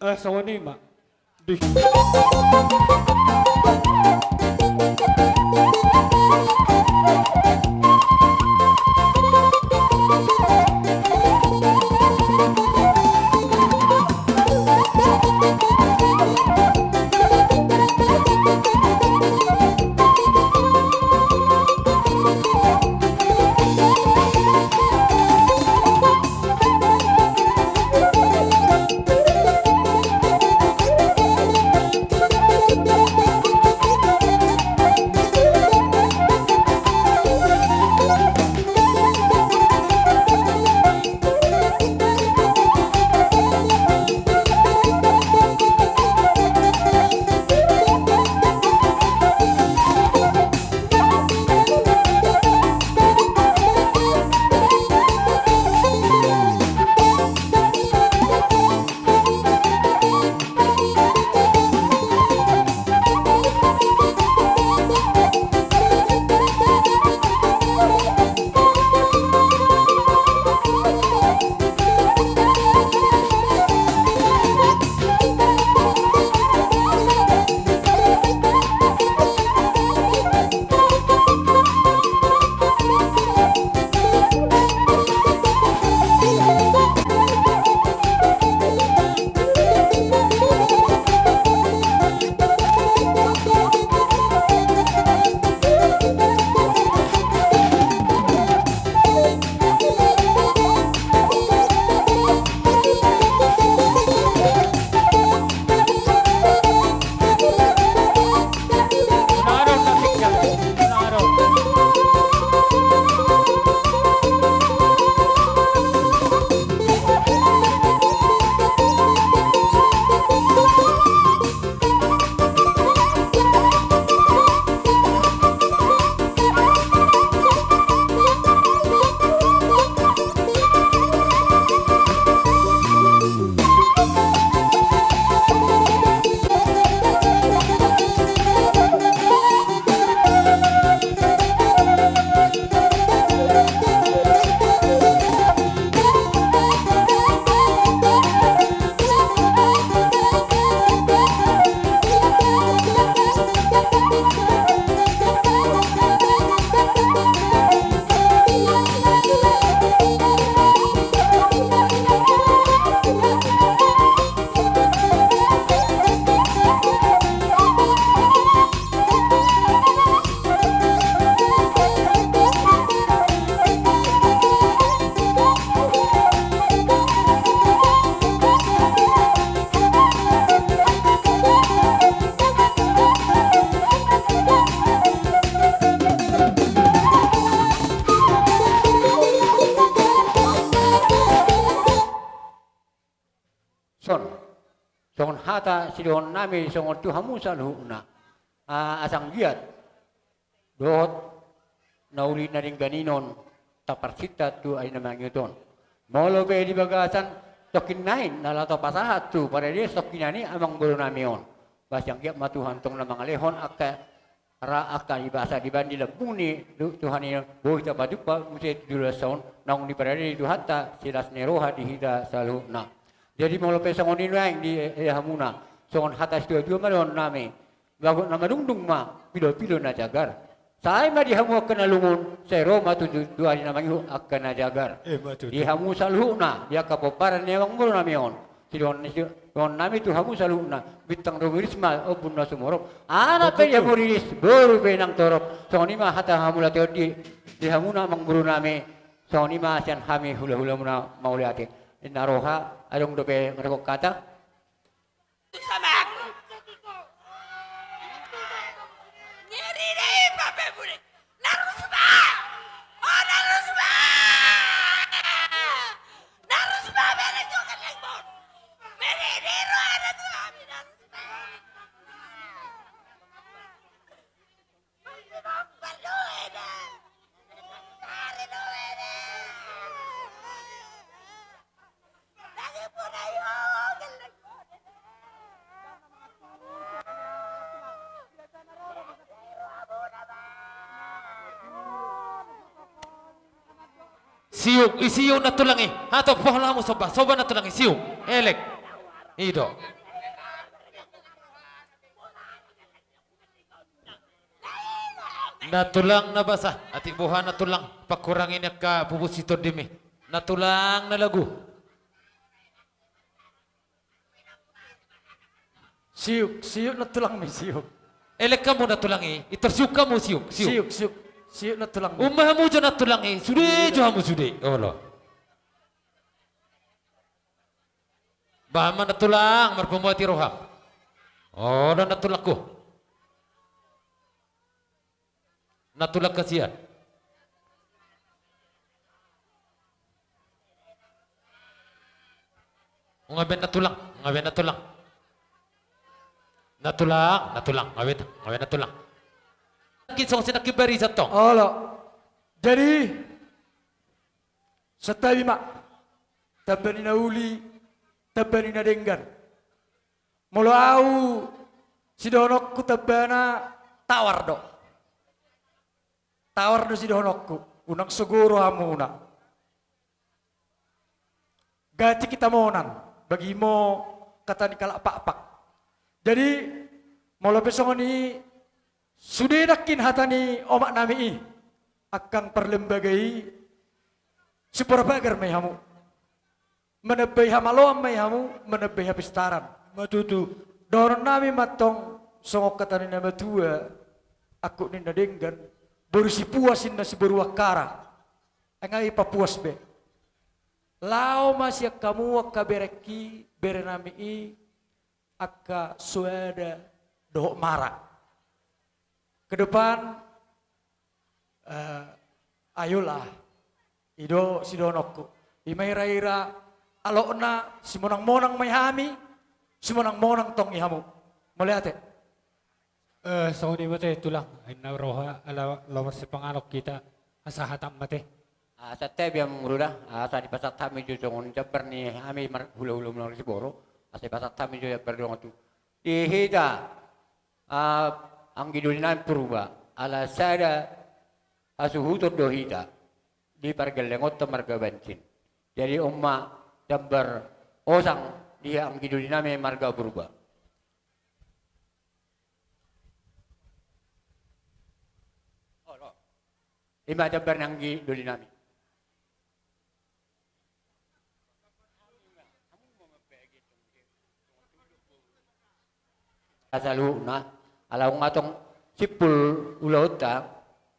Eh, songon i ma. Di. hata sidohonon nami songon tu hamu saluhutna. Ah, asa anggiat dohot na uli na denggan i non taparsinta tu ari na mangihut on. Molo pe di bagasan tongkin nai na laho tapasahat tu parade tongkinan i amang boru nami on, ba asa anggiat ma Tuhan tong na mangalehon angka ra angka di basa di bandi lambung ni Tuhan i, boi tapajumpang muse tu joloan on naung diparade ni Tuhanta silas ni roha di hita saluhutna. Jadi molo pe songon i nuaeng di, eh, hamuna, songon hata situatua ma dohonon nami: Bagot na madungdung ma pilopilo na jagar. Sai ma di hamu angka na lungun, sai ro ma tu, tu ari na mangihut angka na jagar. Eh, ma tutu. Di hamu saluhutna, di angka pomparan ni amang boru nami on. Sidohonon, sidohonon nami tu hamu saluhutna: Bintang do riris ma ombun na sumorop. Anak pe di hamu riris, boru pe nang torop. Songon i ma hata hamauliateon di, di hamuna amang boru nami. Songon i ma sian hami hulahulamuna, mauliate. Ninna roha, adong dope marhok hata? Sama aku. Ngeri deh, Bapak Budi. Na rusma! Oh, na rusma! Na rusma, bere juga lagi, Bon. Bere di ruang ada tuh, kami na rusma. Siuk, i siuk na tulang i. Hato, pola hamu soba, soba na tulang i, siuk. Elek. I do. Na tulang na basa, atik boha na tulang, pangkurangi ni angka pupus ni tondimi. Na tulang na lagu. Siuk, siuk na tulangmi, siuk. Elek hamu na tulang i, i tor siuk hamu, siuk, siuk. Siuk, siuk. Siuk na tulangmi. Umma hamu jo na tulang i, sude jo hamu sude. Olo. Bahen ma na tulang, marpamuati roham. Olo na tulangku. Na tulang kasian. Nga be na tulang, nga be na tulang. Na tulang, na tulang, nga be, nga be na tulang. Nangkin songon si nangkin barisan tong. Olo. Jadi, santabi ma. Tamba ni na uli, tamba ni na denggan. Molo au sidohononku tambana tawar do. Tawar do sidohononku, unang sogo rohamuna. Gati hita monan, bagimo hata ni halak Pakpak. Jadi, molo pe songon i, sude nangkin hata ni omak nami i, angkang parlembaga i, sipora pagar ma i hamu. Manambai hamaloan ma i hamu, manambai hapistaran. Ma tutu. Dohonon nami ma tong songon hata ni na matua, angkup ninna denggan, boru Sipuas ninna si boru Angkara. Nga i papuas be. Laho ma sian hamu angka berengki, bere nami i, angka soada dohot mara. Ke depan, eh, ayolah. I do sidohononku. I ma ira-ira alokna, simonang-monang ma i hami, simonang-monang tong i hamu. Mauliate. Eh, songon i ma te tulang, ai na roha, ala lomo sipanganon hita, asa hatam ma te. Asa te biang muru da, asa dipasahat hami jo songon jambar ni hami mar-, hula-hula marga Siborok, asa dipasahat hami jo jambar dongan tu. Di hita, ah, anggi doli nami Purba, ala sada hasuhuton do hita di pargellengonta marga Bansin. Jadi on ma jambar osang di anggi doli nami marga Purba. I ma jambar ni anggi doli nami. Saluhutna, ala unang tong simpul ulaonta,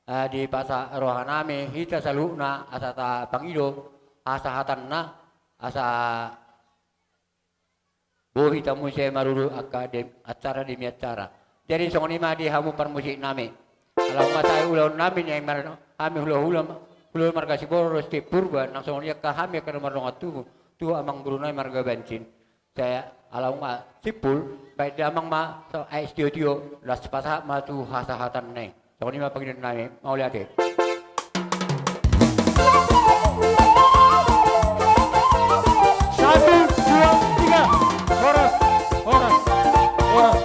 eh, dipasahat roha nami hita saluhutna asa tapangido hasahatanna, asa boi hita muse marudut angka de-, acara demi acara. Jadi songon i ma di hamu parmusik nami. Ala unang sae ulaon nami ni mar-, hami hula-hula ma-, hula-hula marga Siborok dohot Purba, nang songon i angka hami angka na mardongan tubu tu amang boru nami marga Bansin. Sai ala nunga simpul, baen damang ma, so, aek sitio-tio, laos pasahat ma tu hasahatanna i. Songon i ma pangidoan nami, mauliate. Satu, dua, tiga. Horas, horas, horas.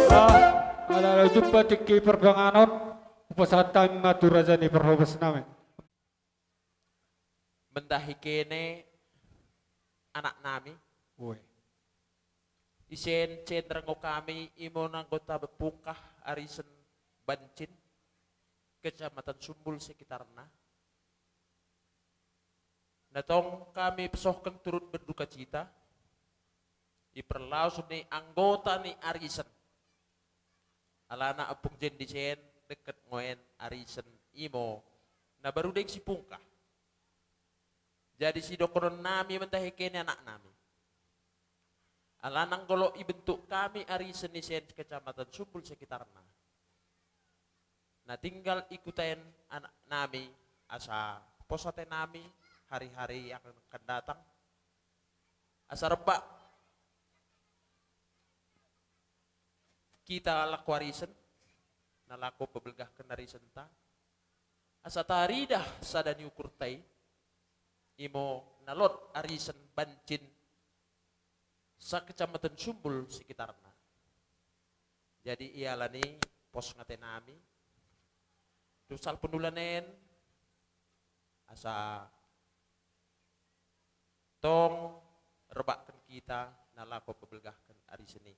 Nah, ala na jumpa tingki pardonganon, hupasahat hami ma tu raja ni parhobas nami. Mendahi kene anak nami. Ue. Isen, isen ranggong hami, imo na anggota Pungkah, Arisen, Bancin, Kecamatan Sumbul sekitarna. Na tong hami pasohken turut berduka cita di parlaos ni anggota ni Arisen. Alana ompung jendisen deket nuaeng Arisen imo na baru deng si Pungkah. Jadi sidohonon nami mendahi kene anak nami. Alana nunga olo ibentuk hami Arisen isen Kecamatan Sumbul sekitarna. Na tinggal ikutaen anak nami asa pos ate nami hari-hari yang akan datang. Asa rebbak hita laho Arisen, na laho pabelgahken Arisenta. Asa taridah sada ni ukurta i, imo na lot Arisen, Bancin, sa-Kecamatan Sumbul sekitarna. Jadi i alani pos ma ate nami. Tu salpu ni ulaon en, asa tong rebbakon hita na laho pabelgahon Arisen i.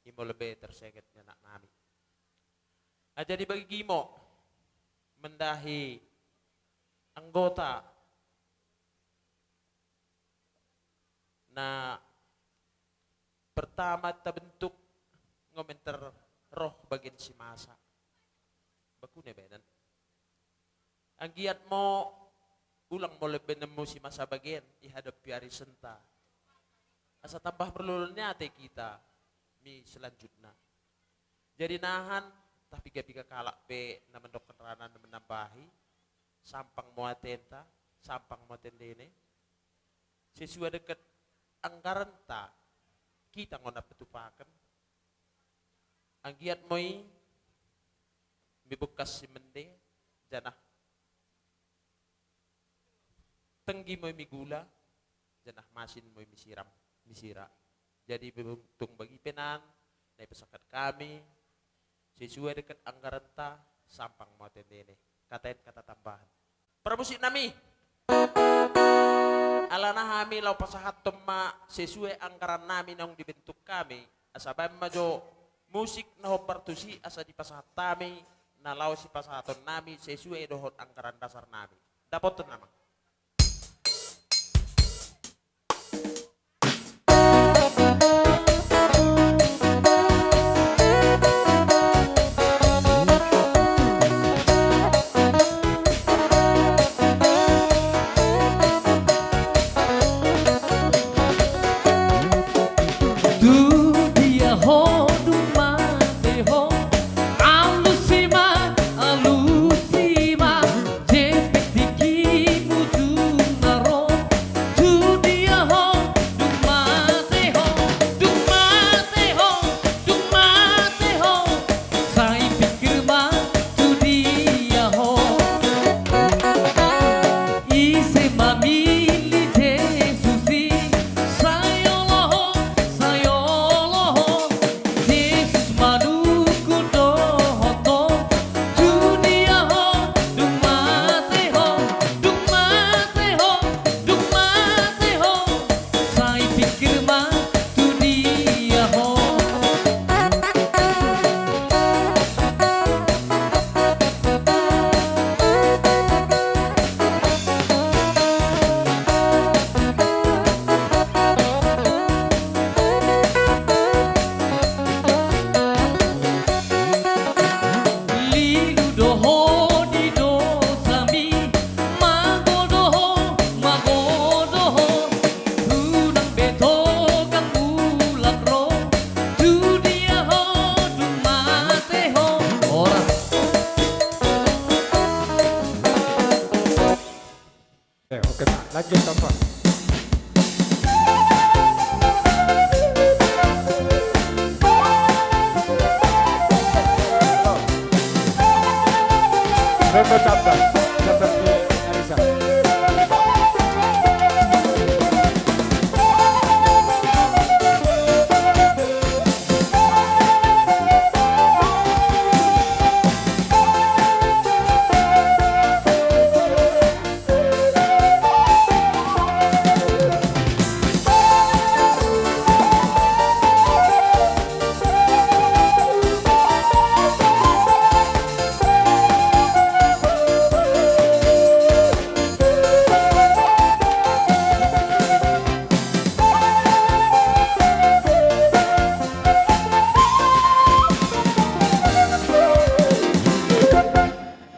Imo lebe tersenget ni anak nami. Ah, jadi bagimo mendahi anggota na pertama tabentuk, nunga menter roh bagian simasa. Bakune baenan. Anggiat mo ulang molo baenanmu simasa bagian i hadapi Arisenta. Asa tambah marlolo ni ate hita di selanjutna. Jadi nahan, tapiga-piga halak pe na mandok harana na manambahi, sampang ma atenta, sampang ma ate ndene. Sesuai dengke anggaranta, hita nunga na patupaken. Anggiat mo i mibungkas si mende, janah tenggi mo i migula, janah masin mo i misiram, misira. Jadi tung bagi pe na ipasahat hami, sesuai dengke anggaranta, sampang ma ate ndene. Hata i hata tambahan. Parmusik nami. Alana hami laho pasahathon ma sesuai anggaran nami naung dibentuk hami. Asa baen ma jo musik na hombar tusi asa dipasahat hami, na laho sipasahaton nami sesuai dohot anggaran dasar nami. Dapothon nama. Tu dia ho dumate ho, alusi ma, alusi ma, jempek tingkimu Tambah-tambah seperti Arisa.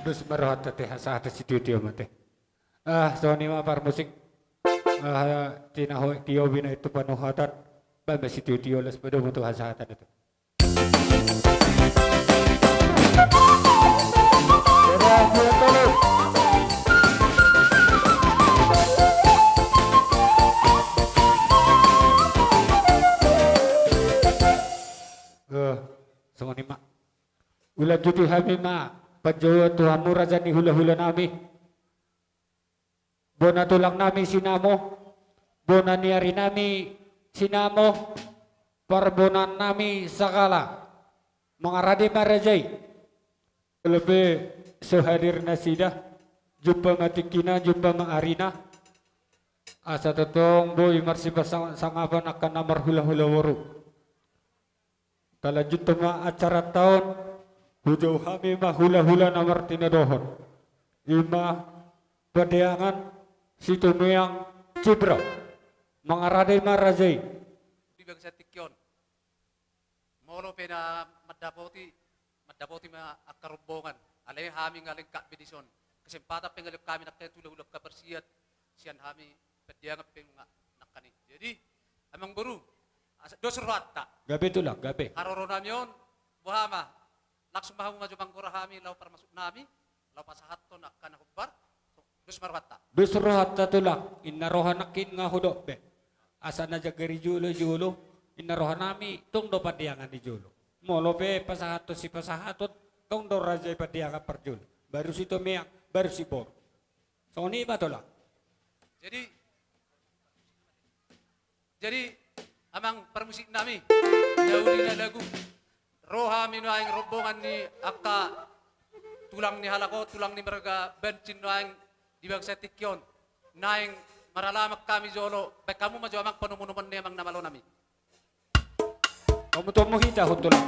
Dos ma rohanta, te hasahatan sitio-tio ma te. Ah, songon i ma parmusik. Ah, tinaho tio bina itu panuhatan. Baen ma sitio-tio, las padomu tu hasahatan itu. Eh, songon i ma. Ulanjuti hami ma panjouon tu hamu raja ni hula-hula nami. Bona tulang nami sinamo, bona ni ari nami sinamo, parbonaan nami sagala. Mangarade ma raja i. Molo pe so hadir nasida, jumpa ma tingkina, jumpa ma arina. Asa tongtong boi marsipasang-, sangapan angka na marhula-hula boru. Talanjut ma acara taon, hujou hami ma hula-hula na martinodohon. I ma Padeangan Situmeang Cibra. Mangarade ma raja i. Di bagasan tingki on. Molo pe na mandapoti, mandapoti ma angka rombongan. Alai hami nga lengkap be dison. Kesempatan pe nga lengkap hami nangkaning tu hula-hula angka parsiat. Sian hami Padeangan pe nga nangkaning. Jadi, amang boru, asa dos rohanta. Gabe tulang, gabe. Haroro nami on, boha ma. Langsung ma hamu ma jo manggora hami, laho parmasuk nami, laho pasahathon angka na hombar. Dos ma rohanta. Dos rohanta tulang, inna roha nangkin nga hudok be. Asa na jagar i jolo, jolo, inna roha nami, tong do Padeangan i jolo. Molo pe pasahathon sipasahaton, tong do raja i Padeangan parjolo. Baru Situmeang, baru siboru. Songon i ma tulang. Jadi, jadi, amang parmusik nami, na uli na lagu, ro hami nuaeng rombongan ni angka tulang ni halak on, tulang ni marga Bancin nuaeng di bagasan tingki on, naeng maralaman hami jolo, baen hamu ma jo amang panomu-nomuan ni amang na malo nami. Tomu-tomu hita, ho tulang.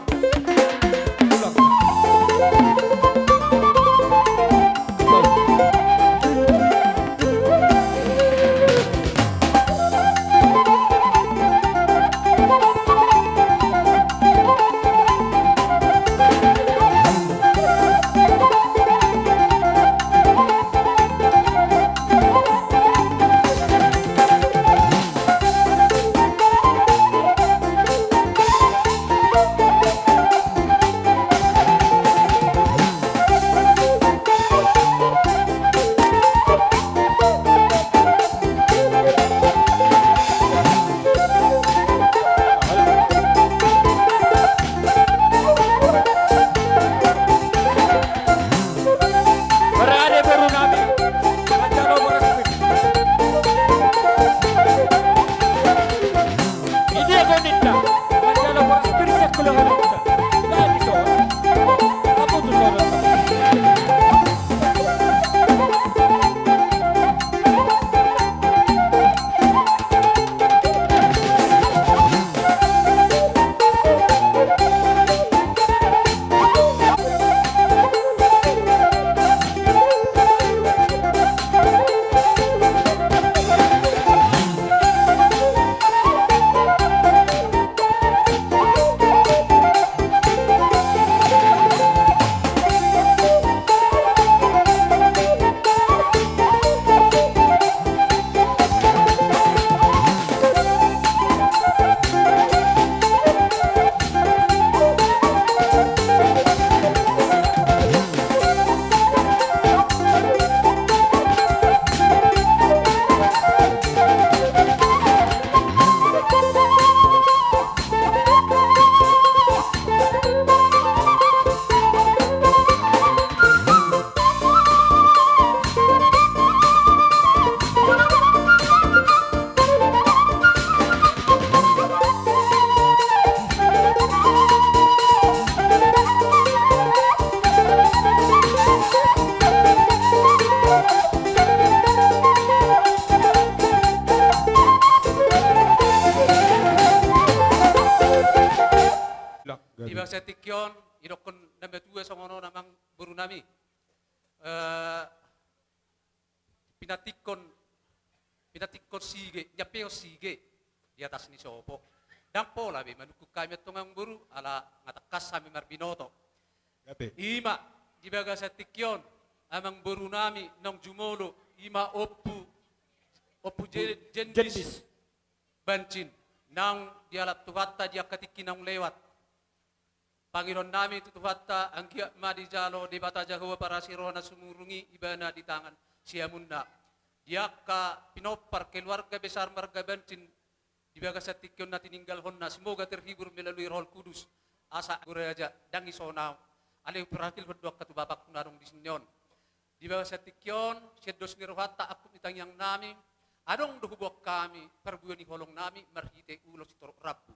Tulang. Satingki on, idokkon na matua songon on amang boru nami. Eh, pinantikkon, pinantikkon sige, niampehon sige di atas ni sopo. Ndang pola be manungkun hami antong amang boru, ala nga tangkas hami marbinoto. Gabe. Ima, di bagasan tingki on, amang boru nami naung jumolo, ima Ompu, Ompu Je-, Jendis. Jendis. Bancin, naung dialap Tuhanta di angka tingki naung lewat. Pangidoan nami tu Tuhanta, anggiat ma dijalo Debata Jahowa parasi roha na sumurung i ibana di tangan siamunna. Di angka pinompar keluarga besar marga Bancin, di bagasan tingki on na tininggalhonna, semoga terhibur melalui Roh Kudus, asa goraja, ndang isona, alai hupirapilhon do angka tu bapakku na adong di sini on. Di bagasan tingki on, sian dos ni rohanta angkup ni tangiang nami, adong do huboan hami parbue ni holong nami marhite ulos sitorop rambu.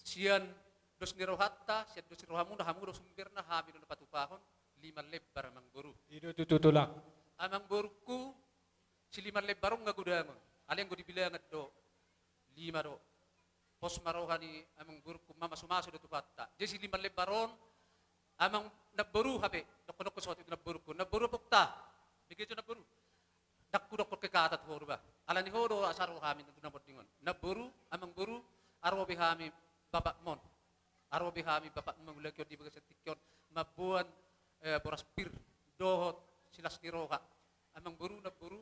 Sian dos ni rohanta, sian dos ni rohamuna, hamu do sumberna, hami do na patupahon, lima lembar amang boru. I do tutu tulang. Amang borungku, si lima lembar on nga godang on. Alai anggo dibilangan do, lima do. Pos ma roha ni amang borungku, mamasumasu do Tuhanta. Jadi si lima lembar on, amang namboru hape, dokkon-dokkon songon i tu namborungku. Namboru, ompungta. Bege jo namboru. Ndang hudokkon hata tu ho do bah. Ala ni ho do asa ro hami tu na monding on. Namboru, amang boru, aro be hami bapakmon. Aro be hami bapakmon mangulakion di bagasan tingki on. Mamboan, eh, boras pir. Dohot silas ni roha. Amang boru, namboru,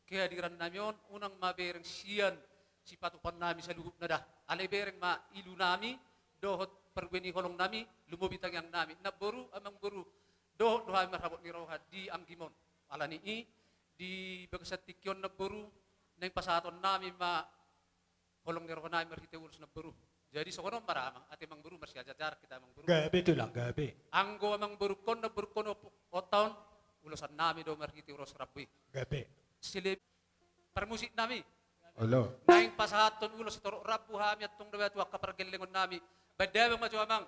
kehadiran nami on, unang ma bereng sian sipatupaon nami saluhutna da. Alai bereng ma ilu nami, dohot parbue ni holong nami, lumobi tangiang nami. Namboru, amang boru, dohot do hami marhabot ni roha di anggimon. Ala ni i, di bagasan tingki on namboru, naeng pasahaton nami ma holong ni roha nami marhite ulos namboru. Jadi songon on ma da amang, ate amang boru marsiajar-ajar hita amang boru. Gabe tulang, gabe. Anggo amang borungkon, namborungkon ompung, ompungta on, ulosan nami do marhite ulos rambu i. Gabe. Sile parmusik nami. Olo. Naeng pasahathon ulos sitorop rambu hami antong da tu angka pargellengon nami. Baen damang ma jo amang,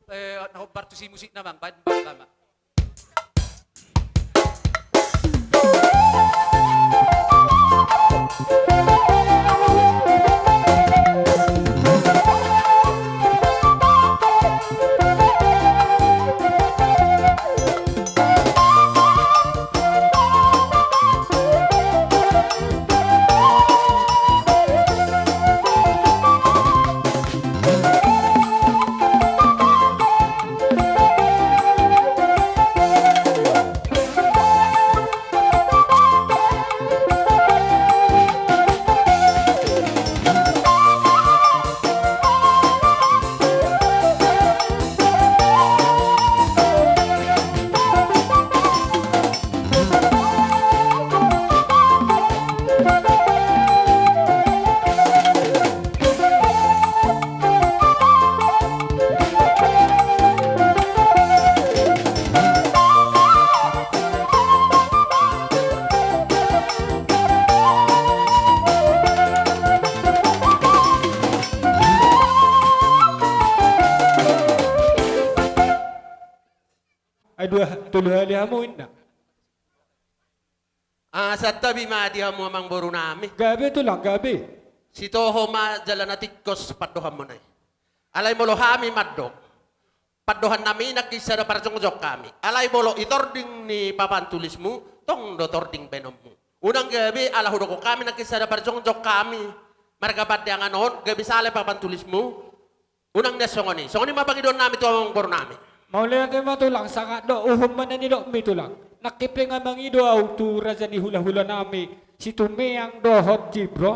eh, na hombar tusi musikna amang, baen damang ma. Ai dua, tolu hali hamu inna. Ah, santabi ma di hamu amang boru nami. Gabe tulang, gabe. Sitoho ma jala na tingkos pandohanmuna i. Alai molo hami mandok, pandohan nami nangkin sada parjongjong hami. Alai molo i tording ni papan tulismu, tong do tording baenonmu. Unang gabe ala hudokkon hami nangkin sada parjongjong hami. Marga Pandeangan on, gabe sala papan tulismu. Unang nian songon i. Songon i ma pangidoan nami tu amang boru nami. Mauliate ma tulang, sangat do uhum ma na nidokmi tulang. Nangkin pe nga mangido ahu tu raja ni hulahula nami, Situmeang dohot Jibro.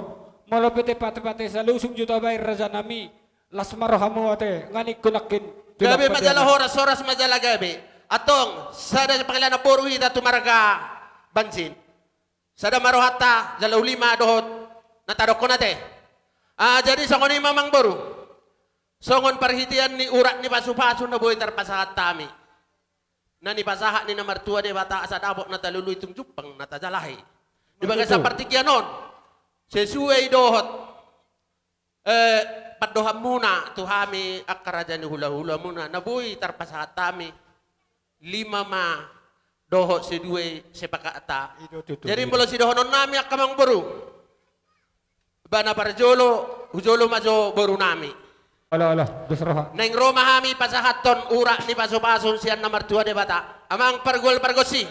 Molo pe tepatepate salusung jo tabaen raja nami, las ma rohamu ate, nga ningku nangkin tulang. Gabe ma jala horas, horas ma jala gabe. Antong, sada pangkilahan boru hita tu marga Banjin. Sada ma rohanta, jala uli ma dohot na tadokkon ate. Ah, jadi songon i ma amang boru. Songon parhitean ni urat ni pasupasu na boi tarpasahat hami. Na nipasahat ni na martua Debata asa dapot na talului tung jumpang na tajalahi. Di bagasan partingkian on. Sesuai dohot eh, pandohanmuna tu hami angka raja ni hulahulamuna, na boi tarpasahat hami, lima ma dohot seduai sepakatta. I do tutu. Jadi molo sidohonon nami angka amang boru. Ba na parjolo, hujolo ma jo boru nami. Olo, olo, dos roha. Naeng ro ma hami pasahathon urat ni pasupasu sian na martua Debata. Amang pargual pargonsi.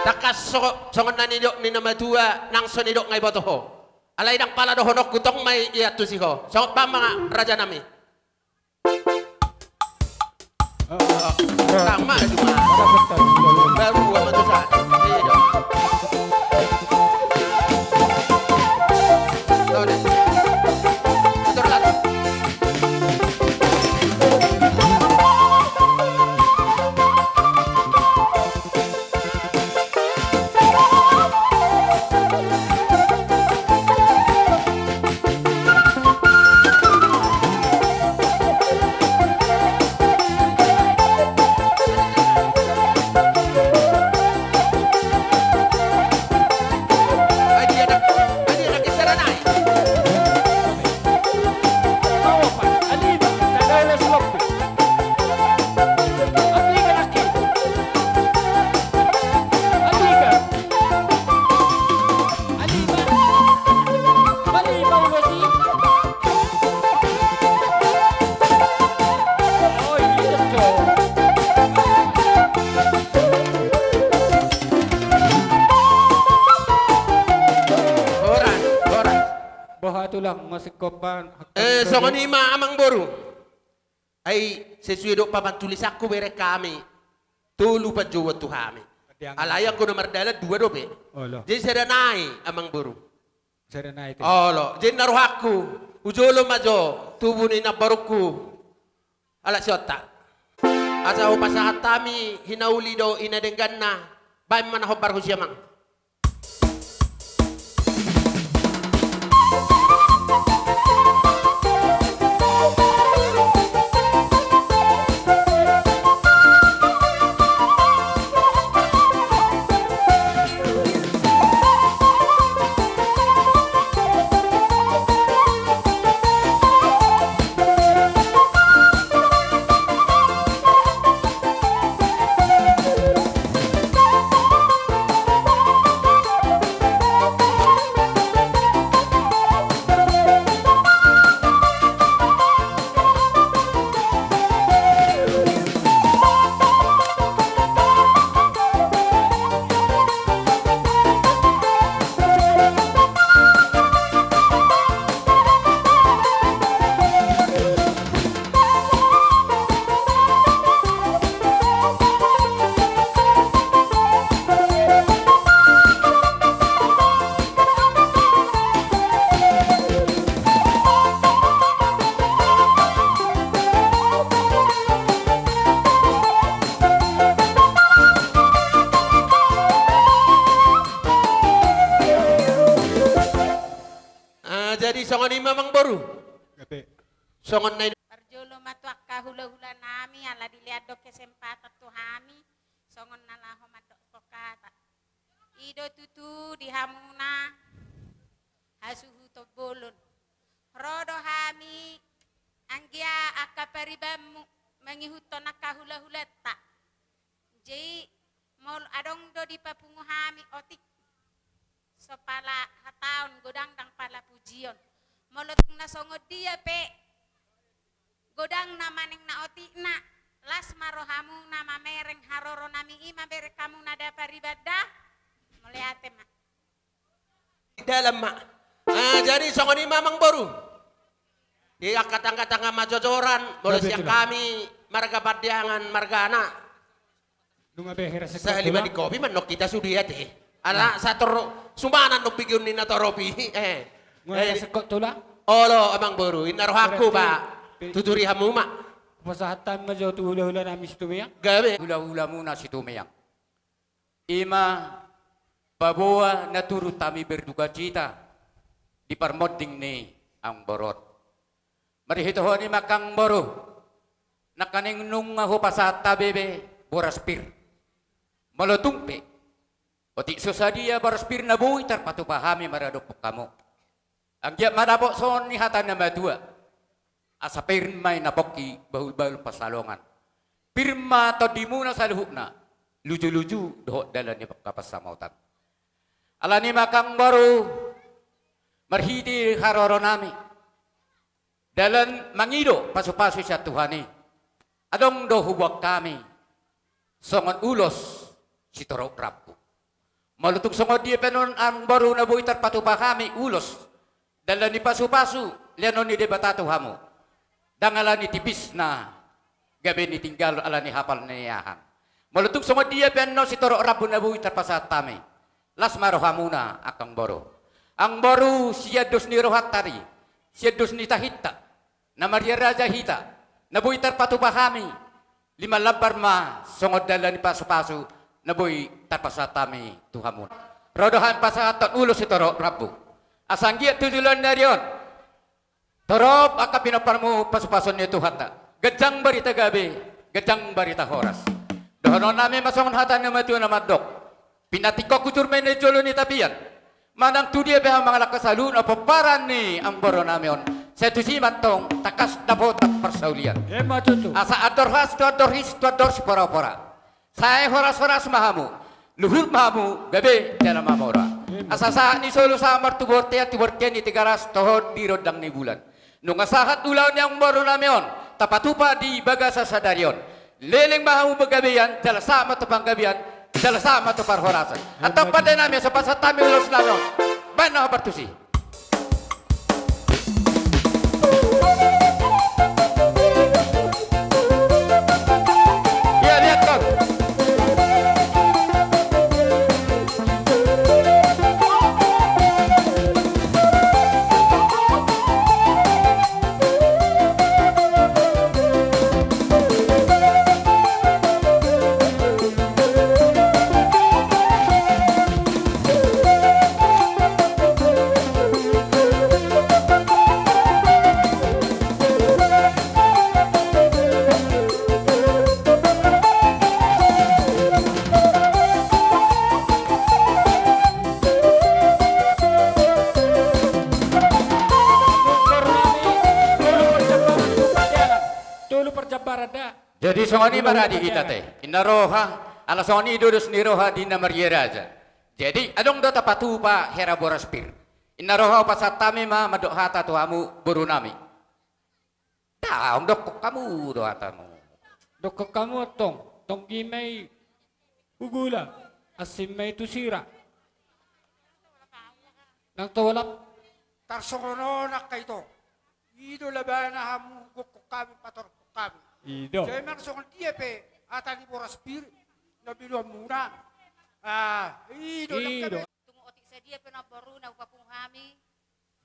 Tangkas so-, songon na nidok ni na matua, nang so nidok nga iboto ho. Alai ndang pala dohononku, tong ma i iantusi ho. Songon i ma, rajanami. Tang ma, cuma. Baru gua matusan. Iya. Tahu deh. Atur lagi. Boha tulang, masih kopan. Eh, songon i ma amang boru. Ai sesuai dohot papan tulisanku, bereng hami tolu panjouon tu hami. Alai anggo na mardalan dua dope. Jadi sada nai amang boru. Sada nai te. Olo, jadi na rohangku, hujolo ma jo tubu ni namborungku. Halak Sionta. Asa hupasahat hami hinauli dohot ina dengganna. Baen ma na hombar husi amang. Ah, jadi songon i ma amang boru. Songon na i. Parjolo ma tu angka hulahula nami, ala dilean do kesempatan tu hami, songon na laho mandok hata. I do tutu di hamuna hasuhuton bolon. Ro do hami anggia angka paribanmu mangihuthon angka hulahulanta. Jadi molo adong do dipapungu hami otik, so pala hataon godang ndang pala pujion. Molo tung na songon dia pe godang na manang na otikna, las ma rohamuna mamereng haroro nami i, mamereng hamuna da pariban da. Mauliate ma. Dalam ma. Ah, jadi songon i ma amang boru. Di angka tangga-tangga majojoran, molo sian hami marga Pandiangan margana. Nunga beher. Sahali ma di kopi ma nong hita sude ate. Ala sator sumanan nong pigion ni na torop i. Eh. Olo amang boru, inna rohangku ba. Tuturi hamu ma. Pasahat hami ma jo tu hulahula nami Situmeang. Gabe. Hulahulamuna Situmeang. I ma paboa na turut hami berdukacita di parmonding ni amang boru on. Marhitehon i ma amang boru, nangkaning nunga hupasahat hamu be boras pir. Molo tung pe otik so sadia boras pir na boi tarpatupa hami maradophon hamu, anggiat ma dapot songon ni hata ni na matua. Asa pir ma i na pongki, bahulbahul pansalongan. Pir ma tondimuna saluhutna, lujuluju dohot dalan ni angka pansamotan. Alani i ma amang boru, marhite haroro nami, dalan mangido pasupasu sian Tuhan i, adong do huboan hami songon ulos sitorop rambu. Molo tung songon dia pe annon amangboru na boi tarpatupa hami ulos, dalan ni pasupasu lehonon ni Debata tu hamu, ndang ala ni tipisna gabe ni tinggal, ala ni hapal na niahan. Molo tung songon dia pe annon sitorop rambu na boi tarpasahat hami, las ma rohamuna angka amangboru. Amangboru, sian dos ni rohanta i, sian dos ni tahinta, na Maria Raja hita, na boi tarpatupa hami, lima lambar ma songon dalan ni pasupasu na boi tarpasahat hami tu hamuna. Ro do hami pasahathon ulos sitorop rambu, asa anggiat tu joloan ni ari on torop angka pinomparmu pasupasuon ni Tuhanta, ganjang barita gabe, ganjang barita horas. Dohononnami ma songon hata ni natuatua na mandok: Pinantikhon hujur ma i na di jolo ni tapian, manang tu dia pe hamu mangalangka saluhut na pomparan ni amangboru nami on, sai tusi ma antong tangkas dapotan parsaulian. Emma tutu. Asa andor has tu andor his tu andor siporapora, sai horas-horas ma hamu, luhut ma hamu gabe jala mamora. Emma tutu. Asa sahat ni solu sahat martubu, bontean tu bontean ni Tigaras, tohon di rondang ni bulan. Nunga sahat ulaon ni amangboru nami on tapatupa di bagasan sadari on, leleng ma hamu panggabean, jala sahat ma tu panggabean, jala sahat ma tu parhorasan. Antong pande nami, asa pasahat hami ulos nami on, baen na ho partusi. Ia, lihat kau. Tolu parjambaran da. Jadi songon i ma ra di hita te, inna roha, ala songon i do dos ni roha di na Maria Raja. Jadi adong do tapatupa hera boras pir. Inna roha, hupasahat hami ma mandok hata tu hamu boru nami. Daong, dokkon hamu do hatamu. Dokkon hamu antong, tonggi ma i tu gula, asing ma i tu sira. Nang tolap. Tarsongon on angka ito. I do labana hamu gokkon hami, patorop hami. I do. Jadi manang songon dia pe hata ni boras pir na binuanmuna. Ah, i do. I do. Tung otik sadia pe na boru na hupapungu hami,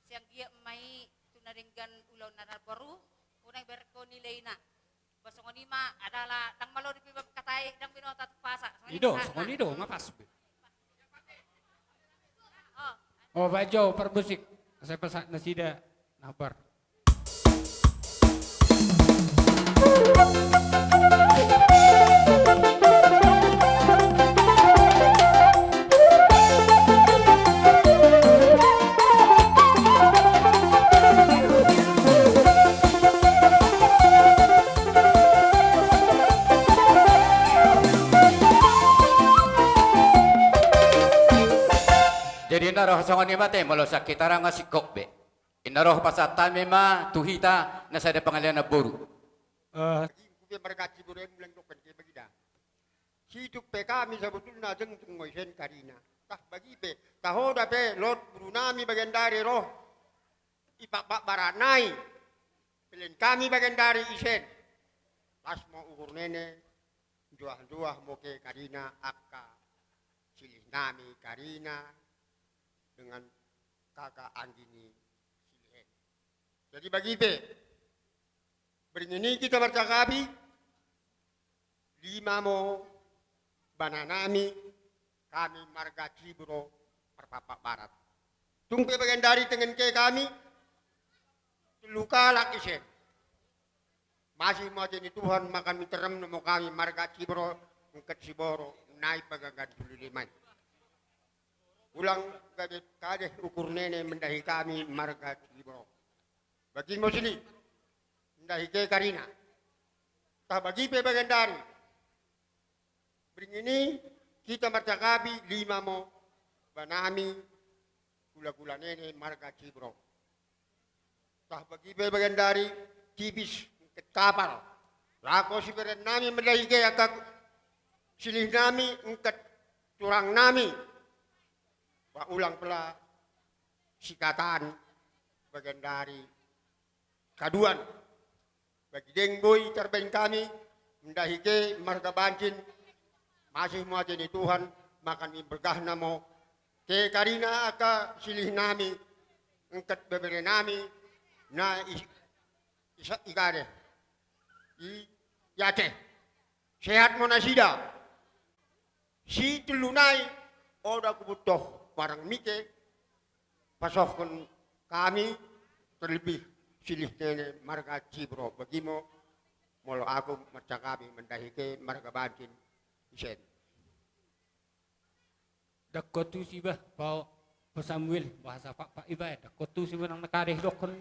sai anggiat ma i tu na denggan ulaon na na boru, unang berko nilaina. Ba songon i ma, adala ndang malo di pe mangkatai, ndang binoto tu pasa. Songon i do, songon i do, ma pas be. Oh. Oh, bajo parmusik. Sai pasahat nasida na bar. Jadi na roha songon i ma te, molo sangkitara nga singkop be. Inna roha, pasahat hami ma tu hita na sada pangalean na boru. Eh. Bagi hupe marga Ciboru, mulai dokken ke bagida. Sidung pe hami sabotulna jengtung ma isen karina. Tah bagi pe, tahoda pe lot boru nami bagendari ro i pakpakbaratna i. Pelen hami bagendari isen. Las ma ukur nene, juah-juah moke karina angka silih nami karina dengan kakak anggi ni silih en. Jadi bagi pe, bernini kita marcakapi, lima mo bana nami, hami marga Ciboru marpakpakbarat. Tung pe bagendari tengen ke hami, tolu halak isen. Masih mauliate ni Tuhan, mangkami terem nomo hami marga Ciboru, mungket Ciboru, nai pagagan dulu lima i. Ulang gabe kadeh ukur nene mendahi hami marga Ciboru. Bagi mo sini, mendahi ke karina. Tah bagi pe bagendari. Bernini kita marcakapi, lima mo bana nami, gula-gula nene marga Ciboru. Tah bagi pe bagendari tipis, ingkon kapal. Laho siberennami mandahike angka silihnami, ingkon turangnami. Ba ulang pela sikatan bagendari kaduan. Bagi deng boi tarbaen hami, mandahike marga Bansin, masih muate ni Tuhan, makan i bergahna mo. Ke karina angka silihnami, ingkon beberenami, na i, i, i gare, i, i Aceh. Sehat mo nasida. Situllunai, oda kubutuh barang mike, pasohon hami, terlebih silih nene marga Cibro. Bagimo, molo aku mansakabi mandahike marga Bansin, isen. Dangkon tusi bah, Pak, Pak Samuel, bahasa Pak, Pak iba ya, dangkon tusi menang nakadeh dohon.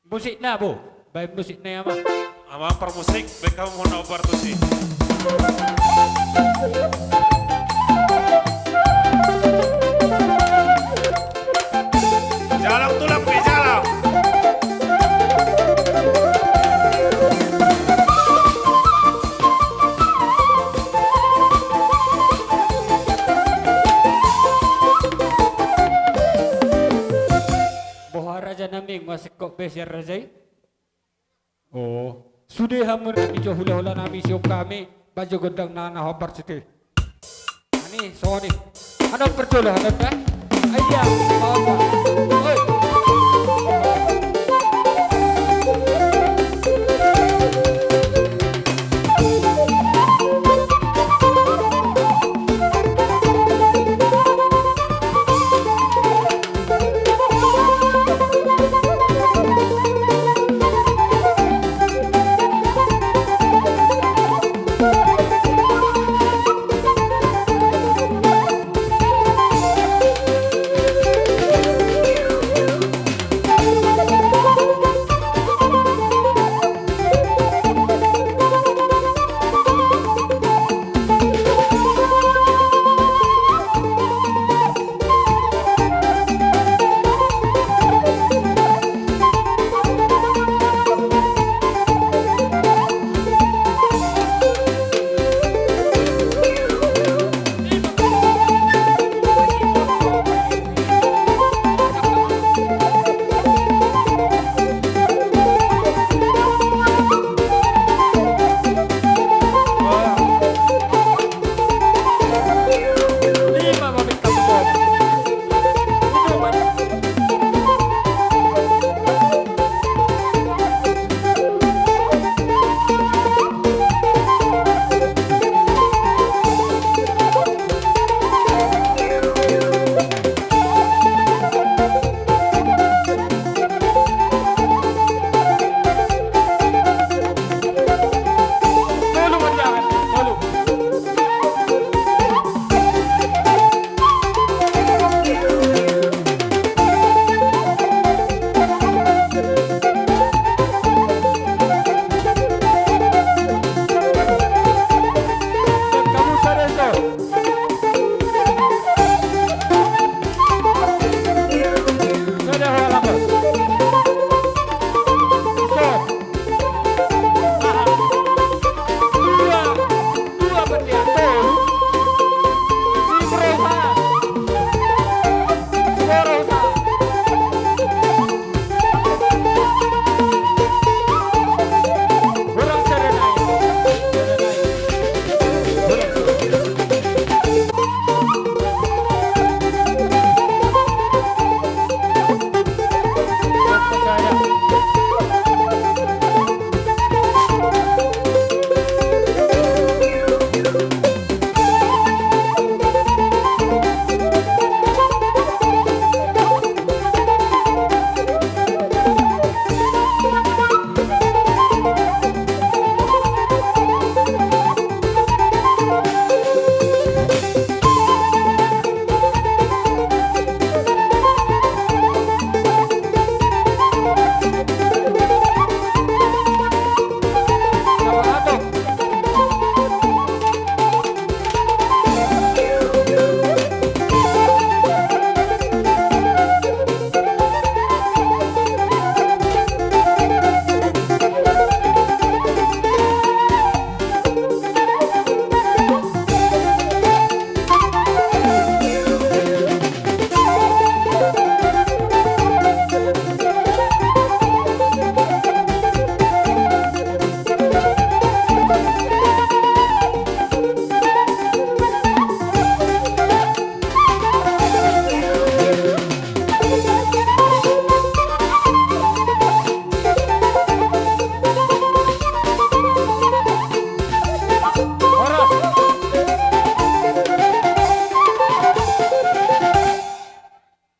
Musikna, bo. Baen musikna, Ama. Ama parmusik, baen hamu ma na obar tusi. Jalang tulang pe jalang. Boha raja nami, nga singkop be sian raja i? O, sude hamu nami jo hulahula nami, sian hami, bajo gondang na na hombar site. Ani, soni. Adong perjolo, adong da? Aia, hombar. Oi.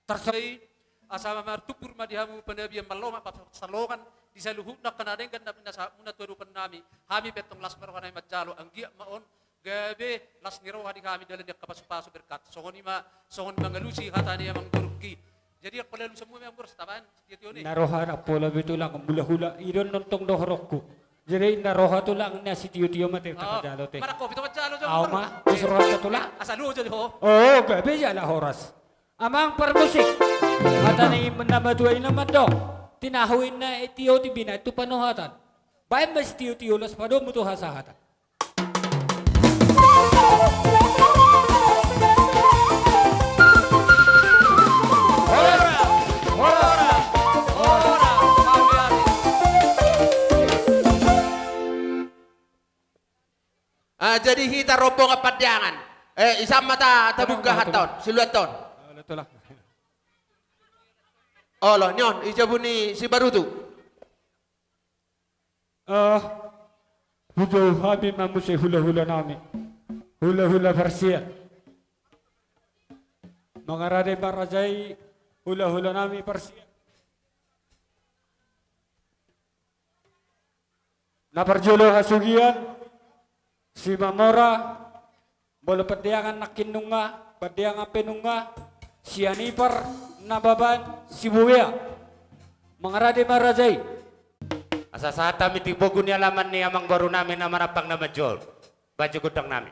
Tarsai, asa martumpur ma di hamu panabian, marlomak pansalongan di saluhutna angka na denggan na pinasahatmuna tu adopan nami. Hami pe antong las ma roha nami manjalo, anggiat ma on gabe las ni roha di hami dalan ni angka pasupasu berkat. Songon i ma, songon mangalusi hata ni amangborungki. Jadi angka lalu semua amang boru, tabaen sitio-tio ni. Na roha na pola be tulang, hulahula i do antong dohoronku. Jadi na roha tulang na sitio-tio ma te, oh, manjalo te. Marangkopi tu manjalo jo. Au ma, boru. Di roha tulang. Asa luhut jadi ho. Oh, gabe jala horas. Amang parmusik. Hata ni na matua i na mandok: Tinahu inna i tio, timbina i tu panohatan. Baen ma sitio-tio, laos padomu tu hasahatan. Ah, jadi hita rombongan Pandeangan. Eh, i san ma ta, tabuka hata on, siluat on. Olo, nion, i jabu ni Sibarutu. Eh, hujou hami ma muse hulahula nami. Hulahula parsiat. Mangarade ma raja i, hulahula nami parsiat. Na parjolo hasugian, Simamora, molo Pandeangan nangkin nunga, Pandeangan pe nunga, Sianipar, Nababan, Sibubea. Mangarade ma raja i. Asa sahat hami tu pogu ni alaman ni amangboru nami na marampang na manjou. Baen jo gondang nami.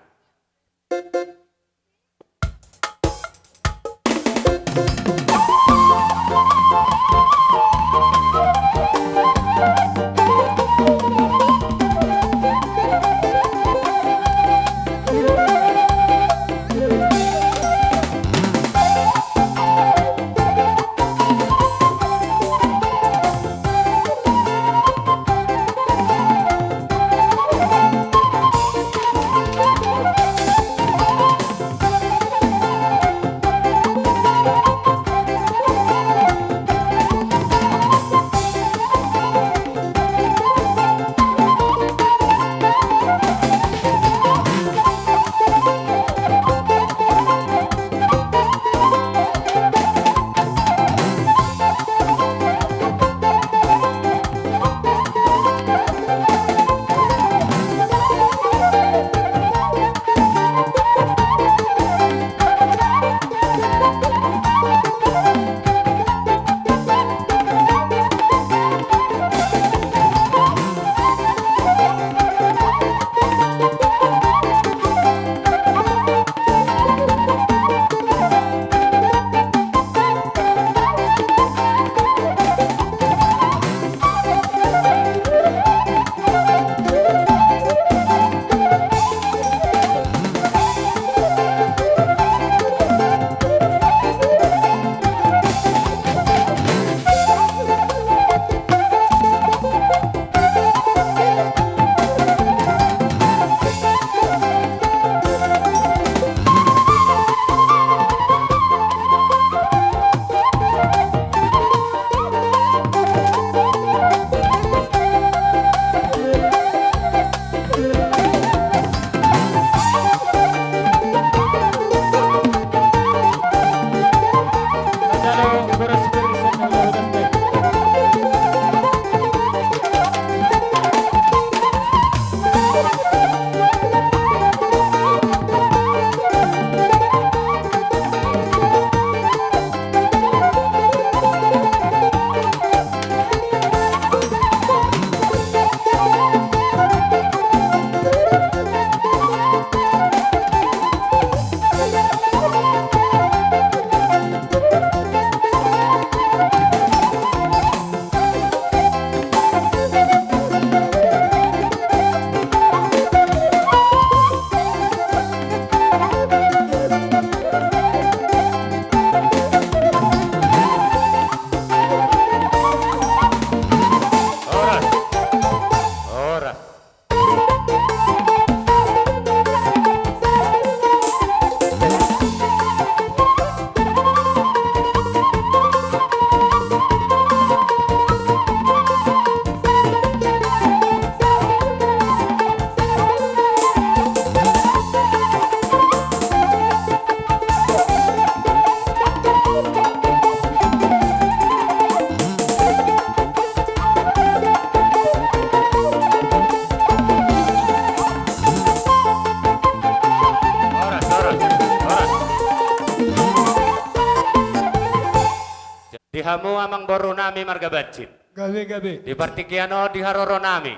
Di hamu amangboru nami marga Bansin. Gabe, gabe. Di partingkian on di haroro nami.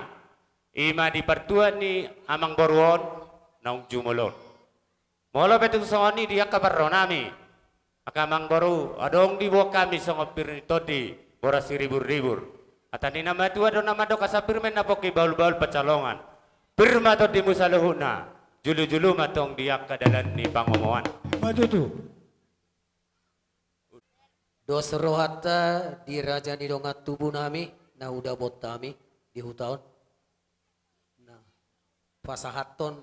I ma di partuat ni amangboru on naung jumolo on. Molo pe tung songon i di angka parro nami. Angka amangboru, adong diboan hami songon pir ni tondi, boras siriburribur. Hata ni na matua do na mandok asa pir ma inna pongki bahulbahul pansalongan. Pir ma tondimu saluhutna, julujulu ma tong di angka dalan ni pangomoan. I ma tutu. Dos rohanta di raja ni dongan tubu nami, na hudapot hami di huta on. Nah, pasahathon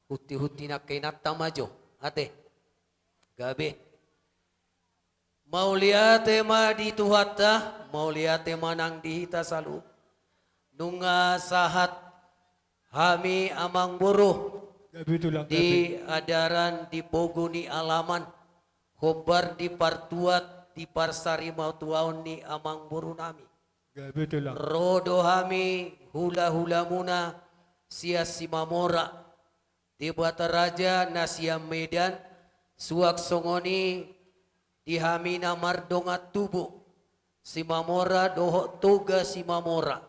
huntihunti ni angka inanta ma jo, ate. Gabe. Mauliate ma di Tuhanta, mauliate ma nang di hita saluhut. Nunga sahat hami amangboru. Gabe tulang, gabe. Di adaran di pogu ni alaman, hombar di partuat di parsarimatuaon ni amangboru nami. Gabe tulang. Ro do hami hulahulamuna sian Simamora, Debata Raja na sian Medan, suang songon i di hami na mardongan tubu Simamora dohot Toga Simamora,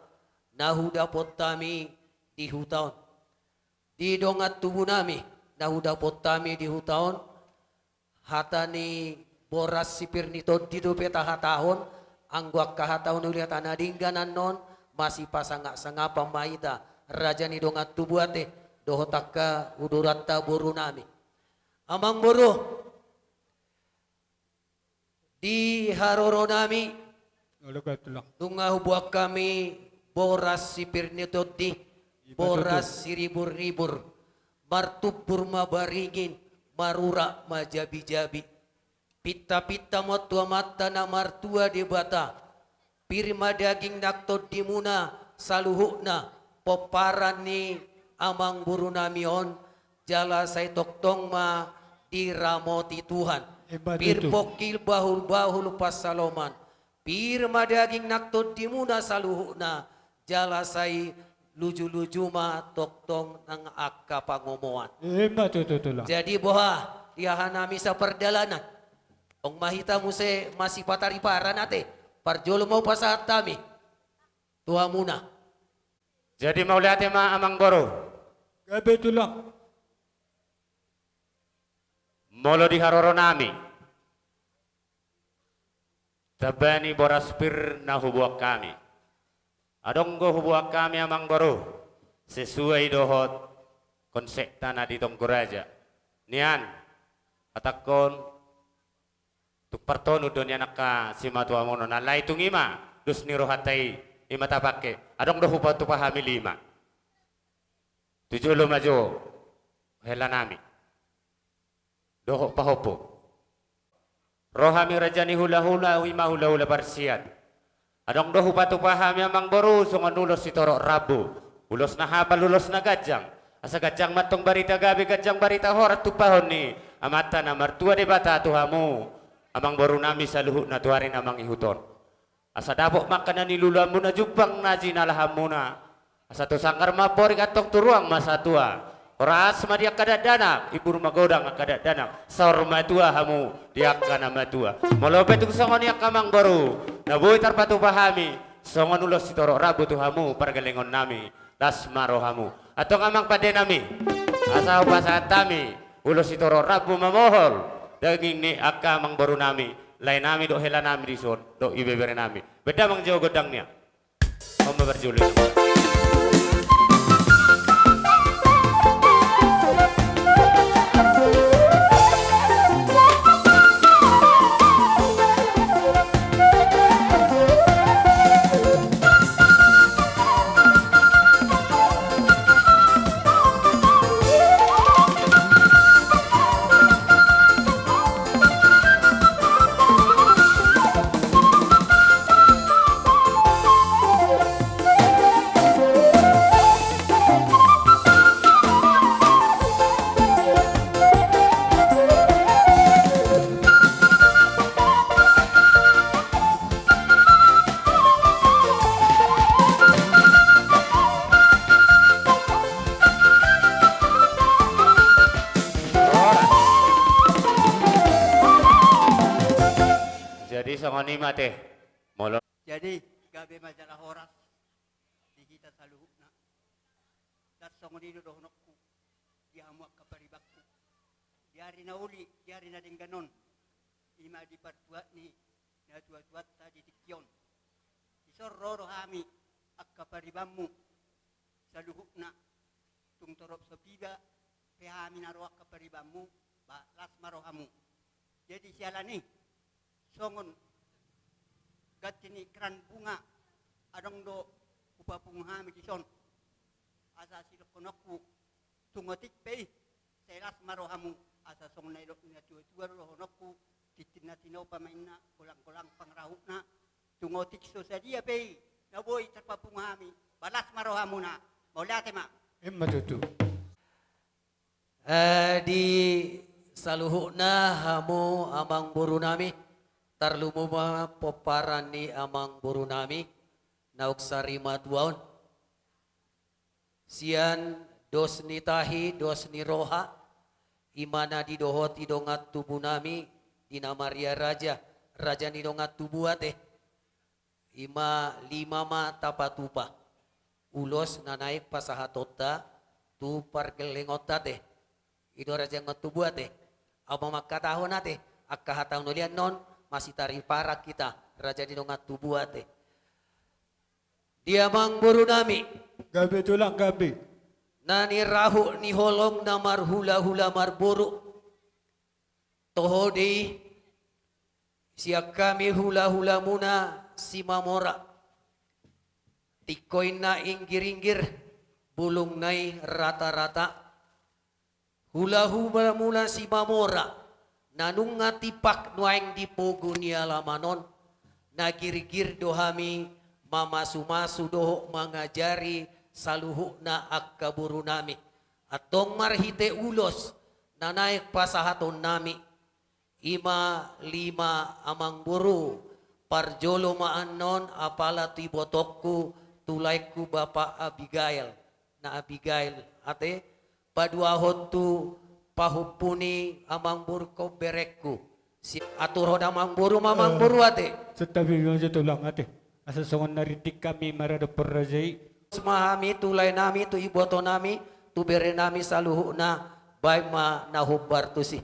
na hudapot hami di huta on. Di dongan tubu nami, na hudapot hami di huta on, hata ni boras sipir ni tondi dope tahatahon, anggo angka hata on uli hata na denggan annon, masipasangapsangap ma hita, raja ni dongan tubu ate, dohot angka huduranta boru nami. Amangboru, di haroro nami, Olo, gabe tulang. Nunga huboan hami boras sipir ni tondi, i ma tutu, boras siriburribur, martumbur ma baringin, marurat ma jabijabi. Pintapinta ma on tu Amanta na martua Debata, pir ma daging nang tondimuna saluhutna, pomparan ni amangboru nami on, jala sai tongtong ma diramoti Tuhan. I ma tutu. Pir pongki bahulbahul pansalongan, pir ma daging nang tondimuna saluhutna, jala sai lujuluju ma tongtong nang angka pangomoan. I ma tutu, tulang. Jadi boha, di aha nami sapardalanan, ong ma hita muse masipatariparan ate, parjolo ma hupasahat hami tu hamuna. Jadi mauliate ma amangboru. Gabe tulang. Molo di haroro nami, tamba ni boras pir na huboan hami. Adong do huboan hami amangboru, sesuai dohot konsepta na di tonggo raja. Nian, hatangkon, tung partonu do nian angka simatuamuna on, alai tung i ma dos ni rohanta i, i ma tapangke. Adong do hupatupa hami lima. Tu jolo ma jo, hela nami. Dohot pahompu. Ro hami raja ni hulahula, i ma hulahula parsian. Adong do hupatupa hami amangboru, songon ulos sitorop rambu. Ulos na hapal, ulos na ganjang. Asa ganjang ma tong barita gabe, ganjang barita horas tumpahon ni Amanta na martua Debata tu hamu, amangboru nami saluhutna tu ari na mangihut on. Asa dapot ma angka na niluluanmuna, jumpang na jinalahanmuna. Asa tu sanggar ma amporik, antong tu ruang ma satua. Horas ma di angka dakdanak, imbur magodang angka dakdanak. Saur matua hamu di angka na matua. Molo pe tung songon i angka amangboru, na boi tarpatupa hami, songon ulos sitorop rambu tu hamu pargellengon nami. Las ma rohamu. Antong amang pande nami, asa hupasahat hami ulos sitorop rambu mamohol daging ni angka amangboru nami, lae nami dohot hela nami dison, dohot ibebere nami. Baen damang jo gondang nian. On ma parjolo. Jadi songon i ma ate. Molo. Jadi gabe ma jala horas di hita saluhutna. Dan songon i do dohononku di hamu angka paribanku. Di ari na uli, di ari na denggan on, i ma di partuat ni natuatuanta di tingki on. Dison ro do hami angka paribanmu saluhutna. Tung torop so piga pe hami na ro angka paribanmu, ba las ma rohamu. Jadi siala ni songon ganti ni keran bunga adong do hupapungu hami dison. Asa sidohononku tung otik pe i, sai las ma rohamu. Asa songon na nidok ni natuatua do dohononku, tintin na tinopa ma inna, golanggolang pangarahutna. Tung otik so sadia pe i na boi tarpapungu hami, ba las ma rohamuna. Mauliate ma. Emma tutu. Eh, di saluhutna hamu amangborunami, tarlumobi ma pomparan ni amangborunami naung sarimatua on. Sian dos ni tahi, dos ni roha, i ma na didohoti dongan tubunami di na Maria Raja, raja ni dongan tubu ate. I ma lima ma tapatupa. Ulos na naeng pasahatonta tu pargellengonta ate. I do raja ni dongan tubu ate. Ahu ma mangkatahon ate, angka hata na uli annon masitariparan hita, raja ni dongan tubu ate. Di amangborunami. Gabe tulang, gabe. Na nirahut ni holong na marhulahula marboru. Toho do i sian hami hulahulamuna Simamora. Tingko inna inggiringgir, bulungna i ratarata. Hulahulamuna Simamora, na nunga tipak nuaeng di pogu ni alaman on, na girgir do hami mamasumasu dohot mangajari saluhutna angka borunami. Antong marhite ulos na naeng pasahatonnami, i ma lima amangboru, parjolo ma annon apala tu ibotongku, tu laengku Bapak Abigail, na Abigail ate, paduahon tu pahompu ni amangborungkon berengku. Si-, aturhon amangboru ma amangboru ate. Santabi ma jo tulang ate. Asa songon na rintik hami maradophon raja i. Ulos ma hami tu laenami, tu ibotonami, tu berenami saluhutna, baen ma na hombar tusi.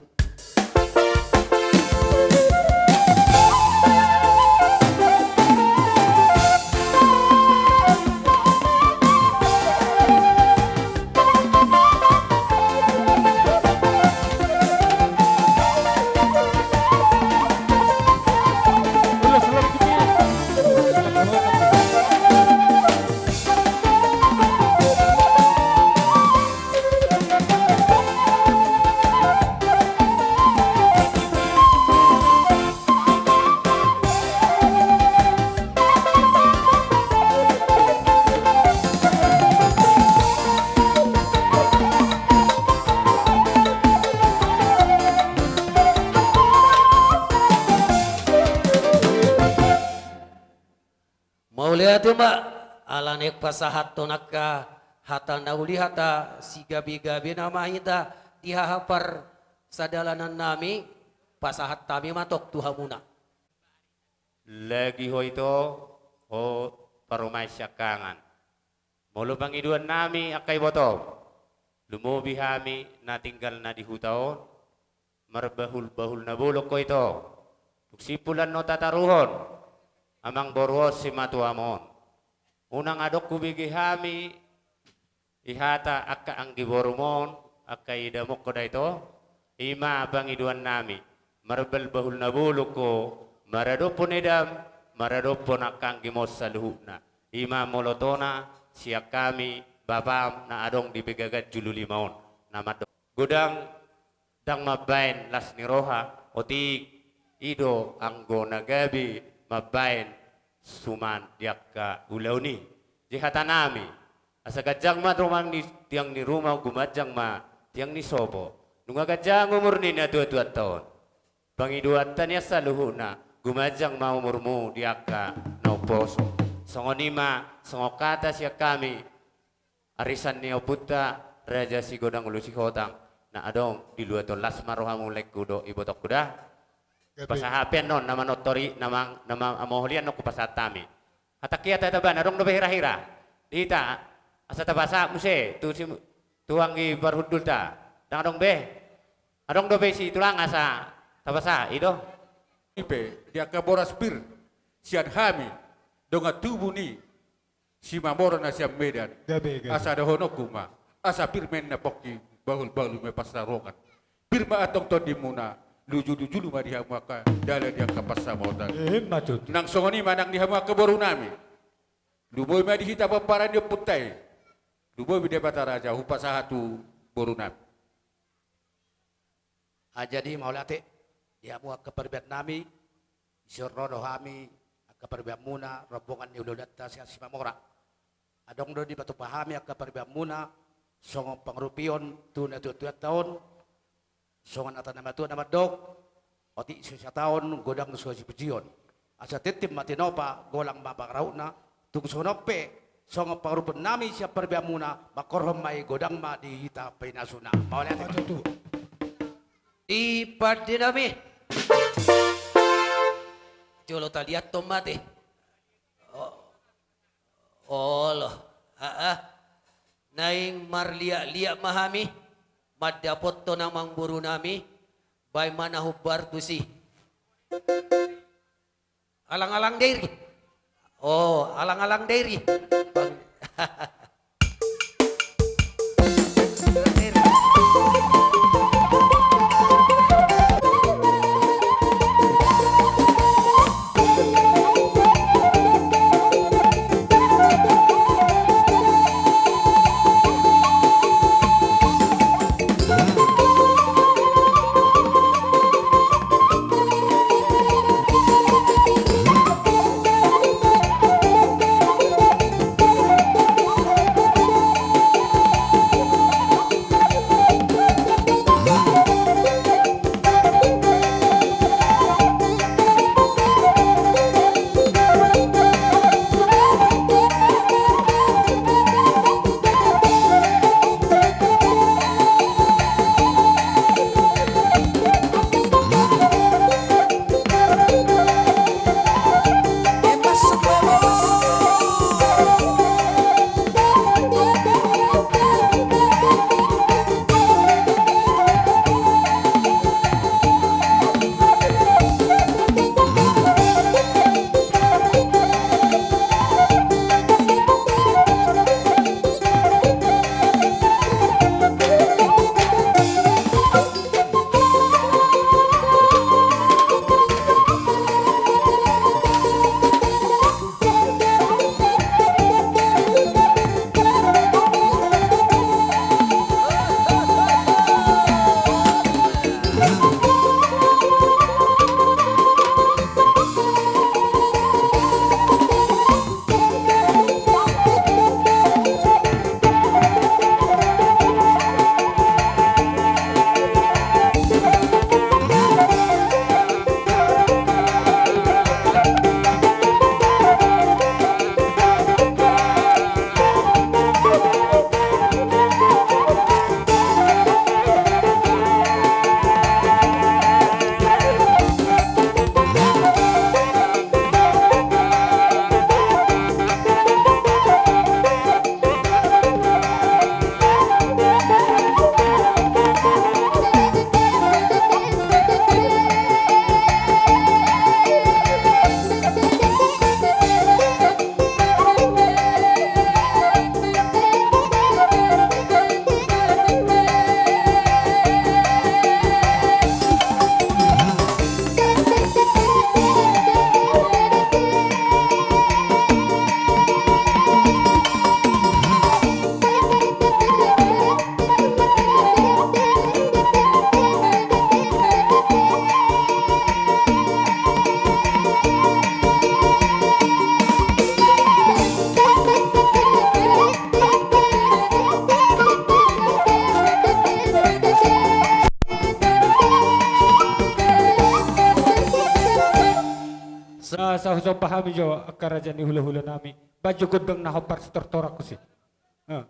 Mauliate ma, ala naeng pasahathon angka hata na uli, hata sigabegabe nama hita di haha parsadalanan nami, pasahat hami ma tong tu hamuna. Lagi ho ito, ho parumaen siangkangan. Molo pangidoan nami angka ibotom, lumobi hami na tinggal na di huta on, marbahulbahul na bolon ho ito. Dung simpul annon tataruhon amangboru on simatuam on. Unang adong hubege hami i hata angka anggiborum on, angka idamonmu da ito. I ma pangidoan nami, marbahulbahul na bolon ho maradophon idam, maradophon angka anggim on saluhutna. I ma molo tona sian hami bapam na adong di Pegagan Julu Lima on, na mandok. Godang ndang mambaen las ni roha, otik i do anggo na gabe mambaen suman di angka ulaon i. Jadi hata nami, asa ganjang ma tumang ni tiang ni ruma, gumanjang ma tiang ni sopo. Nunga ganjang umur ni natuatuanta on, pangidoanta nian saluhutna, gumanjang ma umurmu di angka na umposo. Songon i ma songon hata sian hami, arisan ni ompunta Raja Sigodang Ulu Sihotang na adong di luat on. Las ma rohamu, laengku dohot ibotongku da. Gabe. Pasahat pe annon na manortor i, na mang-, na ma-, na mauliate annon hupasahat hami. Hatangki, hata taba, ndang adong dope hira-hira di hita, asa tapasahat muse tu si, tu anggi parhundulta. Ndang adong be. Adong dope si tulang asa tapasahat i do. I pe di angka boras pir sian hami dongan tubu ni Simamora na sian Medan. Gabe, gabe. Asa dohononku ma, asa pir ma inna pongki, bahul-bahul ma pansamotan. Pir ma antong tondimuna, luju-luju ma di hamu angka dalan di angka pansamotan. Emma tutu. Nang songon i ma nang di hamu angka borunami. Lumobi ma di hita pomparan ni ompunta i. Lumobi Debata Raja hupasahat tu borunami. Ah, jadi mauliate di hamu angka paribanami, dison ro do hami angka paribanmuna, rombongan ni hulahulanta sian Simamora. Adong do dipatupa hami angka paribanmuna songon pangurupion tu natuatuanta on, songon hata ni natuatua na mandok, otik so sataon, godang so sipujion. Asa tintin ma tinopa, golang ma pangarahutna, tung songon on pe songon pangurupionnami sian paribanmuna, mangkorhon ma i, godang ma di hita pinasuna. Mauliate. Tutu. Di pandenami. Jolo taliathon ma te. O-, olo. Aa. Naeng marliat-liat ma hami mandapothon amangborunami, baen ma na hombar tusi. Alang-alang Dairi. O, Alang-alang Dairi. Bang. Sa, sa husomba hami jo angka raja ni hulahulanami. Baen jo gondang na hombar sitortoran tusi. Nah.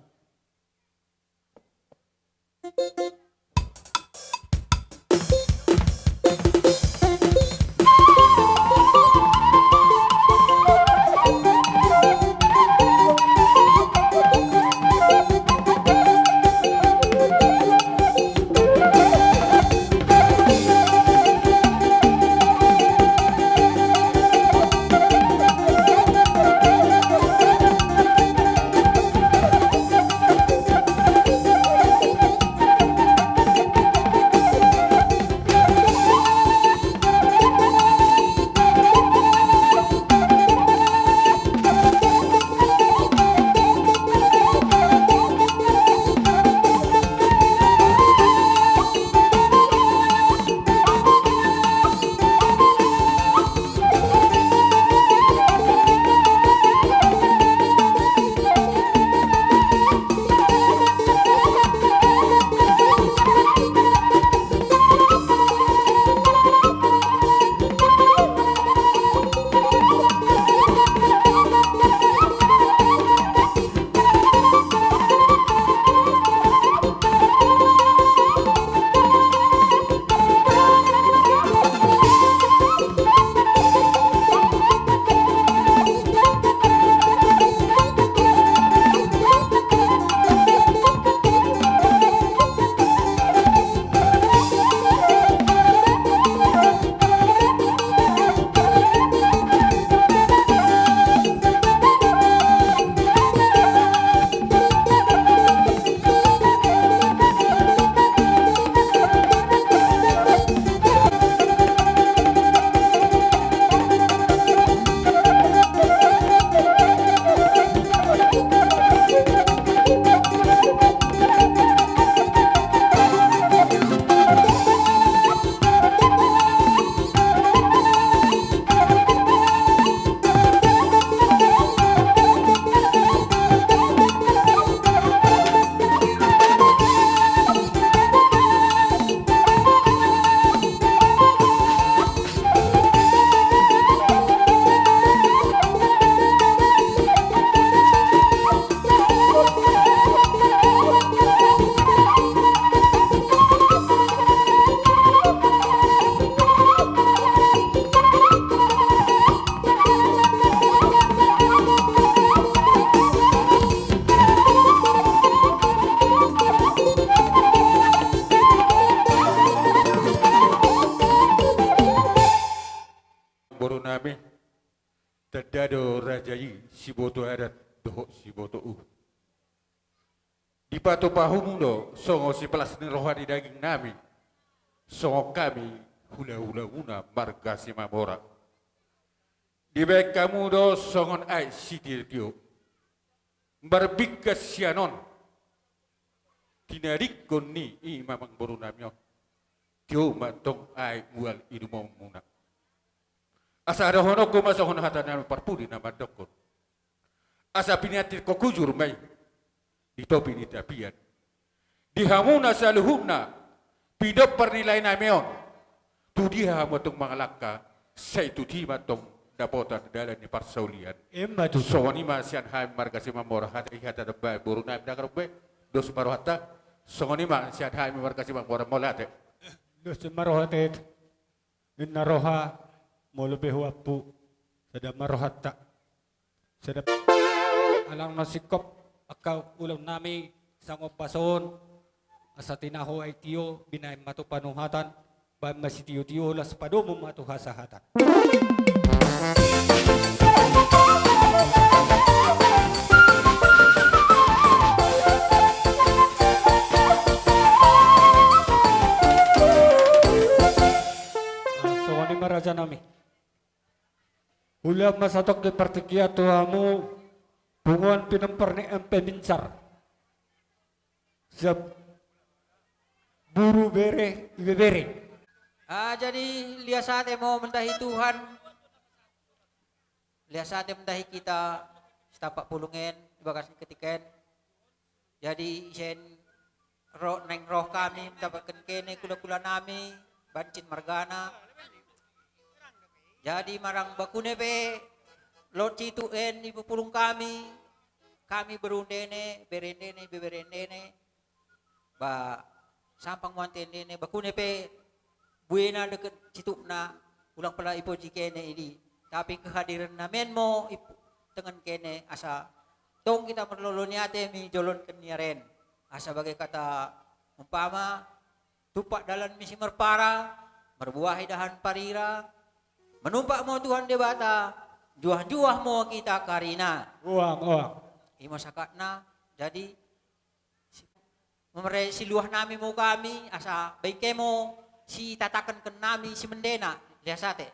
Tanda do raja i siboto adat dohot siboto uhum. Dipatupa hamu do songon sipalas ni roha ni daging nami, songon hami hulahulamuna marga Simamora. Dibaen hamu do songon aek sitiotio marbingkas sian on, tinadingkon ni i ma amangboru nami on, tio ma antong aek mual inumonmuna. Asa dohononku ma songon hata ni na parpudi na mandokkon: Asa piniantikkon hujur ma i di topi ni tapian. Di hamuna saluhutna pinompar ni lae nami on, tu dia hamu antong mangalangka, sai tutu i ma antong dapotan dalan ni parsaulian. Emma tutu. Songon i ma sian hami marga Simamora, hata i hata na baen boru nami na gabe, dos ma rohanta. Songon i ma sian hami marga Simamora, mauliate. Dos ma roha, ate. Ninna roha, molo pe huampu, sada ma rohanta. Sada. Alana singkop angka ulaon nami songon bason, asa tinahu aek tio, binaen ma tu panuhatan, baen ma sitiotio, las padomu ma tu hasahatan. Songon i ma raja nami. Ulaon ma satongkin partingkian tu hamu, punguan pinompar ni M P Binsar. Siap buru bere, ibebere. Ah, jadi lias ate ma mandahi Tuhan. Lias ate mandahi hita sitampak pulungen di bagas ni ketika en. Jadi isen ro, naeng ro hami mandapothon kene kula-kula nami, Bancin margana. Jadi manang bakune pe lot situk en di pupulung hami, hami boru ni ende, bere ni ende, ibebere ni ende, ba sampang mual ni ende, bakune pe buena dohot situkna, unang pola ipoji kene i, tapi kehadiran nami on ma i, tengen kene asa tong hita marlolo ni ate manjolongkon ni ari on. Asa bage hata umpama, tumpak dalanmi simarpara, marbuah indahan parira, manumpak ma Tuhan Debata, juah-juah ma hita karina. Uang, uang. I ma sakatna, jadi si-, mamare siluah nami ma hami, asa baen hamu sitatakan nami simendena, lias ate.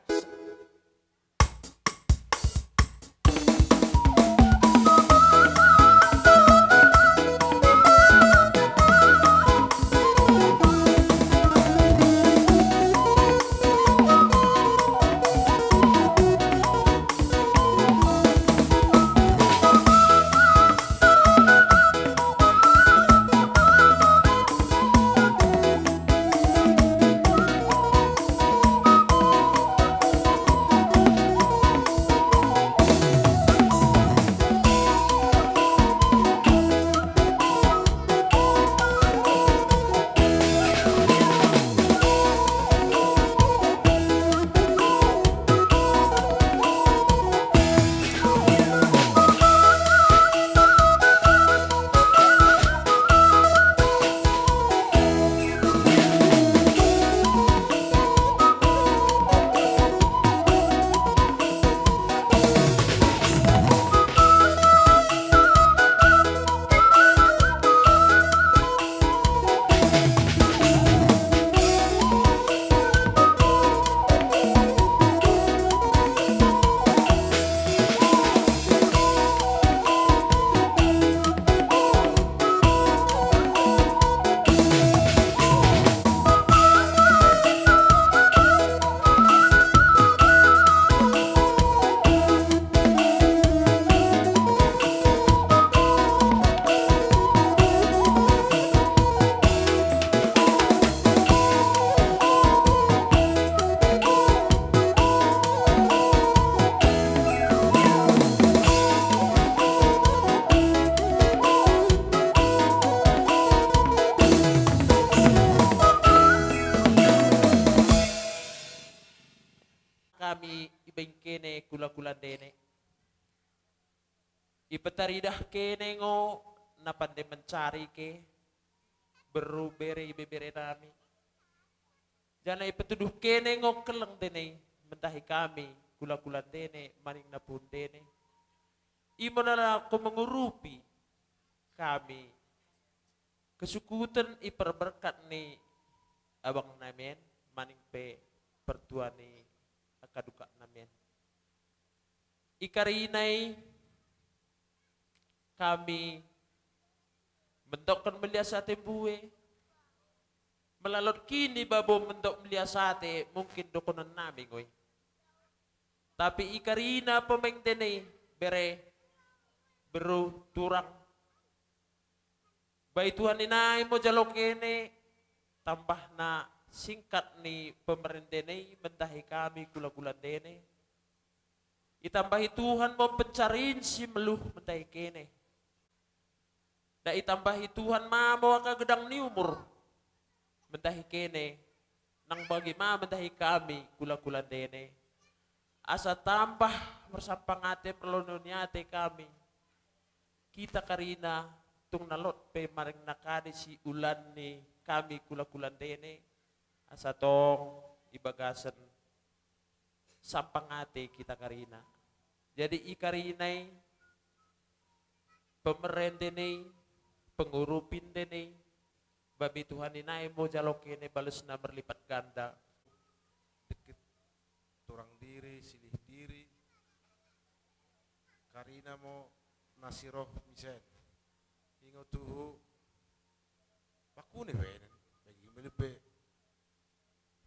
Hami ibaen kene kula-kula ndene. Ipataridah kene ngo na pande mancari ke, boru bere ibebere nami. Jala ipatuduh kene ngo keleng ndene i mandahi hami hulahula ndene, maning na pundene. Imo na laho mangurupi hami. Kesukuten i perberkat ni abang nami on, maning pe pertua ni angka dukak nami on. I karina i hami mendokkon melias ate bue, melalot kini babo mendok melias ate mungkin dokonon nami ngoi. Tapi i karina pemaen ndene i bere, beru, turang. Ba i Tuhan i nai mo jalo kene, tambahna singkat ni pemere ndene i mendahi hami hulahula ndene. Itambahi Tuhan mo pencarian si meluh mendahi kene. Da itambahi Tuhan ma mo angka gedang ni umur mendahi kene, nang bagi ma mendahi hami hulahula ndene. Asa tambah marsampang ate, marlono ni ate hami. Hita karina tung na lot pe maning na kade siulaan ni hami hulahula ndene, asa tong i bagasan sampang ate hita karina. Jadi i karina i, pemere ndene i, pengurupi ndene i, ba i Tuhan i nai mo jalo kene balosna marlipat ganda. Dengke turang diri, silih diri, karina mo na siroh misen. Ingo tuhu, bakune benen, bagi mele pe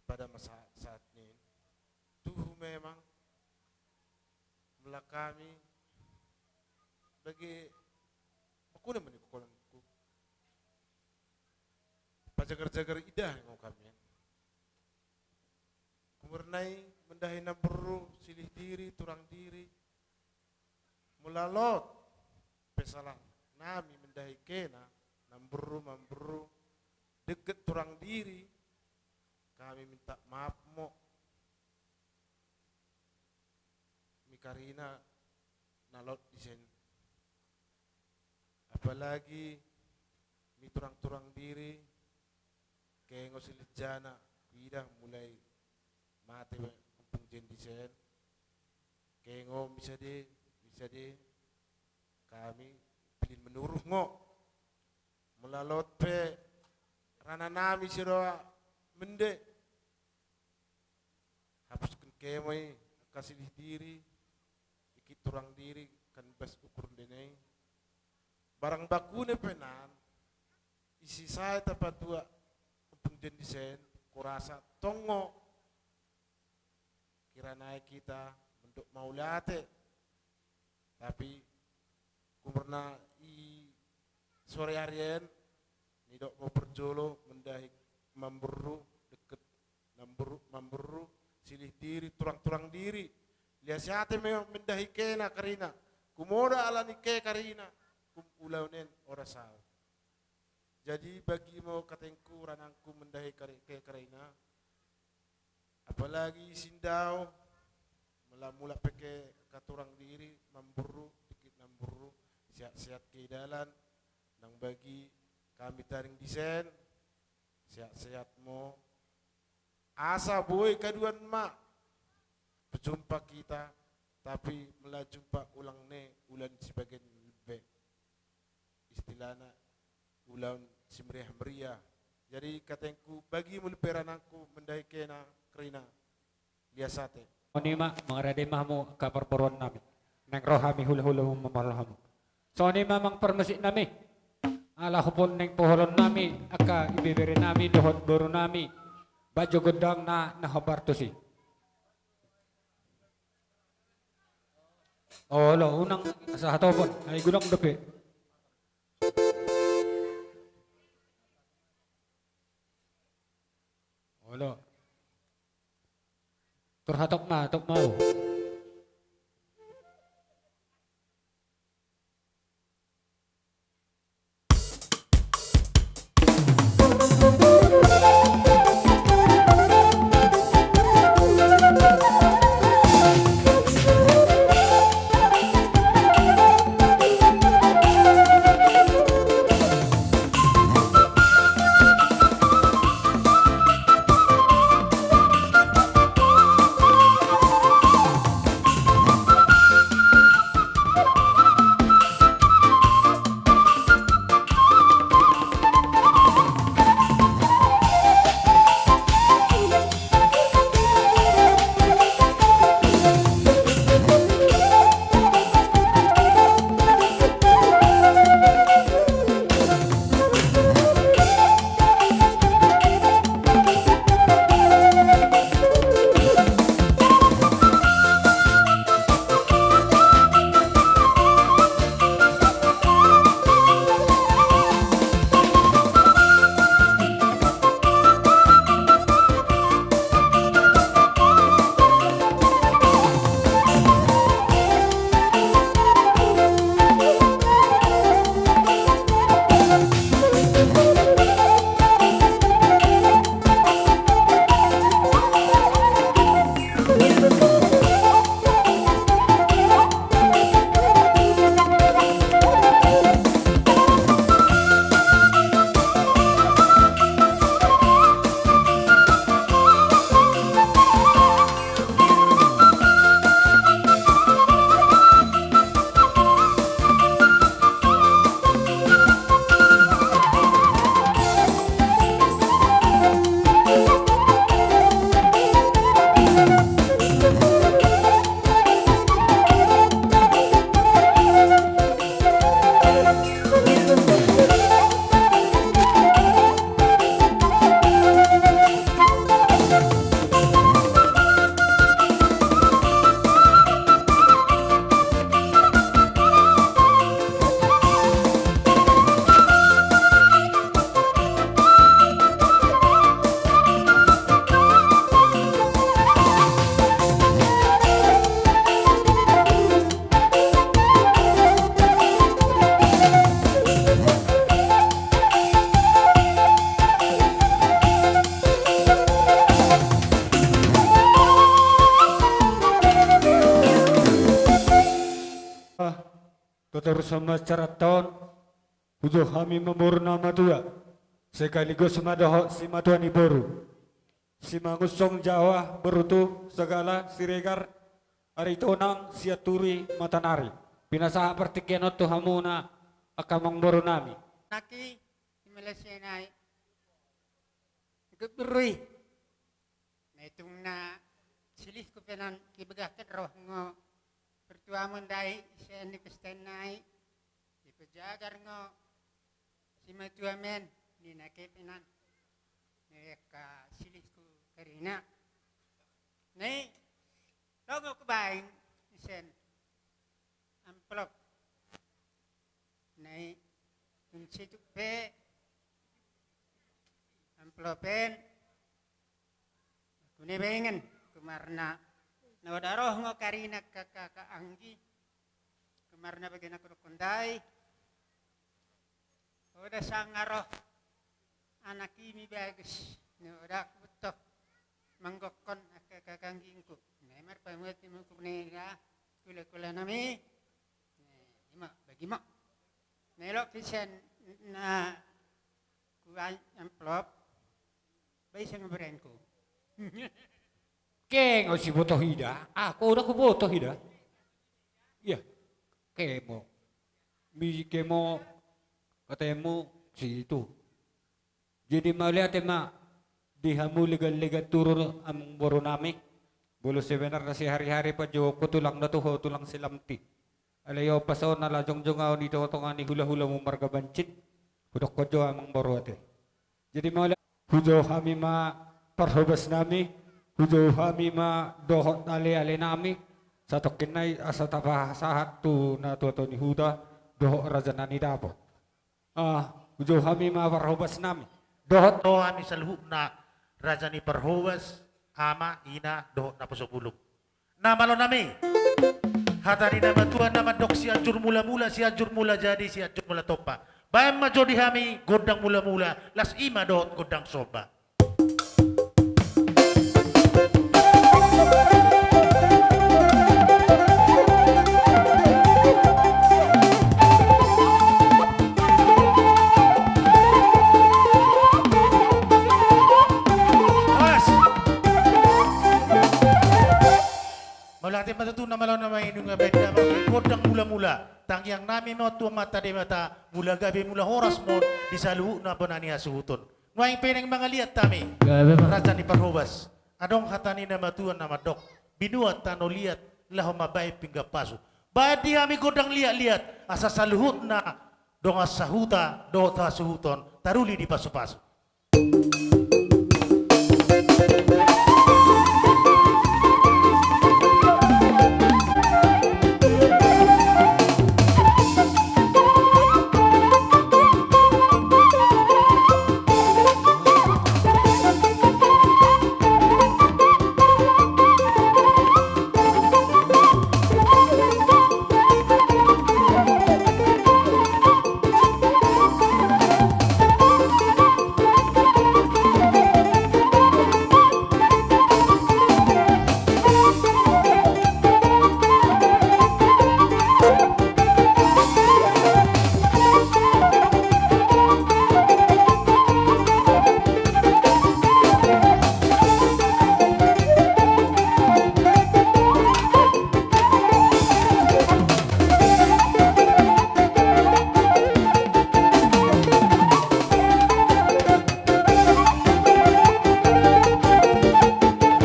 pada masa saat ni. Tuhu memang mula hami bagi bakune meni kokolonku. Pajagar-jagar ida ingo hami. Kumurna i mendahi namboru, silih diri, turang diri. Mula lot pe salah nami mendahi kena, namboru, mamboru, dengke turang diri, hami minta maaf mo. Mi karina na lot disen. Apalagi mi turang-turang diri, kengo silinjana, huida mulai mate ompung jen disen. Kengo misade, misade, hami pilin menurung ngo. Mula lot pe rana nami siroa mende. Hapuskon kemo i angka silih diri, dengke turang diri, kan bas ukur ndene i. Barang bakune pe nan, isi sae tapatua ompung jen disen, kurasa tong ngo. Kira nai hita mendok mauliate. Tapi kumurna i sore ari en, nidok mo parjolo mendahi mamboru, dengke namboru, mamboru, silih diri, turang-turang diri. Lias ate me mendahi kena karina. Kumoda alani ke karina, kum ulaon en oras au. Jadi bagi mo katengku ranangku mendahi kari-, ke karina. Apalagi sindao, mula-mula pe ke angka turang diri, mamboru, dengke namboru, sehat-sehat ke dalan, nang bagi hami taring disen, sehat-sehat mo. Asa boi kaduan ma, berjumpa kita, tapi mula jumpa ulang ne, ulaon sibagian be. Istilahna ulaon simeriah-meriah. Jadi katengku bagi mula pe ranangku mendahi kena karina. Lias ate. Songon i ma mangarade ma hamu angka parboruon nami. Naeng ro hami hula-hula mamaol hamu. Songon i ma amang parmusik nami. Ala hupul naeng poholon nami angka ibebere nami dohot boru nami. Bajo gondang na, na hombar tusi. Olo, unang sahat opon, ai godang dope. Olo. Turhat ma, hatop ma. Torus ma acara on, hujou hami ma boru na matua, sekaligus ma dohot simatua ni boru. Simangunsong Jawa Borutu Sagala Siregar, Aritonang Sianturi Matanari. Pinasahat partingkian on tu hamuna angka amangboru nami. Naki, di Malaysia nai. Ikut berui. Na itung na silihku pe na kibagahkan roh ngo. Pertuamon dai, ise ni pesten nai. Dipejagar ngo. Simatua men, ni na kepenan. Ni ka silihku karina. Ni, longo kubaing, isen. Amplop. Ni, tung situk pe. Amplopen. Kune bengen, kumarna. Na oda roh ngo karina ka, ka, ka anggi. Kumarna bagian aku dokon dai. Oda sanga roh. Anak imi bagus. Na oda aku beto. Manggokkon angka kakanggingku. Na imar pamuat imu kunega. Kula-kula nami. Na ima, bagi ma. Na elok kisen na kuan amplop. Bai sanga berengku. Keng, o si boto hida. Ah, ko udah ku boto hida. Iya. Kemo. Mi kemo. Katemu si itu. Jadi mauliate ma di hamu legan-legan turun amangboru nami. Molo sebenarna sihari-hari panjouonku tulang na tuho tulang silampi. Alai on pasaon na jongjong ahu di tonga-tonga ni hula-hula mu marga Bancit. Hudokkon jo amangboru ate. Jadi mauliate hujou hami ma parhobas nami. Hujou hami ma dohot ale-ale nami. Satongkin nai asa tapasahat tu na tua-tua ni huta dohot raja na nidapot. Ah, hujou hami ma parhobas nami. Dohot. Dohot hami saluhutna raja ni parhobas, ama, ina, dohot na poso bulung. Na malo nami. Hata ni na matua na mandok Sianjur Mula-mula, Sianjur Mula jadi, Sianjur Mula tompa. Baen ma jo di hami gondang mula-mula, las i ma dohot gondang somba. Mauliate ma tutu na malo nami, nunga baen damang gondang mula-mula. Tangiang nami ma tu Amanta Debata, mula gabe mula horas ma on di saluhutna bona ni hasuhuton. Nuaeng pe naeng mangaliat hami. Gabe ma. Raja ni parhobas. Adong hata ni na matua na mandok: Binoan tano liat, laho mambaen pinggan pasu. Baen di hami gondang liat-liat, asa saluhutna dongan sahuta dohot hasuhuton taruli di pasu-pasu.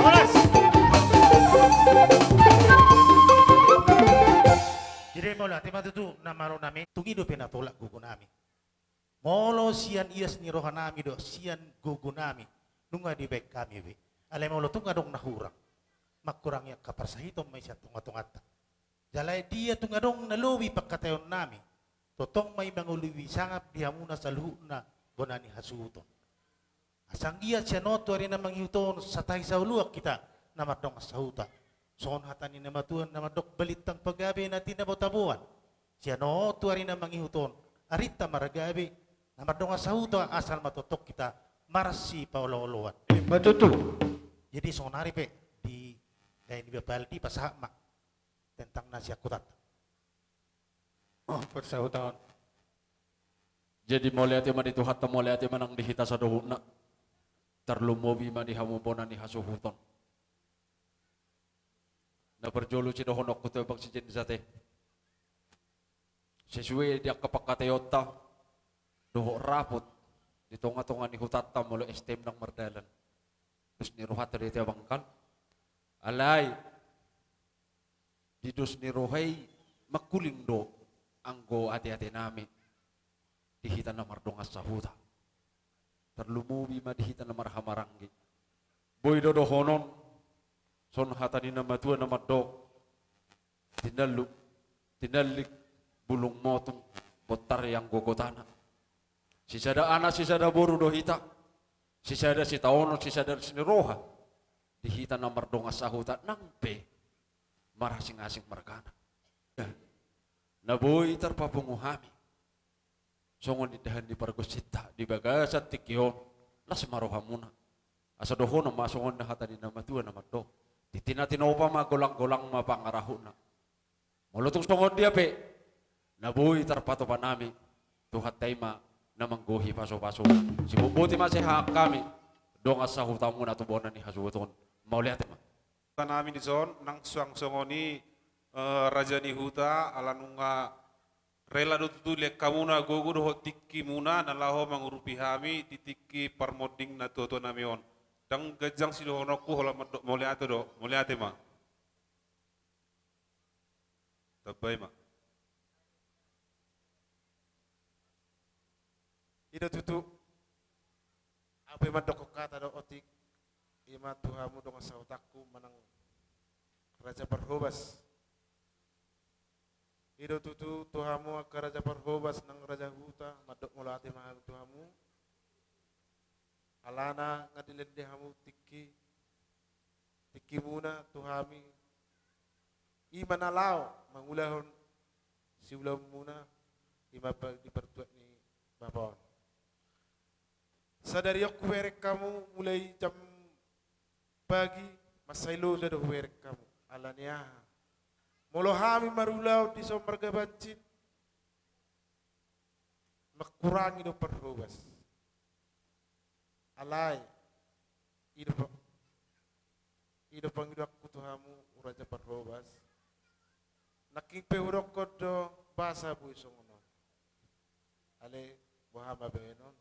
Horas. Jadi mauliate ma tutu na malo nami, tung i dope na tolap gogo nami. Molo sian ias ni roha nami dohot sian gogo nami, nunga dibaen hami be. Alai molo tung adong na hurang, mangkurangi angka parsahiton ma i sian tonga-tonganta. Jala dia tung adong na lobi pangkataion nami, tongtong ma i mangulupi sangap di hamuna saluhutna bona ni hasuhuton. Asa anggiat sian on tu ari na mangihut on satahi saoloan hita na mardongan sahuta. Songon hata ni na matua na mandok: Balintang pagabe na tinabo-taboan. Sian on tu ari na mangihut on arinta margabe, na mardongan sahuta asal ma tongtong hita marsipaolo-oloan. Ima tutu. Jadi songon ari pe di lae ni Bapa Aldi pasahat ma tentang na sian hutanta. Oh, parsahutaon. Jadi mauliate ma di Tuhanta, mauliate ma nang di hita sadohutna. Tarlumobi ma di hamu bona ni hasuhuton. Na parjolo sidohononku tu abang si Jendes ate. Sesuai di angka pangkataionta dohot rapot di tongatonga ni hutanta molo S T M ndang mardalan. Dos ni rohanta do i ate abang kan. Alai di dos ni roha i mangkuling do anggo ateatenami di hita na mardongan sahuta. Tarlumobi ma di hita na marhahamaranggi. Boi do dohonon songon hata ni na matua na mandok: Tinallik, tinallik bulung motung, bontar i anggo gotana. Sisada anak sisada boru do hita, sisada sitaonon sisada dos ni roha di hita na mardongan sahuta nang pe marasingasing margana. Na boi tarpapungu hami songon indahan ni pargonsinta di bagasan tingki on, las ma rohamuna. Asa dohonon ma songon na hata ni na matua na mandok: Tintin na tinopa ma, golanggolang ma pangarahutna. Molo tung songon dia pe na boi tarpatupa nami, Tuhanta i ma na manggohi pasupasuna. Sibotboti ma sian hami dongan sahutamuna tu bona ni hasuhuton. Mauliate ma. Tanami dison nang suang songon i, eh, raja ni huta, ala nunga rela do tutu lean hamuna gogo dohot tingkimuna na laho mangurupi hami di tingki parmonding na tuatuanami on. Ndang ganjang sidohononku, holan mandok mauliate do, mauliate ma. Tambai ma. I do tutu. Au pe mandokkon hata do otik, i ma tu hamu dongan sahutanku manang Raja Parhobas. I do tutu tu hamu angka Raja Parhobas nang Raja Huta, mandok mauliate ma hami tu hamu. Alana nga dilehon hamu tingki, tingkimuna tu hami, i ma na laho mangulahon siulaonmuna, i ma pa-, di partuat ni bapa on. Sadari on hubereng hamu mulai jam pagi, mansai loja do hubereng hamu. Ala ni aha? Molo hami marulaon dison marga Bancin, mangkurangi do Parhobas. Alai i do pa-, i do pangidoanku tu hamu, Raja Parhobas. Nangkin pe hudokkon do basa boi songon on. Alai boha ma bahenon.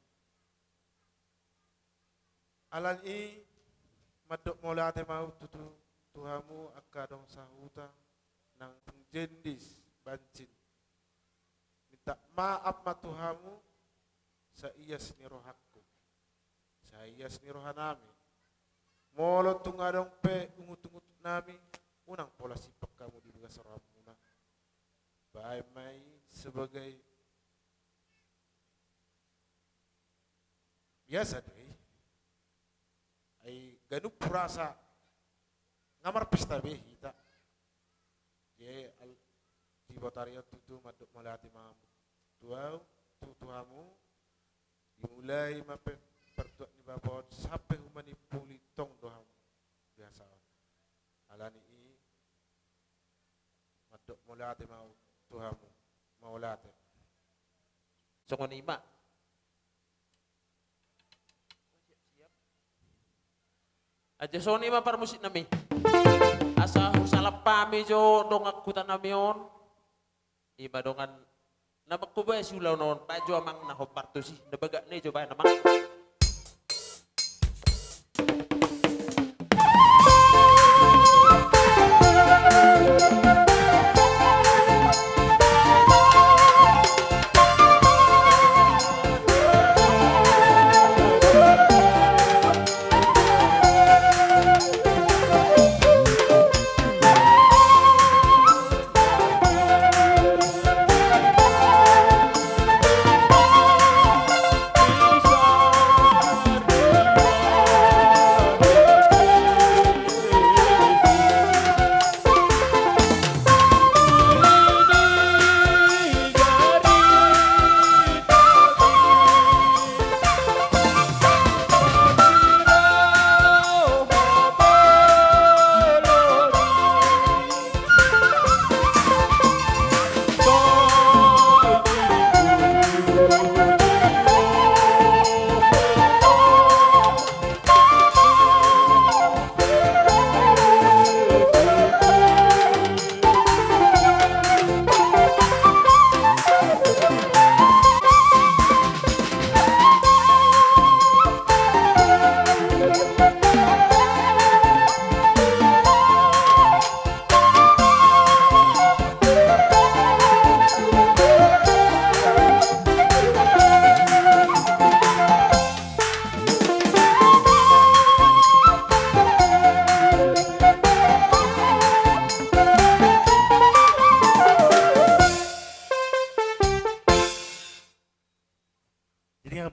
Ala ni i mandok mauliate ma au tutu tu hamu angka dongan sahuta nang Jendis Bancin. Minta maaf ma tu hamu, saias ni rohangku, saias ni rohanami. Molo tung adong pe ungutungutunami, unang pola simpang hamu di bagas rohamuna. Baen ma i sebagai biasa do i. Ai ganup hurasa nga marpesta be hita. Jadi al-, di botari on tutu mandok mauliate ma tu au, tu, tu hamu. Dimulai ma pe partuat ni bapa on sampe humanimpuli, tong do hamu biasa on. Ala ni i mandok mauliate ma au tu hamu. Mauliate. Songon i ma. Aja songon i ma parmusiknami. Asa husalap hami jo dongan hutanami on. I ma dongan na mangkubai siulaon on, baen jo amang na hombar tusi, na bagak na i jo baen amang.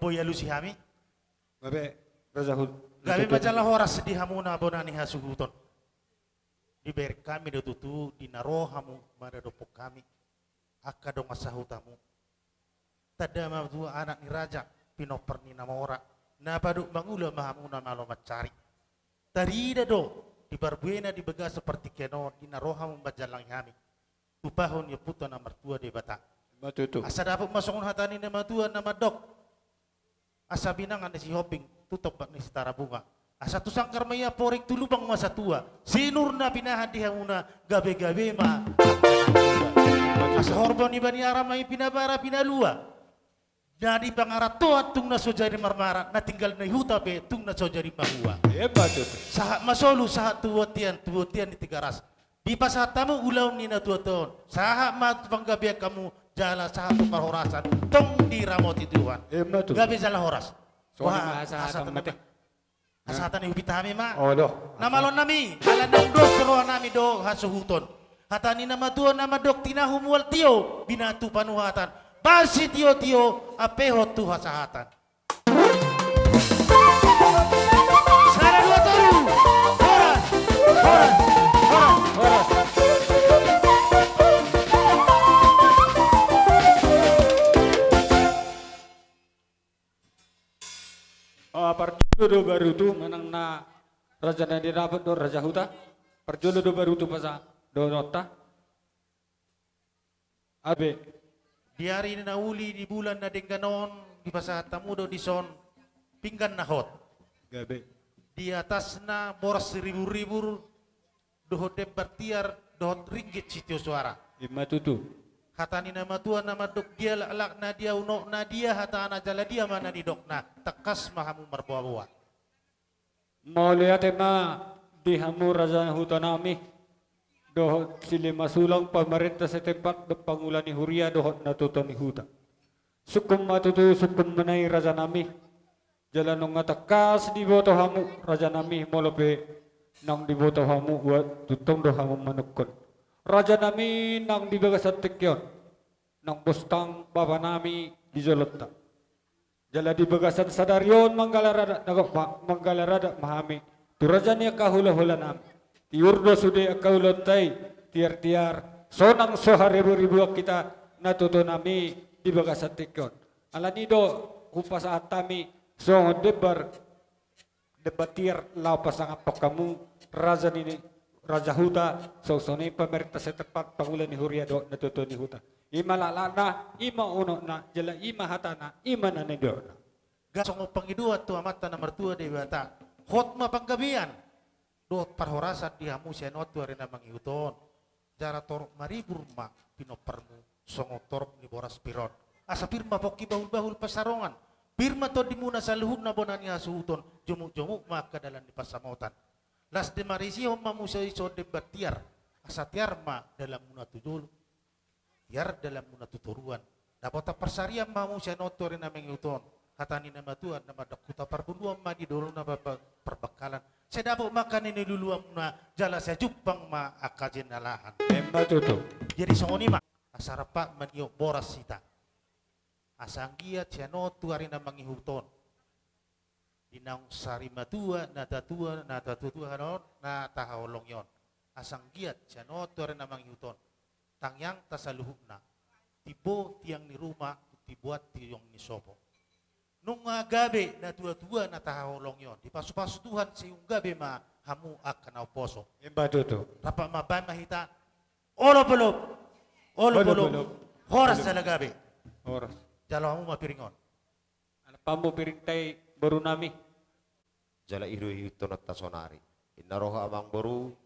Boi alusi hami. Gabe, Raja Hut-, Gabe ma jala horas di hamuna bona ni hasuhuton. Dibereng hami do tutu di na ro hamu maradophon hami angka dongan sahutamu. Tanda ma tutu anak ni raja, pinompar ni na mora, na padok mangula ma hamu na malo mansari. Tarida do di parbuena di bagasan partingkian on di na ro hamu manjallangi hami. Tupahon ni Ompunta na martua Debata. Ima tutu. Asa dapot ma songon hata ni na matua na mandok. Asa binanga ni Sihombing tu tombak ni Sitarabunga. Asa tu sanggar ma ia poring, tu lubang ma satua. Sinur na pinahan di hamuna, gabe-gabe ma. Asa horbo ni Baniara ma i pinabara pinalua. Na di pangarantoan tung na so jadi marmara, na tinggal na di huta pe tung na so jadi mahua. Ima tutu. Sahat ma solu, sahat tu bontean, tu bontean ni Tigaras. Dipasahat hamu ulaon ni na tuatua on. Sahat ma tu panggabean hamu, jala sahat tu parhorasan. Tong diramoti Tuhan. Ima tutu. Gabe jala horas. Songon i ma. Wah, hasahaton hasahaton nami. Hasahatan ni hupita hami ma. Olo. Na malo nami, ala naung dos roha nami do hasuhuton. Hata ni na matua na mandok: Tinahu mual tio, binatu panuhatan. Bahen sitiotio, ampehon tu hasahatan. Sada, dua, tolu. Horas, horas, horas, horas. Ah, parjolo do baru tu manang na raja na di dapot do raja huta. Parjolo do baru tu pasa do nonta. Abe. Di ari na uli, di bulan na denggan on, dipasahat hamu do dison pinggan na hot. Gabe. Di atasna boras ribur-ribur, dohot dembar tiar, dohot ringgit sitio soara. Ima tutu. Hata ni na matua na mandok: Dia laklakna, dia unokna, dia hatana, jala dia ma na nidokna. Tangkas ma hamu marboa-boa. Mauliate ma di hamu raja huta nami, dohot silema sulang, pamarenta setempat, dohot pangula ni huria, dohot na toto ni huta. Sungkun ma tutu, sungkun ma nai raja nami. Jala nunga tangkas diboto hamu raja nami, molo pe naung diboto hamu, ua tuntong do hamu manungkun. Raja nami, naung di bagasan tingki on, naung bostang bapa nami di jolonta. Jala di bagasan sadari on manggala radat na gok ma, manggala radat ma hami tu raja ni angka hula-hula nami. Tiur do sude angka ulaonta i, tiar-tiar, sonang so haribu-ribuan hita na toto nami di bagasan tingki on. Alani do hupasahat hami songon dembar, dembar tiar laho pasangaphon hamu raja ni, raja huta, songon i pamarenta setempat, pangula ni huria dohot na toto ni huta. I ma laklakna, i ma unokna, jala i ma hatana, i ma na nidokna. Asa songon pangidoan tu Amanta na martua Debata, hot ma panggabean dohot parhorasan di hamu sian on tu ari na mangihut on. Jala torop maribur ma pinomparmu songon torop ni boras pir on. Asa pir ma pongki bahul-bahul pansamotan, pir ma tondimuna saluhutna bona ni hasuhuton, jomuk-jomuk ma angka dalan ni pansamotan. Las de marisihon ma muse i songon dembar tiar, asa tiar ma dalanmuna tu jolo, tiar dalanmuna tu toruan. Dapotan parsarian ma hamu sian on tu ari na mangihut on. Hata ni na matua na mandok: Huta Parbonuan ma di dolok na pa-, pa-, Parbangkalan. Sai dapot ma angka na niluluanmuna, jala sai jumpang ma angka jinalahan. Ima tutu. Jadi songon i ma, asa rampak maniop boras hita. Asa anggiat sian on tu ari na mangihut on, di naung sari matua, na tatua, na tatuahan on, na tahaholongi on. Asa anggiat sian on tu ari na mangihut on, tangiangta saluhutna, timbo tiang ni ruma, timboan tiang ni sopo. Nunga gabe na tua-tua na tahaholongi on, dipasu-pasu Tuhan, sai gabe ma hamu angka na umposo. Ima tutu. Rampak ma, bahen ma hita. Olop-olop. Olop-olop. Olop-olop. Horas jala gabe. Horas. Jalo hamu ma piring on. Alap hamu piringta i, boru nami. Jala i do ihuthononta saonari. Inna roha, amangboru,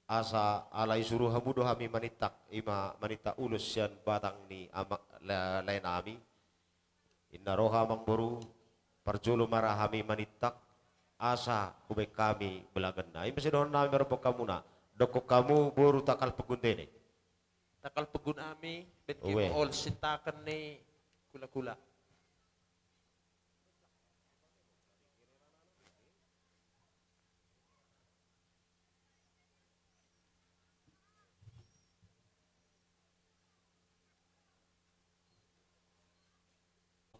asa alai suru hamu do hami manintak, i ma manintak ulos sian batang ni ama-, la-, lae nami. Inna roha, amangboru, parjolo ma ra hami manintak, asa hubaen hami belaganna. I ma sidohonon nami maradophon hamuna. Dokkon hamu boru, tangkal penggun do i. Tangkal penggun nami, baen hami ol sintaken ni kula-kula.